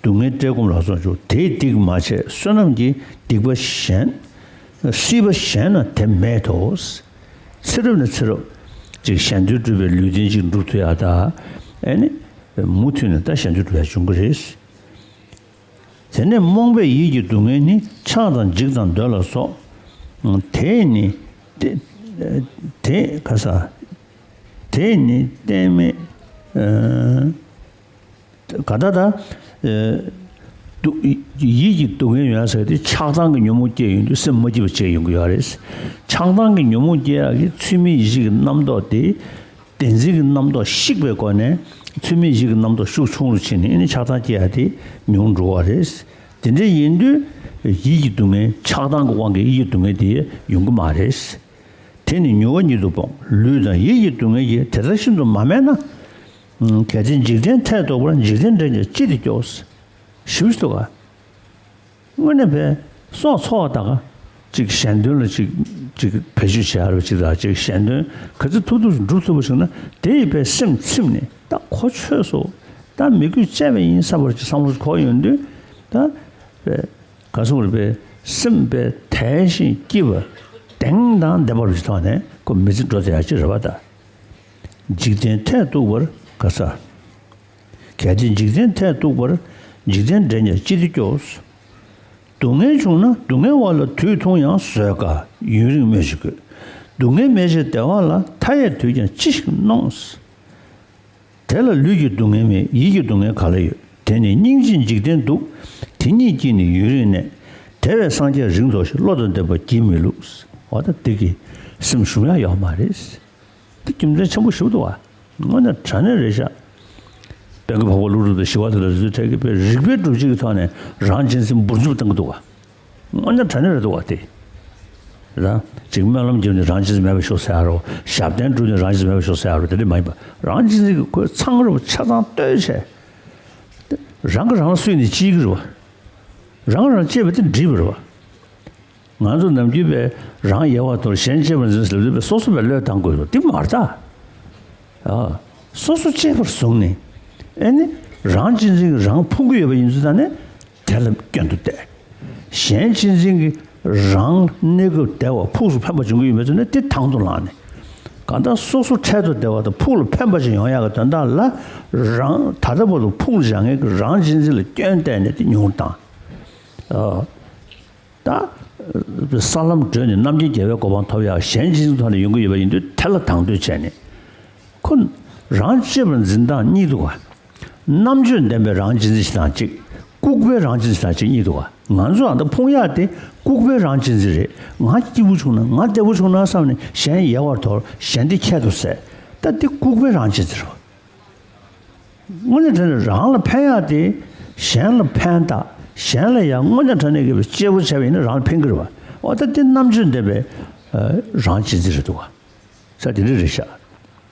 སྡུག་བསྔལ་བཀྲེས་སྐོམ་ལ་སོགས་འབྱུང་། དེས་སྡིག་མ་བྱས་བསོད་ནམས་ཀྱིས། སྡིག་པ་གཞན། སྲིད་པ་གཞན་ན་དེ་མེད་དོ། ཚེ་རབས་ནས་ཚེ་རབས་ཅིག་གཞན་དོན་སྒྲུབ་པའི་ལུས་རྟེན་ཅིག་འགྲུབ་ཐུབ་ཡ་ད། ཨེ་ནི། མུ་མཐུད་ནས་ད་གཞན་དོན་སྒྲུབ་ཡ་འབྱུང་གི་རེད། དེ་ནས་རྨོངས་པས་ཡིད་ཀྱི་སྡུག་བསྔལ་ནི། ཆགས་དང་འཇིགས་དང་འདོད་ལ་སོགས། དེས་ནི། དེ་དེ་ག་ས། དེས་ནི་གཏན་མེད། ག་ད་ད། སྡུག་ཡིད་ཀྱི་སྡུག་བསྔལ་ཡོད་ཟེར་དེ་ཆགས་སྡང་གི་ཉོན་མོངས་སྐྱེ་ཡོང་དུས་སེམས་མ་སྐྱིད་པ་བྱེད་ཡོང་གི་ཡོད་རེད། ཆགས་སྡང་གི་ཉོན་མོངས་སྐྱེ་ཡག་གི་ཚུལ་མིན་ཡིད་བྱེད་ཀྱི་རྣམ་རྟོག་དེ། བདེན་འཛིན་གྱི་རྣམ་རྟོག་བཤིག་པའི་སྒོ་ནས་ཚུལ་མིན་ཡིད་བྱེད་ཀྱི་རྣམ་རྟོག་ཤུགས་ཆུང་རུ་ཕྱིན་ནས་ཨེ་ནི་ཆགས་སྡང་སྐྱེ་ཡག་དེ་ཉུང་འགྲོ་བ་རེད། དེ་འདྲ་ཡིན་དུས་ཡིད་ཀྱི་སྡུག་བསྔལ་ཆགས་སྡང་གི་དབང་གིས་ཡིད་ཀྱི་སྡུག་བསྔལ་དེ་ཡོང་གི་མ་རེད། དེ་ནི་མྱུར་བ་ཉིད་དུ་སྤོང་། ལུས་དང་ཡིད་ཀྱི་སྡུག་བསྔལ་གྱིས་དེ་ལྟར་ཤིན་ཏུ་མ་སྨད་ན། གལ་ཏེ་འཇིག་རྟེན་མཐས་གཏུགས་པར། འཇིག་རྟེན་འདྲེན་ཀྱང་ཅི་སྟེ་སྐྱོ། ཞིབ་ཏུ་ག་དངོས་གནས་པའི་སྲོག་འཚོ་བ་དག་ཅིག་གཞན་དོན་ལ་ཅིག་ཅིག་བེད་སྤྱོད་བྱེད་ཡ་རེ་བ་ཅིག་དང་ཅིག་གཞན་དོན་ག་ཚོད་ཐུབ་ཐུབ་ཅིག་འགྲུབ་ཐུབ་པ་བྱུང་ན་དེ་ཡི་པའི་སེམས་ཚིམ་ནས་ད་ཁོ་ཆོས་སོ་ད་མི་དགོས་བྱས་པ་ཡིན་བསམ་པར་ཅིག་བསམ་བློ་ཅིག་འཁོར་ཡོང་དུས་ད་པའི་ག་སོང་རེ་པའི་སེམས་པའི་དལ་ཞིང་སྐྱིད་པ་གདེང་དང་ལྡན་པ་རུ་ཅིག་ཐོག་ནས་ཁོ་མི་ཚེ་འགྲོ་བསྡད་ཡ་ཅིག་རེད་བ་ད། འཇིག་རྟེན་མཐས་གཏུགས་པར་ག་ས། གལ་ཏེ་འཇིག་རྟེན་མཐས་གཏུགས་པར། འཇིག་རྟེན་འདྲེན་ཀྱང་ཅི་སྟེ་སྐྱོ། སྡུག་བསྔལ་བྱུང་ན་སྡུག་བསྔལ་བ་ལ་དུས་ཐུང་ཡང་བཟོད་དཀའ་ཡུན་རིང་སྨོས་ཤིག་དགོས། སྡུག་བསྔལ་མེད་ཕྱིར་བདེ་བ་ལ། མཐའ་ཡས་དུས་ཀྱང་ཅི་ཞིག་སྣང་། དེ་ལ་ལུས་ཀྱི་སྡུག་བསྔལ་མེད། ཡིད་ཀྱི་སྡུག་བསྔལ་ག་ལ་ཡོད། དེ་ནི་སྙིང་རྗེའི་འཇིག་རྟེན་སྡུག། དེ་ཉིད་ཀྱིས་ནི་ཡུན་རིང་གནས། དེ་བས་སངས་རྒྱས་རིང་དོར་ཞིང་། བློ་དང་ལྡན་པ་བགྱིད་མི་བླུགས། འོ་ད་འདི་གི་སེམས་ཞུམ་ཡག་ཡོད་མ་རེད། འདི་རྒྱུ་མཚན་ཆེན་པོ་ཞིག་འདུག་བ། དངོས་གནས་དྲང་གནས་རེད་ཤག་དཔལ་མགོན་འཕགས་པ་ཀླུ་སྒྲུབ་དང་ཞི་བ་ལྷ་དང་རྗེ་བཙུན་འཕྲད་མཁན་པས་རིགས་པའི་སྒྲུབ་བྱེད་ཀྱི་ཐོག་ནས་རང་གཅེས་འཛིན་འབུར་འཇུག་བཏང་གི་འདུག་བ། དངོས་གནས་དྲང་གནས་རེད་འདུག་བ་དེ། རང་ཅིག་སྨོན་ལམ་བརྒྱབ་ནས་རང་གཅེས་འཛིན་མེད་པ་ཤོག་ཟེར་ཡ་རོ། ཞབས་བརྟན་བསྒྲུབས་ནས་རང་གཅེས་འཛིན་མེད་པ་ཤོག་ཟེར་ཡ་རོ། དེ་འདྲ་མ་ཡིན་པ། རང་གཅེས་འཛིན་གྱི་ཁོའི་མཚང་རེད་བ། ཆ་ཚང་བསྟོད་བྱས། རང་གིས་རང་ལ་སུས་ནི་ཅི་གི་རེད་བ། རང་གིས་རང་གཅེས་པ་དེ་འགྲིག་པ་རེད་བ། ང་ཚོ་ནམ་རྒྱུན་པས་རང་ཡལ་བར་དོར་གཞན་གཅེས་པར་འཛིན་ཟེར་དུས་པས་སོ་སོ་པས་བློས་བཏང་དགོས་རེད་བ། འདི་མ་རེད་ད། ཨ། སོ་སོ་གཅེས་པར་བཟུང་ནས། ཨེ་ནི། རང་གཅེས་འཛིན་གྱིས་རང་ཕུང་གི་ཡོད་པ་ཡིན་ཚུལ་ད་ནི། དེ་ལ་སྐྱོན་དུ་བལྟས། གཞན་གཅེས་འཛིན་གྱིས་རང་གནས་སྐབས་བདེ་བ་ཕུགས་སུ་ཕན་པ་འབྱུང་གི་ཡོད་མེད་ཚུལ་ནི་དེ་དང་དུ་བླངས་ནས། གང་ལྟར་སོ་སོ་འཕྲལ་དུ་བདེ་བ་དང་ཕུགས་ལ་ཕན་པ་ཞིག་ཡོང་ཡག་གི་དོན་དག་ལ། རང་ད་ལྟ་བར་དུ་ཕུང་བཞག་མཁན་གྱི་རང་གཅེས་འཛིན་ལ་སྐྱོན་བལྟས་ནས་དེ་ཉུང་བཏང་། ཨ། ད། ས་ལམ་བགྲོད་ནས་རྣམ་མཁྱེན་རྒྱལ་བའི་གོ་འཕང་ཐོབ་ཡག་གཞན་གཅེས་འཛིན་ཐོག་ནས་ཡོང་གི་ཡོད་པ་ཡིན་དུས་དེ་ལ་དང་དོད་བྱས་ནས། ཁོ། རང་གཅེས་པར་འཛིན་སྟངས་གཉིས་འདུག་ག་རྣམ་དཔྱོད་ལྡན་པའི་རང་གཅེས་འཛིན་ཞིག་དང་གཅིག་ལྐུགས་པའི་རང་གཅེས་འཛིན་ཞིག་དང་གཅིག་གཉིས་འདུག་ག་ང་ཚོ་ཨ་ད་ཕུང་ཡག་དེ་ལྐུགས་པའི་རང་གཅེས་འཛིན་རེད། ང་སྐྱིད་པོ་བྱུང་ན། ང་བདེ་པོ་བྱུང་ན་བསམ་ནས་གཞན་ཡལ་བར་དོར། གཞན་དེ་ཁྱད་དུ་བསད། ད་དེ་ལྐུགས་པའི་རང་གཅེས་འཛིན་རེད་བ། དངོས་གནས་དྲང་གནས་རང་ལ་ཕན་ཡག་དེ་གཞན་ལ་ཕན་ཐག་གཞན་ལ་ཡང་དངོས་གནས་དྲང་གནས་ཀྱི་གཅེས་པོ་བྱས་པ་ཡིན་ན་རང་ལ་ཕན་གྱི་རེད་བ། འོ་ད་དེ་རྣམ་དཔྱོད་ལྡན་པའི་ཨ་རང་གཅེས་འཛིན་རེད་འདུག་བ། ས་དེ་འདྲ་རེད་ཤག་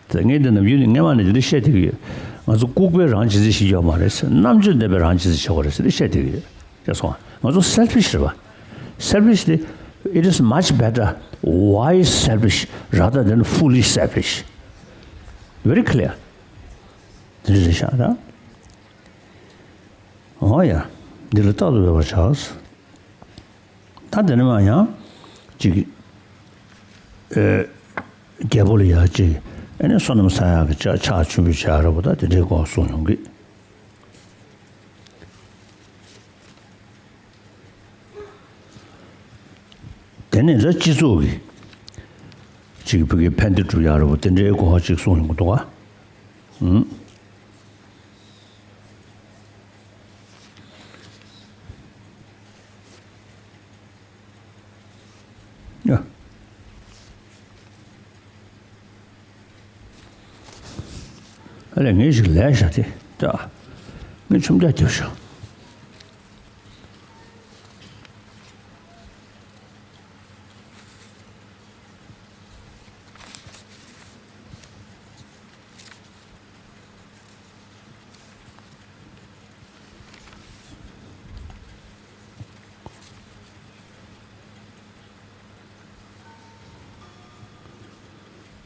ད་ངས་འདི་ནམ་རྒྱུན་ནས་སྔན་མ་ནས་དེ་འདྲ་བཤད་བསྡད་ཀྱི་ཡོད། ང་ཚོ་ལྐུགས་པའི་རང་གཅེས་འཛིན་ཞིག་ཡོད་མ་རེད་ཟེར། རྣམ་དཔྱོད་ལྡན་པའི་རང་གཅེས་འཛིན་བྱེད་དགོས་རེད་ཟེར་བཤད་བསྡད་ཀྱི་ཡོད། ཤེས་སོང་། ང་ཚོ་selfish རེད་བ། Selfish དེ། It is much better. Why selfish rather than foolish selfish? Very clear. དེ་འདྲ་རེད་ཤག་ད། འོ་ཡ། འདི་ལ་རྟག་ཏུ་འབད་པར་བྱ། ད་དེ་ནས་མར་ཡང་ཅིག་ཨེ། རྒྱལ་པོ་ལ་ཡ་ཅིག་ཨེ་ནས་བསོད་ནམས་བསགས་ཡག་གི་ཕྱག་ཕྱག་མཆོད་འབུལ་བྱ་ར་བོ། ད་དེ་འདྲའི་སྐོར་གསུངས་ཡོང་གི། དེ་ནས་ད་སྤྱི་ཚོགས་ཀྱི་ཅིག་བུ་གའི་ཕན་བདེ་སྒྲུབ་ཡག་ར་བོ། དེ་འདྲའི་སྐོར་ཅིག་གསུངས་ཡོང་གི་འདུག་ག་ཨུམ། ཡ། ཨ་ལས། ངས་ཞིག་ལས་བཞག་སྟེ། ད་ངས་ཆུམ་རྒྱག་རྒྱབ་ཤོག་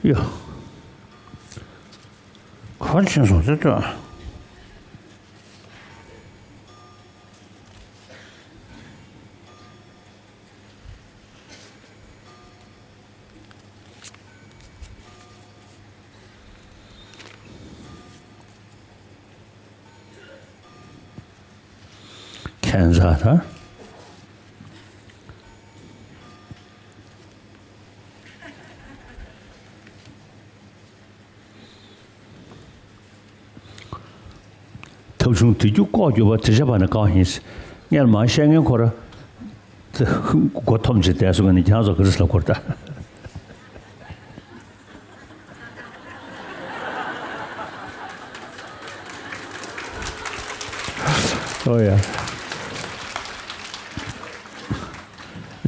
ཡ། ག་ཕྱིན་སོང་ཟེར་ཏོ། ཁྱད་མཚར་ད། ཐབ་ཆུང་དུས་རྒྱུན་ལྐོག་གྱུར་པ། དེ་བྱས་པ་ནི་གང་ཡིན། སྔོན་མ་བཤད་མཁན་ཁོ་ར། མགོ་འཐོམས་བྱས་བསྡད་སོང་ནི་ཁྱེད་རང་ཚོ་ག་རེ་ལབ་དགོས་རེད་ད། ཨོ་ཡ།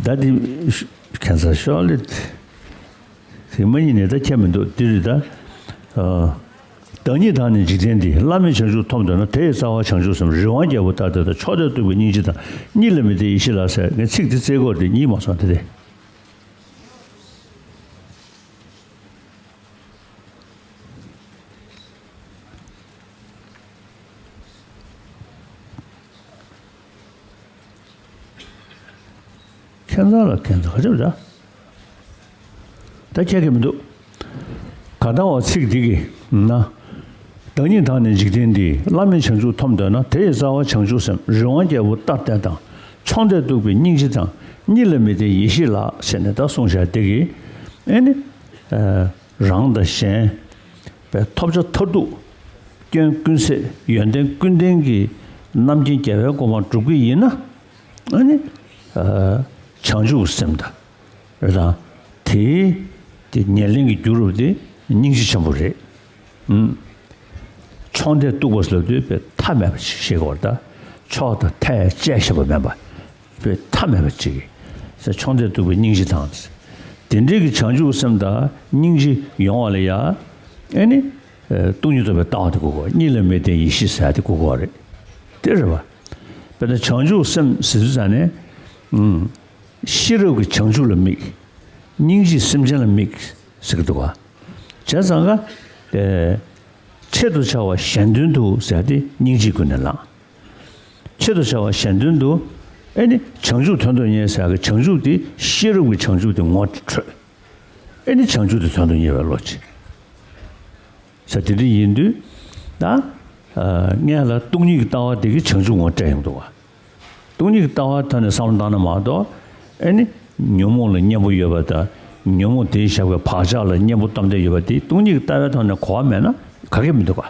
ད་འདི་ཁྱད་མཚར་ཤོག་ལེ། དེ་མ་ཡིན་ནས་ད་ཁྱད་མི་འདུག་འདི་རེད་ད། ཨ། བདག་ཉིད་དང་ནི་འཇིག་རྟེན་འདི། བླ་མེད་བྱང་ཆུབ་ཐོབ་འདོད་ན། དེ་ཡི་རྩ་བ་བྱང་ཆུབ་སེམས། རི་དབང་རྒྱལ་པོ་ལྟར་བལྟ་དང་། མཆོག་ལྡན་གདུག་པའི་སྙིང་རྗེ་དང་། གཉིས་ལ་མི་ལྡན་ཡེ་ཤེས་ལགས་ཟེར། ངས་ཚིག་འདི་བརྩི་དགོས་རེད། གཉིས་མ་སོང་དེ་རེད། ཁྱད་མཚར་ལ་ཁྱད་མཚར་ག་ཅིག་རེད། ད་ཁྱད་ཀྱི་མི་འདུག་གང་ལྟར་བ་ཚིག་འདི་གིས་ན། བདག་ཉིད་དང་ནི་འཇིག་རྟེན་འདི། བླ་མེད་བྱང་ཆུབ་ཐོབ་འདོད་ན། དེ་ཡི་རྩ་བ་བྱང་ཆུབ་སེམས། རི་དབང་རྒྱལ་པོ་ལྟར་བལྟ་དང་། མཆོག་ལྡན་གདུག་པའི་སྙིང་རྗེ་དང་། གཉིས་ལ་མི་ལྡན་ཡེ་ཤེས་ལགས་ཟེར་ནས་ད་གསུངས་བཞག་འདི་གིས། ཨེ་ནི། ཨ། རང་དང་གཞན། པའི་ཐོབ་བྱ་མཐར་ཐུག་སྐྱོན་ཀུན་ཟད་ཡོན་ཏན་ཀུན་ལྡན་གྱི་རྣམ་མཁྱེན་རྒྱལ་བའི་གོ་འཕང་སྒྲུབ་ཀྱི་ཡིན་ན། ཨ་ནི། ཨ། བྱང་ཆུབ་སེམས་དང་། རེད་དང་། དེའི་དེ་ཉེར་ལེན་གྱི་རྒྱུ་རུ་དེ་སྙིང་རྗེ་ཆེན་པོ་རེད། ཨུམ། མཆོག་ལྡན་གཏུགས་པ་ཟེར་དུས་པའི་མཐའ་མེད་པ་ཞིག་ཤེས་དགོས་རེད་ད། མཆོག་དང་མཐའ་ཡས་བཅད་ཤེས་པ་མེད་པ། པའི་མཐའ་མེད་པ་ཅིག་གིས། མཆོག་ལྡན་གཏུགས་པའི་སྙིང་རྗེ་དང་། དེ་འདྲའི་གི་བྱང་ཆུབ་སེམས་དང་སྙིང་རྗེ་ཡོང་བ་ལ་ཡ། ཨེ་ནི། ཨ། སྟོང་ཉིད་རྟོགས་པའི་ལྟ་བ་དེ་དགོས་གོ། གཉིས་ལ་མི་ལྡན་ཡེ་ཤེས་ཟེར་ཡ་དེ་དགོས་གོ་རེད། དེ་རེད་པ། དཔེར་ན་བྱང་ཆུབ་སེམས་ཟེར་དུས་ཙང་ནས། ཨུམ། ཤེས་རབ་ཀྱི་བྱང་ཆུབ་ལ་དམིགས། སྙིང་རྗེས་སེམས་ཅན་ལ་དམིགས་ཟེར་གི་འདུག་ག་བྱས་ཙང་ཀ། ཨེ། ཆེད་དུ་བྱ་བ་གཞན་དོན་དུ་ཟེར་ཡ་དེ་སྙིང་རྗེས་ཀུན་ནས་བསླངས། ཆེད་དུ་བྱ་བ་གཞན་དོན་དུ། ཨེ་ནི་བྱང་ཆུབ་དོན་དུ་གཉེར་ཟེར་གི་བྱང་ཆུབ་དེ་ཤེས་རབ་ཀྱི་བྱང་ཆུབ་དེ་ངོ་འཕྲོད། ཨེ་ནི་བྱང་ཆུབ་དེ་དོན་དུ་གཉེར་བའི་བློ་ཅིག་ས་དེ་འདྲ་ཡིན་དུས། ད། ཨ། སྔོན་ལ་སྟོང་ཉིད་ཀྱི་ལྟ་བ་དེ་གིས་བྱང་ཆུབ་ངོ་སྤྲད་ཡོང་འདུག་ག་སྟོང་ཉིད་ཀྱི་ལྟ་བའི་ཐོག་ནས་བསམ་བློ་བཏང་ན་མ་གཏོགས། ཨེ་ནི། ཉོན་མོངས་ལ་གཉེན་པོ་ཡོད་པ་དང་། ཉོན་མོངས་དེའི་བཞག་པའི་བག་ཆགས་ལ་གཉེན་པོ་བསྡམས་བསྡད་ཡོད་པ་དེ་སྟོང་ཉིད་ཀྱི་ལྟ་བའི་ཐོག་ནས་གོ་བ་མེད་ན་ག་གེ་མི་འདུག་ག་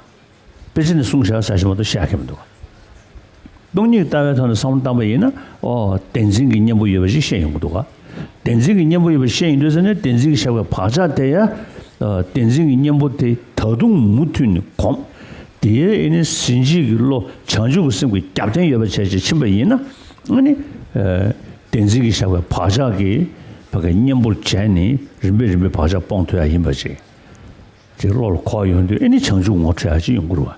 དཔེ་ཆ་ནས་གསུངས་བཞག་ཟེར་ཞིག་མ་གཏོགས་བཤད་མཁན་མི་འདུག་ག་སྟོང་ཉིད་ཀྱི་ལྟ་བའི་ཐོག་ནས་བསམ་བློ་བཏང་པ་ཡིན་ན། ཨོ། བདེན་འཛིན་གྱི་གཉེན་པོ་ཡོད་པ་ཞིག་ཤེས་ཡོང་གི་འདུག་ག་བདེན་འཛིན་གྱི་གཉེན་པོ་ཡོད་པ་ཤེས་ཡོང་དུས་ཙ་ནས་བདེན་འཛིན་གྱི་བཞག་པའི་བག་ཆགས་དེ་ཡང་། ཨ། བདེན་འཛིན་གྱི་གཉེན་པོ་དེ་ད་དུང་མུ་མཐུད་ནས་གོམས། དེའི་ཨེ་ནི་ཟིན་བྲིས་ཀྱི་བློ་བྱང་ཆུབ་ཀྱི་སེམས་ཀྱི་རྒྱབ་རྟེན་ཡོད་པ་བྱས་བྱས་ཕྱིན་པ་ཡིན་ན། ཨ་ནི། ཨ། བདེན་འཛིན་གྱི་བཞག་པའི་བག་ཆགས་ཀྱིས་ཕ་གི་གཉེན་པོར་བྱས་ནས་རིམ་པས་རིམ་པས་བག་ཆགས་སྤོང་ཐུབ་ཡ་ཡིན་པ་ཅིག་ཅིག་བློ་ལ་འཁོར་ཡོང་དུས་ཨེ་ནི་བྱང་ཆུབ་ངོ་འཕྲོད་ཡ་ཅིག་ཡོང་གི་རེད་བ།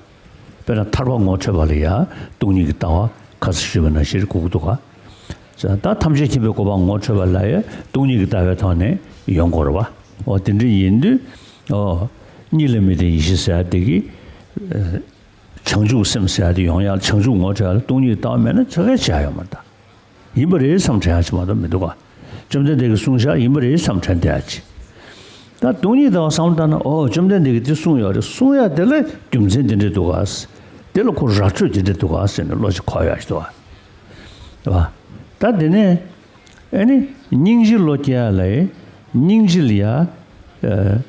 དཔེར་ན་ཐར་པ་ངོ་འཕྲོད་པ་ལ་ཡ་སྟོང་ཉིད་ཀྱི་ལྟ་བ་ཁ་སང་ཞུས་པ་ནང་བཞིན་དགོས་ཀྱི་འདུག་ག་ད་ཐམས་ཅད་མཁྱེན་པའི་གོ་འཕང་ངོ་འཕྲོད་པ་ལ་ཡ་སྟོང་ཉིད་ཀྱི་ལྟ་བའི་ཐོག་ནས་ཡོང་དགོས་རེད་བ། འོ་དེ་འདྲ་ཡིན་དུས། འོ། གཉིས་ལ་མི་ལྡན་ཡེ་ཤེས་ཟེར་ཡ་དེ་གིས། ཨ། བྱང་ཆུབ་སེམས་ཟེར་ཡ་དེ་ཡོང་ཡ། བྱང་ཆུབ་ངོ་འཕྲོད་ཡ་ལ་སྟོང་ཉིད་ཀྱི་ལྟ་བ་མེད་ན་ཆ་ག་བྱ་ཡ་ཡོད་མ་རེད་ད། ཡིན་པ་རེད་བསམ་དྲན་ཡ་ཅིག་མ་གཏོགས་མི་འདུག་ག་བཅོམ་ལྡན་འདས་ཀྱིས་གསུངས་བཞག་ཡིན་པ་རེད་བསམ་དྲན་བསྡད་ཡ་ཅིག་ད་སྟོང་ཉིད་ལྟ་བ་བསམ་བློ་བཏང་ན། ཨོ། བཅོམ་ལྡན་འདས་ཀྱིས་འདི་གསུངས་ཡོད་རེད། གསུང་ཡ་དེ་ལ་རྒྱུ་མཚན་དེ་འདྲ་འདུག་ག་དེ་ལ་ཁོ་ར་འཕྲོད་དེ་འདྲ་འདུག་ག་ཟེར་ནས་བློ་ཅིག་འཁོར་ཡ་ཞིག་འདུག་ག་རེད་བ། ད་དེ་ནས་ཨེ་ནི་སྙིང་རྗེ་བློ་སྐྱེ་ཡ་ལ། སྙིང་རྗེ་ལ་ཡ། ཨ།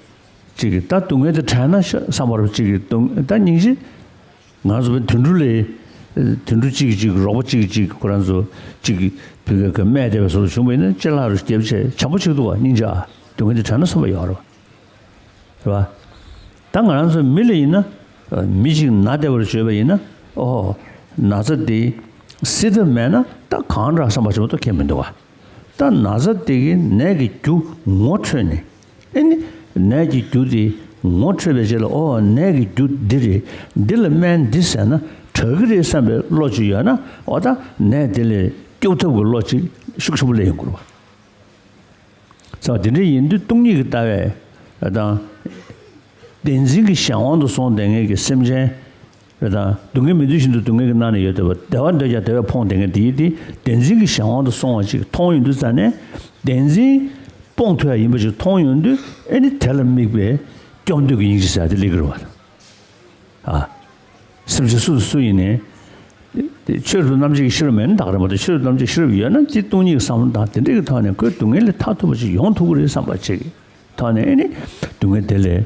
ཅིག་གིས་ད་སྡུག་བསྔལ་དེ་དྲན་ན་ཤ་བསམ་པ་རེད། ཅིག་གིས་སྡུག་ད་སྙིང་རྗེ། ང་ཚོ་དུད་འགྲོ་ལས། དུད་འགྲོ་གཅིག་གིས་གཅིག་རོགས་པ་གཅིག་གིས་གཅིག་ཁོ་རང་ཚོ་གཅིག་གིས་བུ་ག་གི་སྨད་བསྡད་པའི་བཟོ་འདྲ་བྱུང་བ་ཡིན་ན་ལྕེ་ལྷག་རུ་རྒྱབ་བྱས་བྱམས་པོ་གཅིག་འདུག་ག་སྙིང་རྗེ་ཨ། སྡུག་བསྔལ་དེ་དྲན་ན་བསམ་པ་ཡོད་རེད་བ། རེད་བ། ད་ང་རང་ཚོ་མི་ལ་ཡིན་ན། མི་གཅིག་ན་བསྡད་པར་བརྗོད་པ་ཡིན་ན། ཨོ། ན་ཚ་དེ་སེལ་ཐབས་མེད་ན་ད་གང་འདྲ་བསམ་པ་ཅིག་མ་གཏོགས་ཁྱད་མི་འདུག་ག་ད་ན་ཚ་དེ་གི་ནད་ཀྱི་རྒྱུ་ངོ་འཕྲོད་ནས། ཨེ་ནི། ནད་ཀྱི་རྒྱུ་དེ་ངོ་འཕྲོད་པའི་རྗེས་ལ། ཨོ། ནད་ཀྱི་རྒྱུ་འདི་རེད། འདི་ལ་སྨན་འདི་བཟས་ན་དྲག་གི་རེད་བསམ་པའི་བློ་ཅིག་ཡོད་ན། ཨོ་ད་ནད་དེ་ལས་སྐྱོབ་ཐབས་ཀྱི་བློ་ཅིག་ཤུགས་ཆེན་པོ་སླེབས་ཡོང་གི་རེད་བ། ས་དེ་འདྲ་ཡིན་དུས་སྟོང་ཉིད་ཀྱི་ལྟ་བས་དང་། བདེན་འཛིན་གྱི་གཞན་དབང་དུ་སོང་བསྡད་མཁན་གྱི་སེམས་ཅན། རེད་དང་། སྡུག་བསྔལ་མི་འདོད་བཞིན་དུ་སྡུག་བསྔལ་གྱི་ནང་ན་ཡོད་བསྡད་པ། བདེ་བ་འདོད་ཀྱང་བདེ་བས་ཕོངས་བསྡད་མཁན་དེ་ཡིན་ཏེ། བདེན་འཛིན་གྱི་གཞན་དབང་དུ་སོང་བ་ཅིག་མཐོང་ཡོང་དུས་ཙ་ནས། བདེན་འཛིན་སྤོང་ཐུབ་ཡ་ཡིན་པ་ཅིག་མཐོང་ཡོང་དུས། ཨེ་ནི་དེ་ལ་དམིགས་པའི་སྐྱོབ་འདོད་ཀྱི་སྙིང་རྗེ་ཟེར་ཡ་དེ་སླེབས་ཀྱི་རེད་བ། ཨ། སེམས་ཅན་སུ་དང་སུ་ཡིན་ནའི། དེ་ཆོས་རབ་ཏུ་རྣམ་འབྱེད་ཀྱི་ཤེས་རབ་མེད་ན་ད་ག་རེད་མ་གཏོགས། ཆོས་རབ་ཏུ་རྣམ་འབྱེད་ཀྱི་ཤེས་རབ་ཡོད་ན་དེ་སྟོང་ཉིད་ཀྱི་བསམ་བློ་དང་དེ་འདྲ་གི་ཐོག་ནས་ཁོས་སྡུག་བསྔལ་ལས་ཐར་ཐུབ་པ་ཅིག་ཡོང་ཐུབ་ཀྱི་རེད་བསམ་པ་ཅིག་ཐོག་ནས། ཨེ་ནི་སྡུག་བསྔལ་དེ་ལས་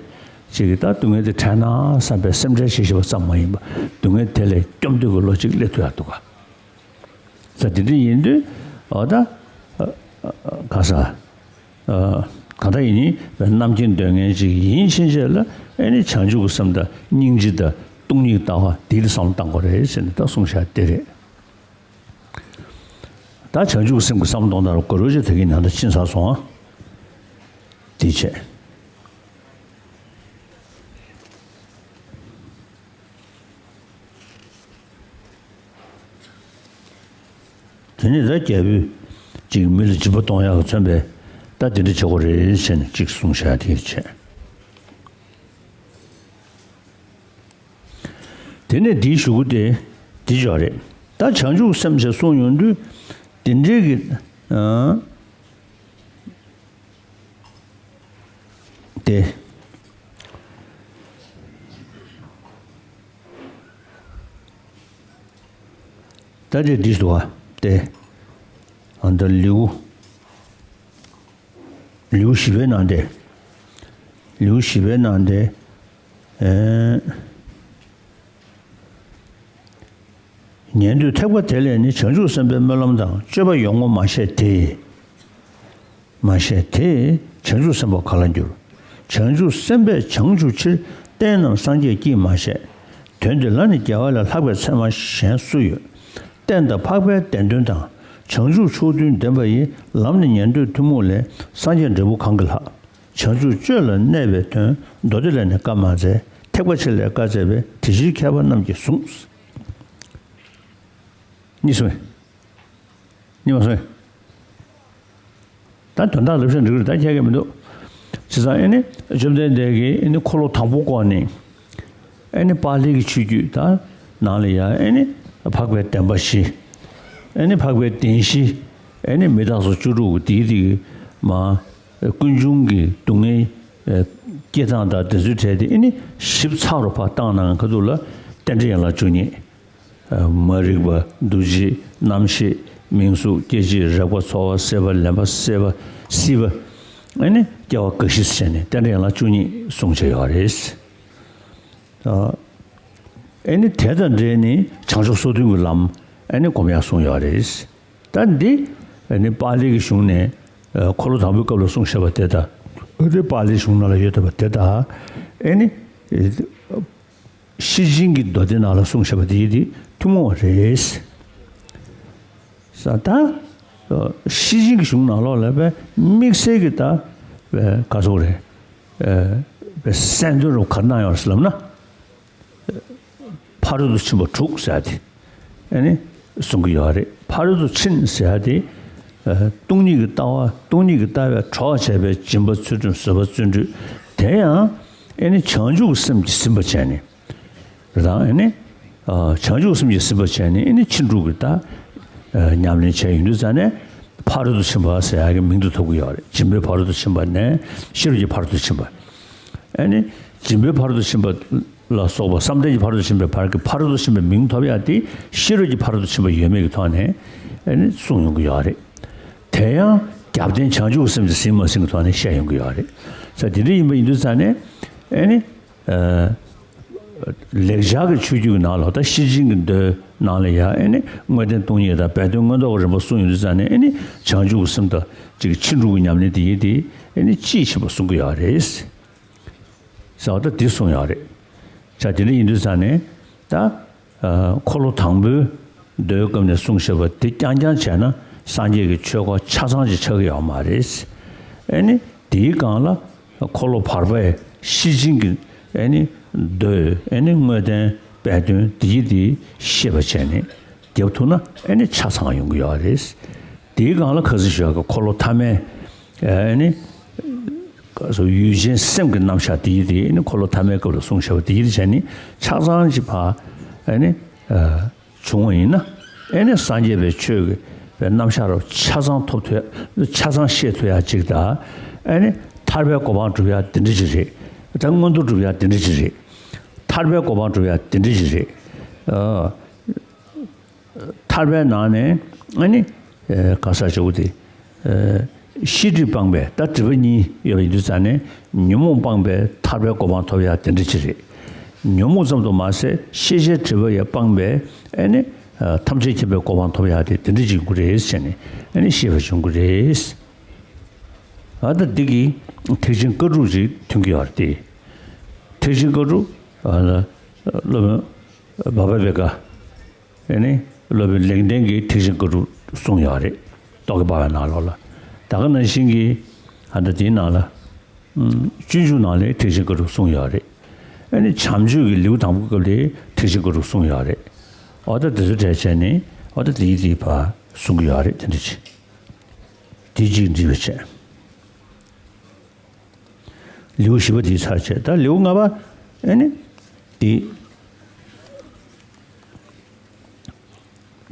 ཅིག་གིས་ད་སྡུག་བསྔལ་དེ་དྲན་ན་བསམ་པའི་སེམས་ཁྲལ་བྱེད་ཤེས་པ་ཙམ་མ་ཡིན་པ། སྡུག་བསྔལ་དེ་ལས་སྐྱོབ་འདོད་ཀྱི་བློ་ཅིག་སླེབས་ཐུབ་ཡག་འདུག་ག་ས་དེ་འདྲ་ཡིན་དུས། འོ་ད། ག་ས། གང་ལྟར་ཡིན་ནའི་རྣམ་མཁྱེན་འདོད་མཁན་ཅིག་ཡིན་ཕྱིན་ཆད་ལ། ཨེ་ནི་བྱང་ཆུབ་ཀྱི་སེམས་དང་སྙིང་རྗེ་དང་སྟོང་ཉིད་ལྟ་བ་དེ་ལ་བསམ་བློ་བཏང་དགོས་རེད་ཟེར་ནས་ད་གསུངས་བཞག་དེ་རེད། ད་བྱང་ཆུབ་སེམས་ཀྱི་བསམ་བློ་གཏོང་སྟངས་ལ་གོ་རོ་ཅིག་ད་གིན་ནང་ལ་ཕྱིན་ཚར་སོང་ཨ། དེ་བྱས། དེ་ནས་ད་རྒྱལ་པོས་ཅིག་མི་ལ་སྦྱིན་པ་གཏོང་ཡག་གི་མཚོན་པས་ད་དེ་འདྲ་བྱེད་དགོས་རེད་ཟེར་ནས་ཅིག་གསུངས་བཞག་དེ་བྱས། དེ་ནས་འདིའི་གཞུག་གུ་དེ་འདི་ཅིག་རེད། ད་བྱང་ཆུབ་སེམས་ཞེས་གསུངས་ཡོང་དུས་དེ་འདྲའི་གི། ཨ། དེ། ད་དེ་འདི་འདུག་ག་དེ། ཨ། ད་ལེའུ། ལེའུ་བཞི་པའི་ནང་དེ། ལེའུ་བཞི་པའི་ནང་དེ། ཨེ། ཉན་ཐོས་ཐེག་པ་དེ་ལས་ནི་བྱང་ཆུབ་སེམས་དཔའི་སྨོན་ལམ་དང་སྤྱོད་པ་ཡོངས་བསྔོ་མ་བཤད་དེ། མ་བཤད་དེ། བྱང་ཆུབ་སེམས་དཔའ་ག་ལ་འགྱུར། བྱང་ཆུབ་སེམས་དཔས་བྱང་ཆུབ་ཕྱིར་བསྟན་རྣམས་སངས་རྒྱས་ཀྱིས་མ་བཤད། དོན་འདི་ལ་ནི་རྒྱལ་བ་ལས་ལྷག་པའི་ཚད་མ་གཞན་སུ་ཡོད། བསྟན་དང་འཕགས་པའི་བདེན་དོན་དང་། བྱང་ཆུབ་ཕྱོགས་མཐུན་བདེན་པ་ཡི། ལམ་ནི་ཉན་ཐོས་ཐུན་མོང་ལས། སངས་རྒྱས་འབྲས་བུ་གང་གིས་ལྷག། བྱང་ཆུབ་སྤྱོད་ལ་གནས་པའི་དོན། མདོ་སྡེ་ལས་ནི་བཀའ་མ་སྩལ། ཐེག་པ་ཆེ་ལས་བཀའ་སྩལ་བས། དེ་ཕྱིར་མཁས་པ་རྣམས་ཀྱིས་གསུངས། གཉིས་སོང་། གཉིས་མ་སོང་། ད་དོན་དག་ལབ་ཤེས་འགྲིག་རེད། ད་ཁྱད་ཀྱི་མི་འདུག་བྱས་ཙང་ཨེ་ནི་བཅོམ་ལྡན་འདས་ཀྱིས་ཨེ་ནི་འཁོར་ལོ་དང་པོ་བསྐོར་ནས། ཨེ་ནི་པཱ་ལི་གི་ཆོས་བརྒྱུད་ད་ནང་ལ་ཡ་ཨེ་ནི་འཕགས་པའི་བདེན་པ་བཞི། ཨེ་ནི་འཕགས་པའི་བདེན་བཞི། ཨེ་ནི་མི་རྟག་སོགས་བཅུ་དྲུག་གི་དེའི་དེ་གི་མ། ཀུན་འབྱུང་གི་སྡུག་བསྔལ་སྐྱེ་སྟངས་དང་དེ་ཚོའི་གྲས་དེ་ཨེ་ནི་ཞིབ་ཚགས་རུ་ཕར་བཏང་ནའང་ཁ་ཐུག་ལ་རྟེན་འབྲེལ་ཡན་ལག་བཅུ་གཉིས། མ་རིག་པ། འདུ་བྱེད། རྣམ་ཤེས། མིང་གཟུགས། སྐྱེ་མཆེད། རེག་པ། ཚོར་བ། སྲེད་པ། ལེན་པ། སྲེད་པ། སྲིད་པ། ཨེ་ནི་སྐྱེ་བ་འགའ་ཞིག་བྱས་ནས་རྟེན་འབྲེལ་ཡན་ལག་བཅུ་གཉིས་གསུངས་བྱས་ཡོད་རེད། ཨེ་ནི་དེ་དང་འབྲེལ་ནས་བྱང་ཕྱོགས་སོ་བདུན་གྱི་ལམ་ཨེ་ནི་སྒོམ་ཡག་གསུངས་ཡོད་རེད། ད་འདི་ཨེ་ནི་པཱ་ལི་གི་གཞུང་ནས་འཁོར་ལོ་དང་པོའི་སྐབས་ལ་གསུངས་བཞག་པ་དེ་དང་། ཨེ་ནི་པཱ་ལི་གཞུང་ནང་ལ་ཡོད་བསྡད་པ་དེ་དང་། ཨེ་ནི། ཤེར་ཕྱིན་གྱི་མདོ་སྡེ་ནང་ལ་གསུངས་བཞག་པ་དེ་ཡིན་ཏེ་ཐུན་མོང་བ་རེད། ས་ད། ཤེར་ཕྱིན་གྱི་གཞུང་ནང་ལོགས་ལ་བས་དམིགས་བསལ་གྱི་ད་བས་ག་སོག་རེད། བས་སེམས་དོན་རུ་ག་གནང་ཡོད་ཟེར་ལབ་ན། ཕ་རོལ་ཏུ་ཕྱིན་པ་དྲུག་ཟེར་ཏེ། ཨེ་ནི་གསུང་གི་ཡོད་རེད། ཕ་རོལ་ཏུ་ཕྱིན་ཟེར་ཏེ། སྟོང་ཉིད་ཀྱི་ལྟ་བ། སྟོང་ཉིད་ཀྱི་ལྟ་བས་གྲོགས་བྱས་པའི་སྦྱིན་པ་ཚུལ་ཁྲིམས་བཟོད་པ་བརྩོན་འགྲུས། དེ་ཡང་ཨེ་ནི་བྱང་ཆུབ་ཀྱི་སེམས་ཀྱིས་ཟིན་པར་བྱས་ནས། དང་ཨེ་ནི། བྱང་ཆུབ་སེམས་ཀྱིས་ཟིན་པར་བྱས་ནས་ཨེ་ནི་ཕྱིན་དྲུག་གི་ད། ཉམས་ལེན་བྱས་ཡོང་དུས་ཙ་ནས། ཕ་རོལ་ཏུ་ཕྱིན་པ་ཟེར་ཡག་གི་མིང་དུ་ཐོབ་ཀྱི་ཡོད་རེད། སྦྱིན་པའི་ཕ་རོལ་ཏུ་ཕྱིན་པ་ནས་ཤེས་རབ་ཀྱི་ཕ་རོལ་ཏུ་ཕྱིན་པ། ཨེ་ནི། སྦྱིན་པའི་ཕ་རོལ་ཏུ་ཕྱིན་པ་ལ་སོགས་པ་བསམ་གཏན་གྱི་ཕ་རོལ་ཏུ་ཕྱིན་པའི་བར་གྱི་ཕ་རོལ་ཏུ་ཕྱིན་པའི་མིང་ཐོབ་ཡག་དེ་ཤེས་རབ་ཀྱི་ཕ་རོལ་ཏུ་ཕྱིན་པ་ཡོད་མེད་ཀྱི་ཐོག་ནས་ཨེ་ནི་གསུངས་ཡོང་གི་ཡོད་རེད། དེ་ཡང་རྒྱབ་རྟེན་བྱང་ཆུབ་སེམས་ཀྱིས་ཟིན་མ་ཟིན་གྱི་ཐོག་ནས་བཤད་ཡོང་གི་ཡོད་རེད། ས་དེ་འདྲ་ཡིན་པ་ཡིན་དུས་ཙ་ནས་ཨེ་ནི། ལེགས་སྦྱར་གྱི་ཆོས་བརྒྱུད་ཀྱི་ནང་ལ་ད་ཤེར་ཕྱིན་གྱི་མདོའི་ནང་ལ་ཡང་ཨེ་ནི་དངོས་བསྟན་སྟོང་ཉིད་དང་སྦས་དོན་མངོན་རྟོགས་ཀྱི་རིམ་པ་གསུངས་ཡོང་དུས་ཙ་ནས་ཨེ་ནི་བྱང་ཆུབ་ཀྱི་སེམས་དང་གཅིག་ཕྱིན་དྲུག་གི་ཉམས་ལེན་དེ་ཡིན་ཏེ་ཨེ་ནི་དཔྱིས་ཕྱིན་པ་གསུང་གི་ཡོད་རེད། ཟེར་བ་ད་འདི་གསུངས་ཡོད་རེད། ཆ་དེ་འདྲ་ཡིན་དུས་ཙ་ནས་ད། འཁོར་ལོ་དང་པོའི་མདོའི་སྐབས་ནས་གསུངས་བཞག་པ་དེ་རྐྱང་རྐྱང་བྱས་ན་སངས་རྒྱས་ཀྱི་ཆོས་སྐོར་ཆ་ཚང་ཅིག་ཆགས་ཀྱི་ཡོད་མ་རེད། ཨེ་ནི་དེའི་སྒང་ལ་འཁོར་ལོ་བར་པའི་ཤེར་ཕྱིན་གྱི་ཨེ་ནི་མདོའི་ཨེ་ནི་དངོས་བསྟན་སྦས་དོན་དེའི་དེ་ཤེས་པ་བྱས་ནས་རྒྱབ་ཐུབ་ན་ཨེ་ནི་ཆ་ཚང་ཡོང་གི་ཡོད་རེད། དེའི་སྒང་ལ་ཁ་སང་ཞུས་པ་འཁོར་ལོ་ཐ་མའི་ཨེ་ནི། ཡུལ་ཅན་སེམས་ཀྱི་རྣམ་གཞག་དེ་ཡིན་ཏེ་ཨེ་ནི་འཁོར་ལོ་ཐ་མའི་སྐབས་ལ་གསུངས་བཞག་པ་དེ་ཡིན་ཏེ་བྱས་ནས་ཆ་ཚང་གཅིག་ཕར་ཨེ་ནི་བྱུང་བ་ཡིན་ན་ཨེ་ནི་སངས་རྒྱས་པའི་ཆོས་ཀྱི་རྣམ་གཞག་རོ་ཆ་ཚང་ཐོབ་ཐུབ་ཡ། ཆ་ཚང་ཤེས་ཐུབ་ཡ་གཅིག་དང་། ཨེ་ནི་ཐར་པའི་གོ་འཕང་སྒྲུབ་ཡ་དེ་འདྲ་ཅིག་རེད། ད་མངོན་མཐོ་སྒྲུབ་ཡ་དེ་འདྲ་ཅིག་རེད། ཐར་པའི་གོ་འཕང་སྒྲུབ་ཡ་དེ་འདྲ་ཅིག་རེད། ཨ། ཐར་པའི་ནང་ནས་ཨ་ནི་ག་ས་ཆེ་བོ་དེ་ཤེས་སྒྲིབ་སྤངས་པའི་ད་སྒྲིབ་པ་གཉིས་ཡོད་པ་ཡིན་དུས་ཙང་ནས་ཉོན་མོངས་སྤངས་པའི་ཐར་པའི་གོ་འཕང་ཐོབ་ཡ་དེ་འདྲ་ཅིག་རེད། ཉོན་མོངས་ཙམ་དུ་མ་ཟད་ཤེས་བྱའི་སྒྲིབ་པ་ཡང་སྤངས་པའི་ཨ་ནི་ཐམས་ཅད་མཁྱེན་པའི་གོ་འཕང་ཐོབ་ཡ་དེ་དེ་འདྲ་ཅིག་ཡོང་གི་རེད་ཟེར་ནས་ཨ་ནི་ཤེས་པ་བྱུང་གི་རེད། ཨ་ད་འདི་གི་ཐེག་ཆེན་བཀའ་དྲུག་ཅིག་ཐོན་གྱི་ཡོད་རེད་དེ། ཐེག་ཆེན་བཀའ་དྲུག་ཨ་ལ་སློབ་དཔོན་བྷ་བ་བེ་ཀ་ཨེ་ནི་སློབ་དཔོན་ལེགས་ལྡན་གྱིས་ཐེག་ཆེན་བཀའ་དྲུག་གསུངས་ཡོད་རེད། རྟོག་གེ་པ་བའི་ནང་ལོགས་ལ། ད་ག་ནང་བཞིན་གྱི་ཨ་ད་དེའི་ནང་ལ། སྤྱོད་འཇུག་ནང་ལས་ཐེག་ཆེན་བཀའ་དྲུག་གསུངས་ཡོད་རེད། ཨེ་ནི་བྱམས་ཆོས་ཀྱི་ལེའུ་དང་པོའི་སྐབས་ལས་ཐེག་ཆེན་བཀའ་དྲུག་གསུངས་ཡོད་རེད། ཨོ་ད་དེ་ཚོ་གྲས་བྱས་ནས་ཨོ་ད་དེའི་དེའི་བར་གསུང་གི་ཡོད་རེད་དེ་འདྲ་ཅིག་དེ་གཅིག་འགྲིག་པ་བྱས། ལེའུ་བཞི་པ་དེའི་ཚར་བྱས། ད་ལེའུ་ལྔ་པ་ཨེ་ནི་དེ་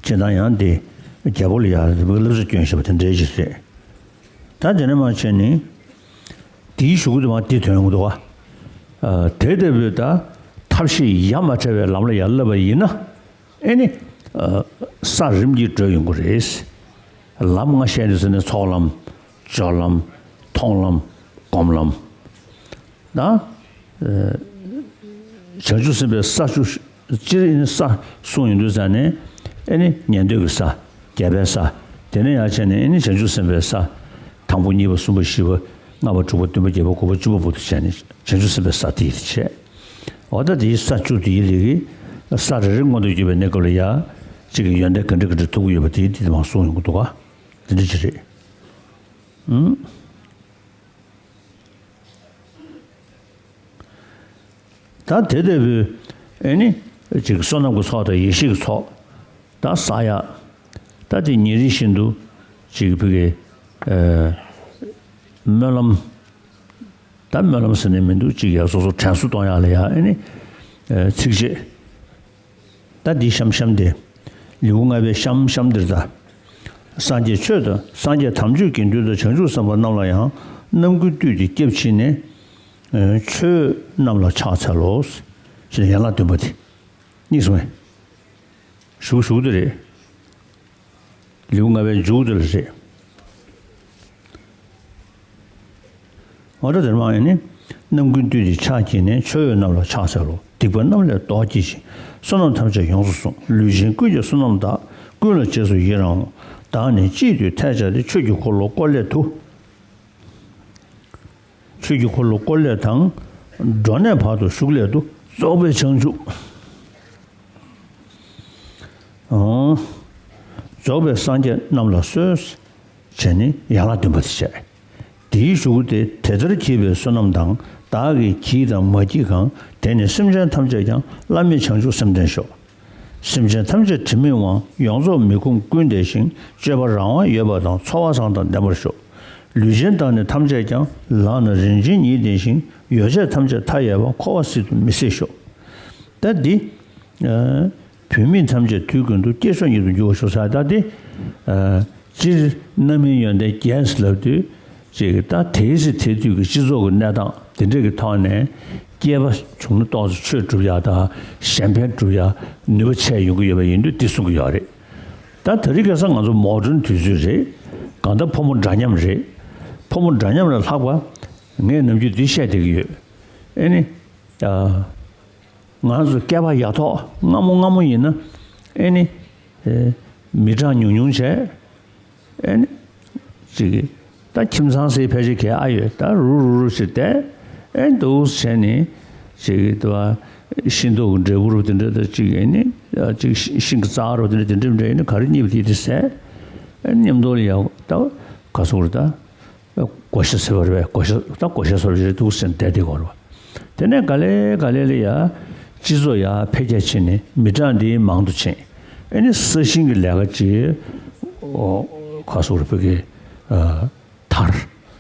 སྤྱིར་བཏང་ཡང་དེ་རྒྱལ་པོ་ལ་ཡང་རིན་པོ་ཆེ་བསླབ་བྱ་སྐྱོན་བཞག་པ་དེ་འདྲའི་ཅིག་རེད། ད་དེ་ནས་མར་བྱས་ནས་དེའི་གཞུག་གུ་དུ་མ་དེ་ཐོན་ཡོང་གི་འདུག་བ། དེ་ལྟ་བུའི་ད་ཐབས་ཤེས་ཡ་མ་བྲལ་བའི་ལམ་ལ་ཡར་བསླབ་པ་ཡིན་ན། ཨེ་ནི། ས་རིམ་གྱིས་བགྲོད་ཡོང་གི་རེད། ལམ་ལྔ་བཤད་དུས་ཙ་ནས་ཚོགས་ལམ། སྦྱོར་ལམ། མཐོང་ལམ། སྒོམ་ལམ། ད། ཨ། བྱང་ཆུབ་སེམས་དཔའི་ས་བཅུ། སྤྱིར་ཨེ་ནི་ས་གསུངས་ཡོང་དུས་ཙང་ནས། ཨེ་ནི་ཉན་ཐོས་ཀྱི་ས། རྒྱལ་བའི་ས། དེ་ནས་ཡར་བྱས་ནས་ཨེ་ནི་བྱང་ཆུབ་སེམས་དཔའི་ས། དང་པོ་གཉིས་པ་གསུམ་པ་བཞི་པ་ལྔ་པ་དྲུག་པ་བདུན་པ་བརྒྱད་པ་དགུ་པ་བཅུ་པ་བར་དུ་བྱས་ནས་བྱང་ཆུབ་སེམས་དཔའི་ས་དེ་ཡི་དེ་བྱས། འོ་ད་དེའི་ས་བཅུ་དེ་ཡི་དེ་གི་ས་རེ་རེ་མངོན་དུ་གྱུར་པའི་གནས་སྐབས་ལ་ཡ། གཅིག་གི་ཡོན་ཏན་ག་འདྲ་ག་འདྲ་ཐོབ་ཀྱི་ཡོད་པ་དེ་དེ་མར་གསུངས་ཡོང་གི་འདུག་ག། དེ་འདྲ་ཅིག་རེད། ཨང་། ད་དེ་ལྟ་བུའི་ཨེ་ནི་ཅིག་བསོད་ནམས་ཀྱི་ཚོགས་དང་ཡེ་ཤེས་ཀྱི་ཚོགས། ད་བསགས་ཡག། ད་དེ་ཉིན་རེ་བཞིན་དུ་ཅིག་ཕ་གི། ཨ། སྨོན་ལམ། ད་སྨོན་ལམ་ཟེར་ནས་མི་འདུག་ཅིག་ཡ་སོ་སོ་དྲན་གསོ་གཏོང་ཡག་ལ་ཡ་ཨེ་ནི། ཨ། ཚིགས་བཅད། ད་འདི་གཤམ་གཤམ་དེ། ལེའུ་ལྔ་པའི་གཤམ་གཤམ་འདིར་ད། སངས་རྒྱས་ཆོས་དང་སངས་རྒྱས་དམ་ཆོས་དགེ་འདུན་དང་བྱང་ཆུབ་སེམས་དཔའ་རྣམས་ལ་ཡང་རྣམ་ཀུན་བཏུད་དེ་སྐྱབས་མཆི་ནས། ཨ། ཆོས་རྣམས་ལ་ཕྱག་འཚལ་ལོ། ཞེས་ཡན་ལག་བདུན་པ་དེ། གཉིས་སོང་ངས། ཞུ་ཞུ་དེ་རེད། ལེའུ་ལྔ་པའི་མཇུག་དེ་ལ་རེད། འོ་ད་དེར་མ་ཡིན་ནི། རྣམ་ཀུན་བཏུད་དེ་ཕྱག་བགྱིས་ནས་མཆོད་འོས་རྣམས་ལ་ཕྱག་འཚལ་ལོ། སྡིག་པ་རྣམས་ལས་ལྡོག་གྱིས་ཤིག། བསོད་ནམས་ཐམས་ཅད་ཡོངས་སུ་བསྲུང་། ལུས་ཅན་ཀུན་གྱི་བསོད་ནམས་དག། ཀུན་ལ་རྗེས་སུ་ཡི་རང་ངོ་། བདག་ནི་ཅིས་འདོད་ཐལ་བྱ་སྟེ། ཆོས་ཀྱི་འཁོར་ལོ་བསྐོར་སླད་དུ། ཆོས་ཀྱི་འཁོར་ལོ་བསྐོར་སླད་དང་། འགྲོ་གནས་བར་དུ་བཞུགས་སླད་དུ། རྫོགས་པའི་བྱང་ཆུབ། ཨོ། རྫོགས་པའི་སངས་རྒྱས་རྣམས་ལ་གསོལ། བྱས་ནས་ཡན་ལག་བདུན་པ་དེ་བྱས། དེའི་གཞུག་གུ་སྟེ། དེ་ལྟར་བགྱིས་པའི་བསོད་ནམས་དང་། བདག་གིས་བགྱིས་དང་མ་བགྱིས་གང་། དེ་ནི་སེམས་ཅན་ཐམས་ཅད་ཀྱང་། བླ་མེད་བྱང་ཆུབ་སེམས་ལྡན་ཤོག། སེམས་ཅན་ཐམས་ཅད་དྲི་མེད་དབང་། ཡོངས་རྫོགས་མི་ཁོམ་ཀུན་བདེ་ཞིང་། སྤྱོད་པ་རང་དབང་ཡོད་པ་དང་། འཚོ་བ་བཟང་དང་ལྡན་པར་ཤོག། ལུས་ཅན་དག་ནི་ཐམས་ཅད་ཀྱང་། ལག་ན་རིན་ཆེན་ཉིད་ལྡན་ཞིང་། ཡོ་བྱད་ཐམས་ཅད་མཐའ་ཡས་པ། འཁོར་བ་སྲིད་དུ་མི་སྲིད་ཤོག། ད་འདི། ཨ། བུད་མེད་ཐམས་ཅད་དུས་ཀུན་ཏུ། སྐྱེས་མཆོག་ཉིད་དུ་འགྱུར་བར་ཤོག་ཟེར། ད་འདི། ཨ། སྤྱིར་རྣམ་སྨིན་ཡོན་ཏན་རྒྱས་ལབ་དུས། ཅིག་ད་དེའི་ཚེ་དེ་དུས་ཀྱི་སྤྱི་ཚོགས་ཀྱི་གནས་སྟངས་དེ་འདྲ་གི་ཐོག་ནས། སྐྱེས་པ་བྱུང་ན་ཏོག་ཙམ་ཆོས་སྒྲུབ་ཡག་དང་གཞན་ཕན་སྒྲུབ་ཡག་ནུས་པ་ཆེ་ཡོང་གི་ཡོད་པ་ཡིན་དུས་འདི་གསུང་གི་ཡོད་རེད། ད་དེ་རིང་ཁ་སང་ང་ཚོ་མོ་ཌན་དུས་ཚོད་རེད། གང་ལྟར་ཕོ་མོ་འདྲ་མཉམ་རེད། ཕོ་མོ་འདྲ་མཉམ་ལས་ལྷག་པ། ངས་ནམ་རྒྱུན་འདི་བཤད་བསྡད་ཀྱི་ཡོད། ཨེ་ནི། ཨ། ང་ཚོ་སྐྱེས་པ་ཡ་ཐོག་སྔ་མོ་སྔ་མོ་ཡིན་ན། ཨེ་ནི། ཨེ། མི་གྲངས་ཉུང་ཉུང་བྱས། ཨེ་ནི། ཅིག་ད་ཁྱིམ་ཚང་ཟེར་ཕལ་ཆེར་གས་ཨ་ཡོད། ད་རུ་རུ་རུ་ཞིག་བསྡད། ཨེ་འདུག་བྱས་ནས། ཅིག་ད་ཤིང་ཏོག་གི་འབྲས་བུ་རུ་དེ་འདྲ། ད་ཅིག་ཨེ་ནི། ཅིག་ཤིང་གི་རྩ་རུ་དེ་འདྲ་དེ་འདྲ་འདྲ། ཨེ་ནི་ག་རེ་རྙེད་པ་དེ་དེ་ཟས། ཨེ་མཉམ་དུ་ལ་ཡ་ད་ག་སོག་རུ་ད། བགོ་བཤའ་ཟེར་བ་རེད་པས། བགོ་བཤའ། ད་བགོ་བཤའ་ཟེར་བ་རེད་འདུག་ཟེར་བསྡད་དེ་གོ་རེད་པ། དེ་ནས་ག་ལེ་ག་ལེ་ལ་ཡ། སྤྱི་ཚོགས་ཡ་འཕེལ་རྒྱས་ཕྱིན་ནས་མི་གྲངས་འདི་མང་དུ་ཕྱིན། ཨེ་ནི་ས་ཞིང་གི་ལས་ཀ་ཅིག་ཨོ། ཁ་སོག་རུ་བོད་ཀྱི། ཨ། དར།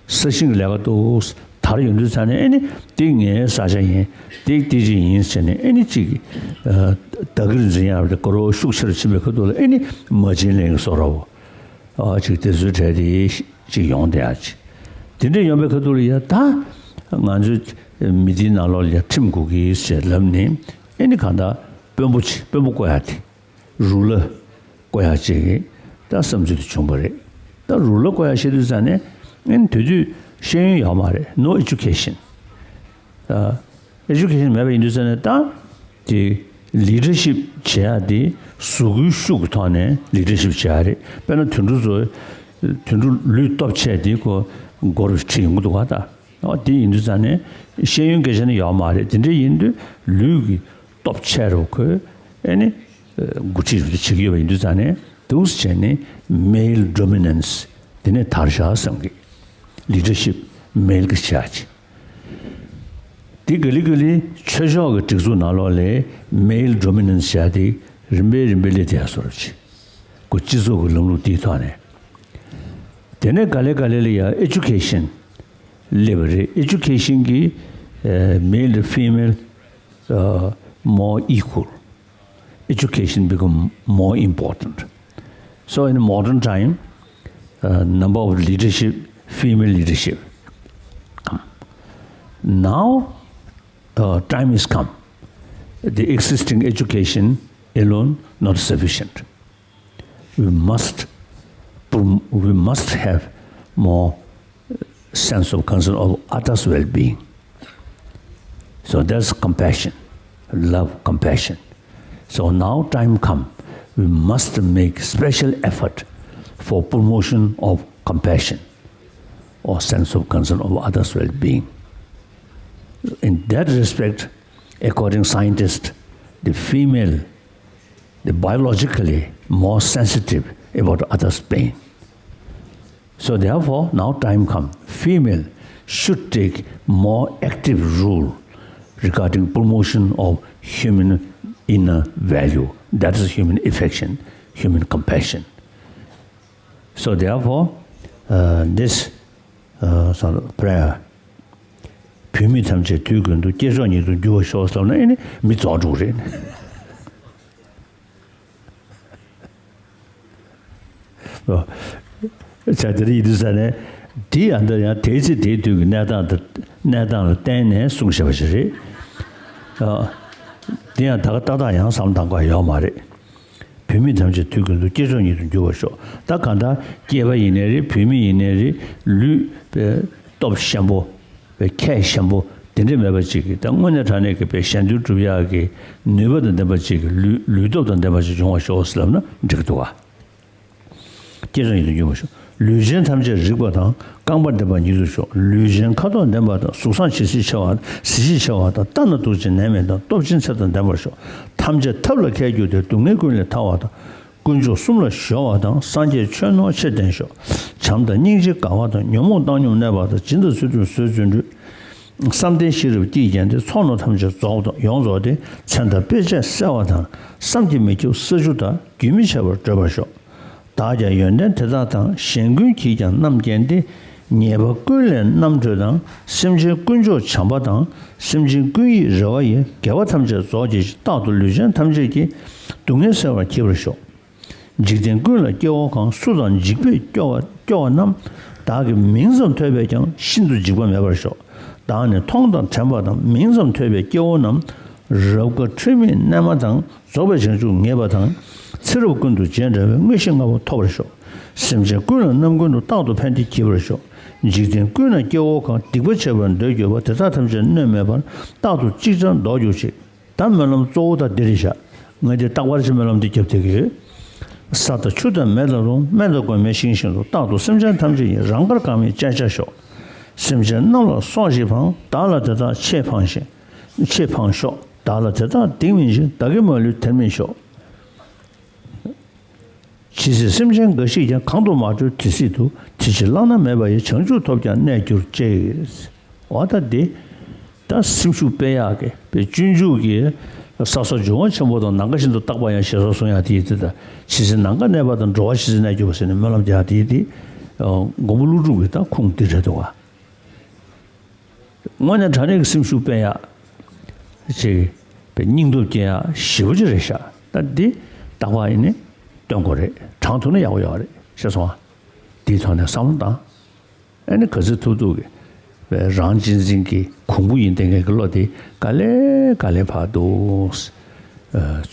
ས་ཞིང་གི་ལས་ཀ་འདུག་དར་ཡོང་དུས་ཙང་ནས། ཨེ་ནི་འདི་ངའི་ས་ཆ་ཡིན། འདི་འདི་ཅིག་ཡིན་ཟེར་ནས། ཨེ་ནི་ཅིག་ཨ། བདག་གིར་འཛིན་ཡག་དེ་དགའ་རབ་ཤུགས་ཆེ་རུ་ཕྱིན་པའི་ཁ་ཐུག་ལ། ཨེ་ནི་མ་བྱིན་ལེན་གྱི་བཟོ་འདྲ་བོ། ཨ། ཅིག་དེ་ཚོའི་གྲས་དེ་ཅིག་ཡོང་བསྡད་ཡག་ཅིག་དེ་འདྲ་ཡོང་བའི་ཁ་ཐུག་ལ་ཡ། ད་ང་ཚོའི་མི་སྡེའི་ནང་ལོགས་ལ་ཡ་ཁྲིམས་དགོས་ཀྱི་ཟེར་ལབ་ནས། ཨེ་ནི་གང་ལྟར་དཔོན་པོ་ཅིག་དཔོན་པོ་བསྐོ་ཡག་དེ། རུ་ལ་བསྐོ་ཡག་ཅིག་གི་ད་བསམ་ཚུལ་དེ་བྱུང་བ་རེད། ད་རུ་ལ་བསྐོ་ཡག་བཤད་དུས་ཙང་ནས། ཨེ་ནི་དེ་དུས་ཤེས་ཡོན་ཡོད་མ་རེད། No education། ཨ། ཨེ་ཌུ་ཀེ་ཤན་མེད་པ་ཡིན་དུས་ཙང་ནས། ད་དེ་ལི་ཌར་ཤིབ་བྱེད་ཡག་དེ་གཟུགས་སྐུའི་ཤུགས་ཀྱི་ཐོག་ནས་ལི་ཌར་ཤིབ་བྱེད་ཡག་རེད། དཔེར་ན་དུད་འགྲོ་ཚོ། དུད་འགྲོ་ལུས་སྟོབས་ཆེ་དེ་ཁོ་མགོ་རུ་ཁྲིད་ཡོང་གི་འདུག་ག། ད་འོ་དེ་ཡིན་དུས་ཙང་ནས་ཤེས་ཡོན་སྐད་ཆ་ནི་ཡོད་མ་རེད། དེ་འདྲ་ཡིན་དུས་ལུས་ཀྱི་སྟོབས་ཆེ་རུ་ཁོས། ཨེ་ནི་འགོ་ཁྲིད་རུ་དེ་བྱེད་ཀྱི་ཡོད་པ་ཡིན་དུས་ཙང་ནས། འདུག་སེ་བྱས་ནས་male dominance། དེ་ནས་དར་ཤག་བསམ་གི། ལི་ཌར་ཤིབ་མེལ་གྱི་བྱ་བྱེད། དེ་ག་ལེ་ག་ལེ་ཆོས་ཕྱོགས་ཀྱི་སྒྲིག་འཛུགས་ནང་ལོགས་ལ་male dominance་བྱ་དེ་རིམ་པས་རིམ་པས་སླེབས་བསྡད་ཡག་བཟོ་འདྲ་ཅིག་ཁོ་སྤྱི་ཚོགས་ཀྱི་ལམ་ལུགས་དེའི་ཐོག་ནས། དེ་ནས་ག་ལེ་ག་ལེ་ལ་ཡ་ཨེ་ཌུ་ཀེ་ཤན་སླེབས་པ་རེད། ཨེ་ཌུ་ཀེ་ཤན་གྱིས། ཨ། male and female། ཨ། more equal. Education become more important. So in modern time, uh, number of leadership, female leadership. Now, uh, time is come. The existing education alone not sufficient. We must prom-, we must have more, uh, sense of concern of others' well-being. So that's compassion, love, compassion. So now time come, we must make special effort for promotion of compassion or sense of concern of others' well-being. In that respect, according scientists, the female, the biologically more sensitive about others' pain. So therefore, now time come, female should take more active role regarding promotion of human inner value. That is human affection, human compassion. So therefore, uh, this uh, prayer བུད་མེད་ཐམས་ཅད་དུས་ཀུན་ཏུ་སྐྱེས་མཆོག་ཉིད་དུ་འགྱུར་བར་ཤོག་ཟེར་ན་ཨེ་ནི་མི་རྫོགས་འགྲོ་གི་རེད། ཨོ། ཆ་དེ་རིགས་ཡིན་དུས་ས་ནས་དེ་ཡང་འདིར་ཡང་དེའི་ཚེ་དེའི་དུས་ཀྱི་གནས་སྟངས་དང་གནས་སྟངས་ལ་བརྟེན་ནས་གསུངས་བཞག་པ་ཞིག་རེད། ཨ། དེ་ཡང་ད་ག་ཏག་ཏག་ཡང་བསམ་བཏང་དགོས་ཡོད་མ་རེད། བུད་མེད་ཐམས་ཅད་དུས་ཀུན་ཏུ་སྐྱེས་མཆོག་ཉིད་དུ་འགྱུར་བར་ཤོག་ད་གང་ལྟར་སྐྱེས་པ་ཡིན་ནའི་རེད། བུད་མེད་ཡིན་ནའི་རེད། ལུས་པའི་སྟོབས་ཞན་པོ། པའི་ཁྱད་ཞན་པོ་དེ་འདྲ་མེད་པ་ཅིག་གིས་ད་དངོས་གནས་དྲང་གནས་ཀྱི་པའི་གཞན་དོན་སྒྲུབ་ཡག་གི་ནུས་པ་དང་ལྡན་པ་ཅིག་གི་ལུས་ལུས་སྟོབས་དང་ལྡན་པ་ཅིག་འབྱུང་བར་ཤོག་ཟེར་ལབ་ན་འགྲིག་གི་འདུག་ག་སྐྱེས་མཆོག་ཉིད་དུ་འགྱུར་བར་ཤོག་ལུས་ཅན་ཐམས་ཅད་རིག་པ་དང་རྐང་པ་ལྡན་པ་ཉིད་དུ་ཤོག་ལུས་ཅན་ཁ་དོག་ལྡན་པ་དང་གཟུགས་བཟང་ཇི་སྲིད་ཆེ་བ་གཟི་བརྗིད་ཆེ་བ་དང་ལྟ་ན་སྡུག་ཅིང་ནད་མེད་དང་སྟོབས་ཆེན་ཚད་དང་ལྡན་པར་ཤོག་ཐམས་ཅད་ཐབས་ལ་མཁས་གྱུར་ཏེ་སྡུག་བསྔལ་ཀུན་ལས་ཐར་བ་དང་། དཀོན་མཆོག་གསུམ་ལ་གཞོལ་བ་དང་སངས་རྒྱས་ཆོས་ནོར་ཆེ་ལྡན་ཤོག་བྱམས་དང་སྙིང་རྗེ་དགའ་བ་དང་ཉོན་མོངས་བཏང་སྙོམས་གནས་པ་དང་སྦྱིན་དང་ཚུལ་ཁྲིམས་བཟོད་བརྩོན་འགྲུས། བསམ་གཏན་ཤེས་རབ་ཀྱིས་བརྒྱན་ཏེ་ཚོགས་རྣམས་ཐམས་ཅད་རྫོགས་དང་ཡོངས་རྫོགས་ཏེ་མཚན་དང་དཔེ་བྱད་གསལ་བ་དང་བསམ་གྱིས་མི་ཁྱབ་ས་བཅུ་དང་རྒྱུན་མི་འཆད་པར་བགྲོད་པར་ཤོག་བདག་ཀྱང་ཡོན་ཏན་དེ་དག་དང་གཞན་ཀུན་གྱིས་ཀྱང་རྣམ་བརྒྱན་ཏེ་ཉེས་པ་ཀུན་ལས་རྣམ་གྲོལ་དང་སེམས་ཅན་ཀུན་མཆོག་བྱམས་པ་དང་སེམས་ཅན་ཀུན་ཡིད་རེ་བ་ཡི་དགེ་བ་ཐམས་ཅད་རྫོགས་བྱེད་ཅིང་རྟག་ཏུ་ལུས་ཅན་ཐམས་ཅད་ཀྱི་སྡུག་བསྔལ་སེལ་བར་བགྱིད་པར་ཤོག་འཇིག་རྟེན་ཀུན་ལ་སྐྱེ་བོ་གང་སུ་དང་འཇིགས་པས་སྐྱོ་བ་སྐྱོ་བ་རྣམས་བདག་གིས་མིང་ཙམ་ཐོས་པས་ཀྱང་ཤིན་ཏུ་འཇིགས་པ་མེད་པར་ཤོག་བདག་ནི་མཐོང་དང་དྲན་པ་དང་མིང་ཙམ་ཐོས་པའི་སྐྱེ་བོ་རྣམས་རབ་དགའ་འཁྲུལ་མེད་རྣལ་མ་དང་རྫོགས་པའི་བྱང་ཆུབ་ངེས་པ་དང་ཚེ་རབས་ཀུན་ཏུ་རྗེས་འབྲང་བའི་མངོན་ཤེས་ལྔ་པོ་ཐོབ་པར་ཤོག་སེམས་ཅན་ཀུན་ལ་རྣམ་ཀུན་ཏུ་རྟག་ཏུ་ཕན་བདེ་བགྱིད་པར་ཤོག་འཇིག་རྟེན་ཀུན་ན་སྐྱེ་བོ་གང་སྡིག་པ་བྱེད་པར་འདོད་གྱུར་པ་དེ་དག་ཐམས་ཅད་གནོད་མེད་པར་རྟག་ཏུ་ཅིག་ཅར་བཟློག་གྱུར་ཅིག་ད་སྨོན་ལམ་གཙོ་བོ་ད་འདི་རེད་ཤག་ངས་འདི་རྟག་པར་ཅིག་སྨོན་ལམ་འདི་རྒྱབ་བསྡད་ཀྱི་ཡོད། ས་དང་ཆུ་དང་མེ་དང་རླུང་སྨན་དང་མགོན་མེད་ཤིང་བཞིན་དུ་རྟག་ཏུ་སེམས་ཅན་ཐམས་ཅད་ཀྱི་རང་དགར་གང་མེད་སྤྱད་བྱ་ཤོག་སེམས་ཅན་རྣམས་ལ་སོགས་ཤིག་ཕངས་བདག་ལ་དེ་དག་ཆེས་ཕངས་ཤིང་ཆེས་ཕངས་ཤོག་བདག་ལ་དེ་དག་སྡིག་མིན་འབྱུང་བདག་གིས་མ་ལུས་དེར་མི་ཤོག་ཇི་སྲིད་སེམས་ཅན་འགའ་ཞིག་ཀྱང་གང་དུ་མ་གྲོལ་དེ་སྲིད་དུ་དེ་ཕྱིར་བླ་ན་མེད་པ་ཡི་བྱང་ཆུབ་ཐོབ་ཀྱང་གནས་གྱུར་ཅིག་འོ་ད་འདི་ད་སེམས་ཤུགས་སྤེལ་ཡག་གི་པའི་སྤྱོད་འཇུག་གི་ས་སོགས་འབྱུང་བ་ཆེན་པོ་དང་ནམ་མཁའ་བཞིན་དུ་རྟག་པ་ཡང་ཞེས་སོགས་གསུང་ཡག་དེ་ཡིན་ཏེ། ད་ཇི་སྲིད་ནམ་མཁའ་གནས་པ་དང་འགྲོ་བ་ཇི་སྲིད་གནས་གྱུར་པ་ཟེར་ནས་སྨོན་ལམ་རྒྱག་དེ་དེ་མགོན་པོ་ཀླུ་སྒྲུབ་ཀྱི་ད་ཁུངས་འདི་རེད་འདུག་བ། དངོས་གནས་དྲང་གནས་ཀྱི་སེམས་ཤུགས་སྤེལ་ཡག་ཅིག་པའི་སྙིང་སྟོབས་སྐྱེ་ཡག་ཞེ་པོ་ཅིག་རེད་ཤག་ད་འདི་རྟག་པ་ཡིན་ནི་སྟོན་དགོས་རེད། དྲང་ཐུབ་ན་ཡག་པོ་ཡོད་རེད་ཤེས་སོང་ཨ། འདིའི་ཐོག་ནས་བསམ་བློ་བཏང་། ཨ་ནི་ག་ཚོད་ཐུབ་ཐུབ་ཀྱི་རང་གཅེས་འཛིན་གྱི་གོང་བུ་ཡིན་བསྡད་མཁན་གྱི་བློ་དེ་ག་ལེ་ག་ལེ་ཕར་འདུག་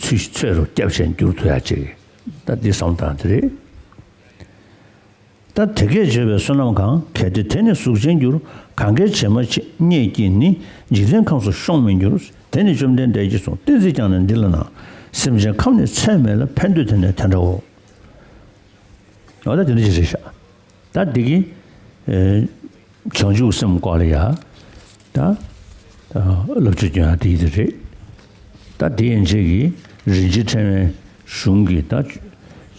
ཚུལ་ཚོད་རུ་བསྐྱབ་བྱས་འགྱུར་ཐུབ་ཡག་ཅིག་ད་འདི་བསམ་བློ་བཏང་དེ་རེད། ད་དེ་སྐད་བརྗོད་པའི་བསོད་ནམས་གང་། གལ་ཏེ་དེ་ནི་གཟུགས་ཅན་འགྱུར། གང་གལ་བྱེད་མ་བྱེད་རྙེད་ཀྱིས་ནི། འཇིག་རྟེན་ཁམས་སུ་ཤོང་མི་འགྱུར། དེ་ནི་བཅོམ་ལྡན་འདས་ཀྱིས་གསུངས། ཏིང་འཛིན་ཀྱང་ནི་འདི་ལ་སྣང་། སེམས་ཅན་ཁམས་ནི་ཚད་མེད་ལ། ཕན་འདོད་དེ་ནི་དེ་འདྲའོ། འོ་ད་དེ་འདྲ་ཞིག་རེད་ཤག་ད་འདི་གི་ཨེ་བྱང་ཆུབ་སེམས་སྐོར་ལ་ཡ་ད་ཨ་བསླབ་བྱ་སྐྱོན་ཡ་དེ་ཡི་དེ་རེད། ད་དེ་ཡན་ཆད་ཀྱི་རིན་ཆེན་ཕྲེང་བའི་གཞུང་གི་ད་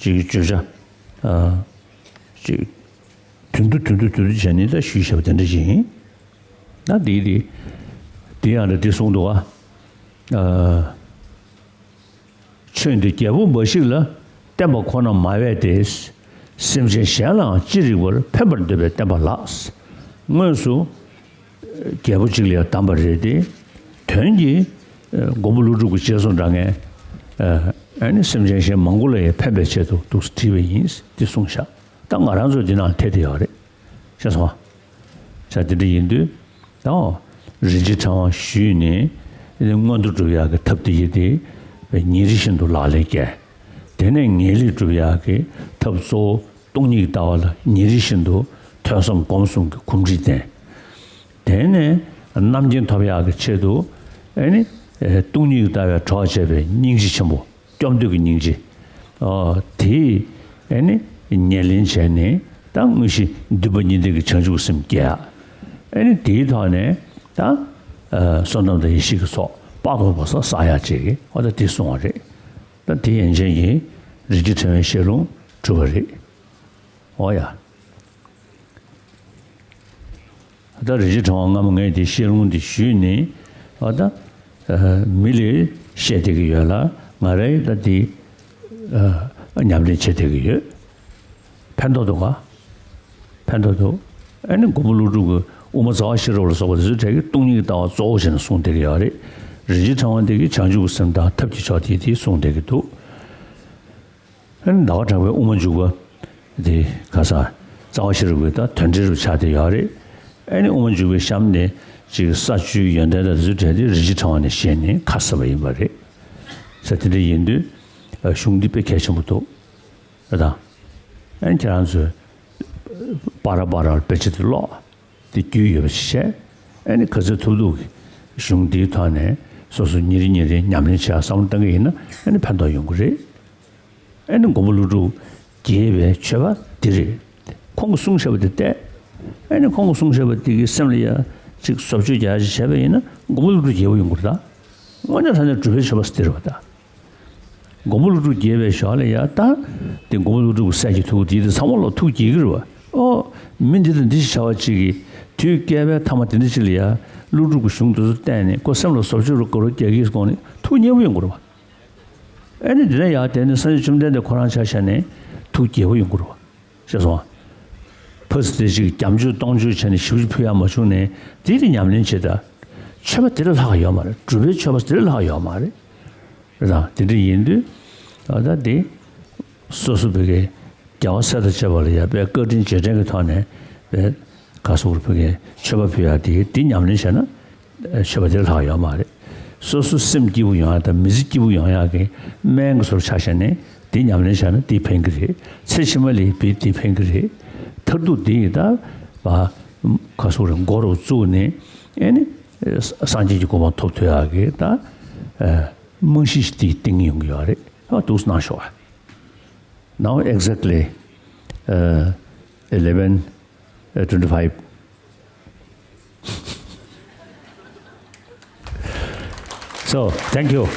ཅིག་བརྗོད་བྱ་ཨ་ཅིག་དུན་དུ་དུན་དུ་དུན་དུ་བྱས་ནས་ད་ཞུས་བཞག་པ་དེ་འདྲ་ཞིག་ཡིན། ད་དེ་དེ་དེ་ཡང་འདྲ་དེ་གསུངས་འདུག་ཨ། ཨ། ཆོས་འདི་རྒྱལ་པོ་འབའ་ཞིག་ལ་བསྟན་པ་ཁོ་ན་མ་བས་ཏེ། སེམས་ཅན་གཞན་ལའང་ཅི་རིགས་པར་ཕན་པར་འདོད་པས་བསྟན་པ་ལགས། དངོས་སུ་རྒྱལ་པོ་གཅིག་ལ་ཡང་གདམས་པ་རེད་དེ། དོན་གྱིས་མགོན་པོ་ཀླུ་སྒྲུབ་ཀྱི་རྗེས་སུ་འབྲང་མཁན་ཨ་ནི་སེམས་ཅན་གཞན་མང་པོ་ལ་ཡང་ཕན་པའི་ཆེད་དུ་འདུག་སེ་བྲིས་པ་ཡིན་དེ་གསུངས་ཤག་ད་ང་རང་ཚོ་འདི་ནང་ཐེ་དེ་ཡོད་རེད། ཤེས་སོང་ཨ། ཅག་དེ་འདྲ་ཡིན་དུས་ད་རིན་ཆེན་ཕྲེང་བ་ཞུས་ནས་མངོན་མཐོ་སྒྲུབ་ཡག་གི་ཐབས་དེ་ཡི་དེ་ཉིན་རེ་བཞིན་དུ་ལག་ལེན་བཀལ། དེ་ནས་ངེས་ལེགས་སྒྲུབ་ཡག་གི་ཐབས་གཙོ་བོ་སྟོང་ཉིད་ཀྱི་ལྟ་བ་ལ་ཉིན་རེ་བཞིན་དུ་ ཐོས་བསམ་སྒོམ་གསུམ་གྱི་གོམས་འདྲིས་ལྡན། དེ་ནས་རྣམ་མཁྱེན་ཐོབ་ཡག་གི་ཆེད་དུ་ཨེ་ནི་སྟོང་ཉིད་ལྟ་བའི་གྲོགས་བྱས་པའི་སྙིང་རྗེ་ཆེན་པོ། སྐྱོབ་འདོད་ཀྱི་སྙིང་རྗེ། ཨོ་དེས་ཨེ་ནི་ཉེར་ལེན་བྱས་ནས་ད་དངོས་གཞི་འདུན་པ་གཉིས་ལྡན་གྱི་བྱང་ཆུབ་སེམས་སྐྱེ་ཡ། ཨེ་ནི་དེའི་ཐོག་ནས་ད་ཨ་བསོད་ནམས་དང་ཡེ་ཤེས་ཀྱི་ཚོགས་དཔག་ཏུ་མེད་པ་བསགས་ཡ་བྱེད་ཀྱི་ཨོ་ད་དེ་གསུང་བ་རེད། ད་དེ་ཡན་ཆད་ཀྱིས་རིན་ཆེན་ཕྲེང་བའི་ཤེས་ལྷུང་གྲུབ་པ་རེད། ཨོ་ཡ། ད་རིན་ཆེན་ཕྲེང་བ་སྔ་མོ་ངས་དེ་ཤེས་ལྷུང་དེ་ཞུས་ནས་ཨ་ད་ཨ་མི་ལ་བཤད་བསྡད་ཀྱི་ཡོད་ལ། ང་རང་ད་དེ་ཨ་ཉམས་ལེན་བྱེད་བསྡད་ཀྱི་ཡོད། ཕན་ཐོགས་འདུག་ག་ཕན་ཐོགས་འདུག་ཨ་ནི་མགོན་པོ་ཀླུ་སྒྲུབ་ཀྱི་དབུ་མ་རྩ་བ་ཤེས་རབ་ལ་སོགས་པ་དེ་ཚོའི་གྲས་ཀྱིས་སྟོང་ཉིད་ཀྱི་ལྟ་བ་གཙོ་བོ་བྱས་ནས་གསུངས་བསྡད་ཀྱི་ཡོད་རེད། རིན་ཆེན་ཕྲེང་བ་འདི་གིས་བྱང་ཆུབ་ཀྱི་སེམས་དང་ཐབས་ཀྱི་མཆོག་དེ་དེ་གསུངས་བསྡད་ཀྱི་འདུག་ཨ་ནི་ཟླ་བ་གྲགས་པའི་དབུ་མ་འཇུག་པ་དེ་ག་ས་རྩ་བ་ཤེས་རབ་ཀྱི་ད་དོན་འགྲེལ་རུ་ཆགས་བསྡད་ཡོད་རེད། ཨ་ནི་དབུ་མ་འཇུག་པའི་གཤམ་ནས་ཅིག་ས་བཅུའི་ཡོན་ཏན་དང་དེ་ཚོའི་གྲས་དེ་རིན་ཆེན་ཕྲེང་བ་ནས་བཤད་ནས་ཁ་གསལ་བ་ཡིན་པ་རེད། ས་དེ་འདྲ་ཡིན་དུས་ཨ་གཞུང་འདི་དཔེ་གལ་ཆེན་པོ་འདུག་ཨ་དང་། ཨ་ནི་ཁྱེད་རང་ཚོས་པ་ར་པ་ར་དཔེ་ཆ་དེ་ཀློག་དེ་རྒྱུས་ཡོད་པ་ཞིག་བྱས། ཨ་ནི་ག་ཚོད་ཐུབ་ཐུབ་ཀྱིས་གཞུང་འདིའི་ཐོག་ནས་སོ་སོ་ཉིན་རེ་ཉིན་རེ་ཉམས་ལེན་བྱེད་ཡག་བསམ་བློ་བཏང་གི་ཡིན་ན་ཨ་ནི་ཕན་ཐོགས་ཡོང་གི་རེད། ཨ་ནི་མགོན་པོ་ཀླུ་སྒྲུབ་རྒྱས་པའི་མཆོད་པ་འདི་རེད། ཁོང་གིས་གསུངས་བཞག་པ་དེ་བལྟས། ཨ་ནི་ཁོང་གིས་གསུངས་བཞག་པ་དེ་གི་སེམས་ལ་ཡ་ཅིག་བཟོ་བཅོས་རྒྱག་ཡག་ཅིག་བྱས་པ་ཡིན་ན་མགོན་པོ་ཀླུ་སྒྲུབ་རྒྱས་པོ་ཡོང་གི་རེད་ད། དངོས་གནས་དྲང་གནས་སྒྲུབ་པའི་མཆོད་པ་འདི་རེད་བ་ད། མགོན་པོ་ཀླུ་སྒྲུབ་རྒྱས་པའི་ཞོར་ལ་ཡ་ད། དེ་མགོན་པོ་ཀླུ་སྒྲུབ་ཀྱི་སྲས་ཀྱི་ཐུགས་དེ་དེ་ཚང་མ་ལ་ཐུགས་དགྱེས་ཀྱི་རེད་བ། ཨོ། མི་འདི་དང་འདི་ཞིག་བྱ་བ་ཅིག་གིས་དུས་བསྐལ་པའི་ཐ་མ་དེ་འདྲ་ཅིག་ལ་ཡ་ཀླུ་སྒྲུབ་ཀྱི་གཞུང་དེ་ཚོ་བལྟས་ནས་ཁོ་སེམས་ལ་བཟོ་བཅོས་རུ་དགའ་རུ་རྒྱག་གི་སྒོ་ནས་ཐུགས་མཉེས་པོ་ཡོང་གི་རེད་བ། ཨ་ནི་འདི་ནས་ཡར་དེ་ནས་སངས་རྒྱས་བཅོམ་ལྡན་འདས་ཁོ་རང་ཆ་བཞག་ནས་ཐུགས་དགྱེས་པོ་ཡོང་གི་རེད་བ། ཤེས་སོང་ང་། ཕ་སི་དེ་ཅིག་བརྒྱ་མཆོད་སྟོང་མཆོད་བྱས་ནས་ཞེ་པོ་ཅིག་ཕུལ་ཡག་མ་བྱུང་ནས་དེ་དེ་ཉམས་ལེན་བྱེད་ད། མཆོད་པ་དེ་ལས་ལྷག་ཡོད་མ་རེད། སྒྲུབ་པའི་མཆོད་པ་དེ་ལས་ལྷག་ཡོད་མ་རེད། རེད་དང་དེ་འདྲ་ཡིན་དུས་ཨ་ད་དེ་སོ་སོ་བོད་ཀྱི་རྒྱལ་བ་སྲས་དང་བཅས་པ་ལ་ཡ་དཔེ་བཀའ་དྲིན་རྗེས་དྲན་གྱི་ཐོག་ནས་དཔེ་ག་སོགས་བོད་ཀྱི་མཆོད་པ་ཕུལ་ཡག་དེ་དེ་ཉམས་ལེན་བྱས་ན་མཆོད་པ་དེ་ལས་ལྷག་ཡོད་མ་རེད། སོ་སོ་སེམས་སྐྱིད་པོ་ཡོང་ཡག་དང་མི་ཚེ་སྐྱིད་པོ་ཡོང་ཡག་གི་སྨན་གྱི་བཟོ་འདྲ་ཆ་བཞག་ནས་དེ་ཉམས་ལེན་བྱས་ན་དེ་ཕན་གྱི་རེད། ཚེ་ཕྱི་མ་ལ་ཡི་བེད་དེ་ཕན་གྱི་རེད། མཐར་ཐུག་དེ་ཡི་ད་བ་ག་སོགས་རེད་མགོ་རུ་བཙུགས་ནས་ཨེ་ནི་སངས་རྒྱས་ཀྱི་གོ་འཕང་ཐོབ་ཐུབ་ཡག་གི་ད་རྨང་གཞི་ཞིག་དེ་བཏིང་ཡོང་གི་ཡོད་རེད། ཨ་འདུག་སེ་གནང་ཤོག Now exactly, uh, eleven, uh, twenty-five. So, thank you.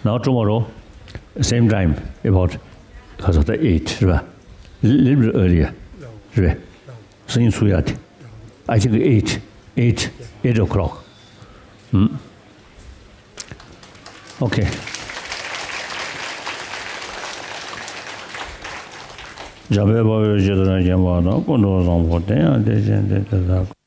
Now tomorrow, same time, about eight, right? Little bit earlier, right? Same suya. I think eight, eight, eight o'clock. Hmm? Okay. འཇམ་དཔལ་དཔའ་བོས་ཇི་ལྟར་མཁྱེན་པ་དང་། ཀུན་ཏུ་བཟང་པོ་དེ་ཡང་དེ་བཞིན་ཏེ། དེ་ལྟར།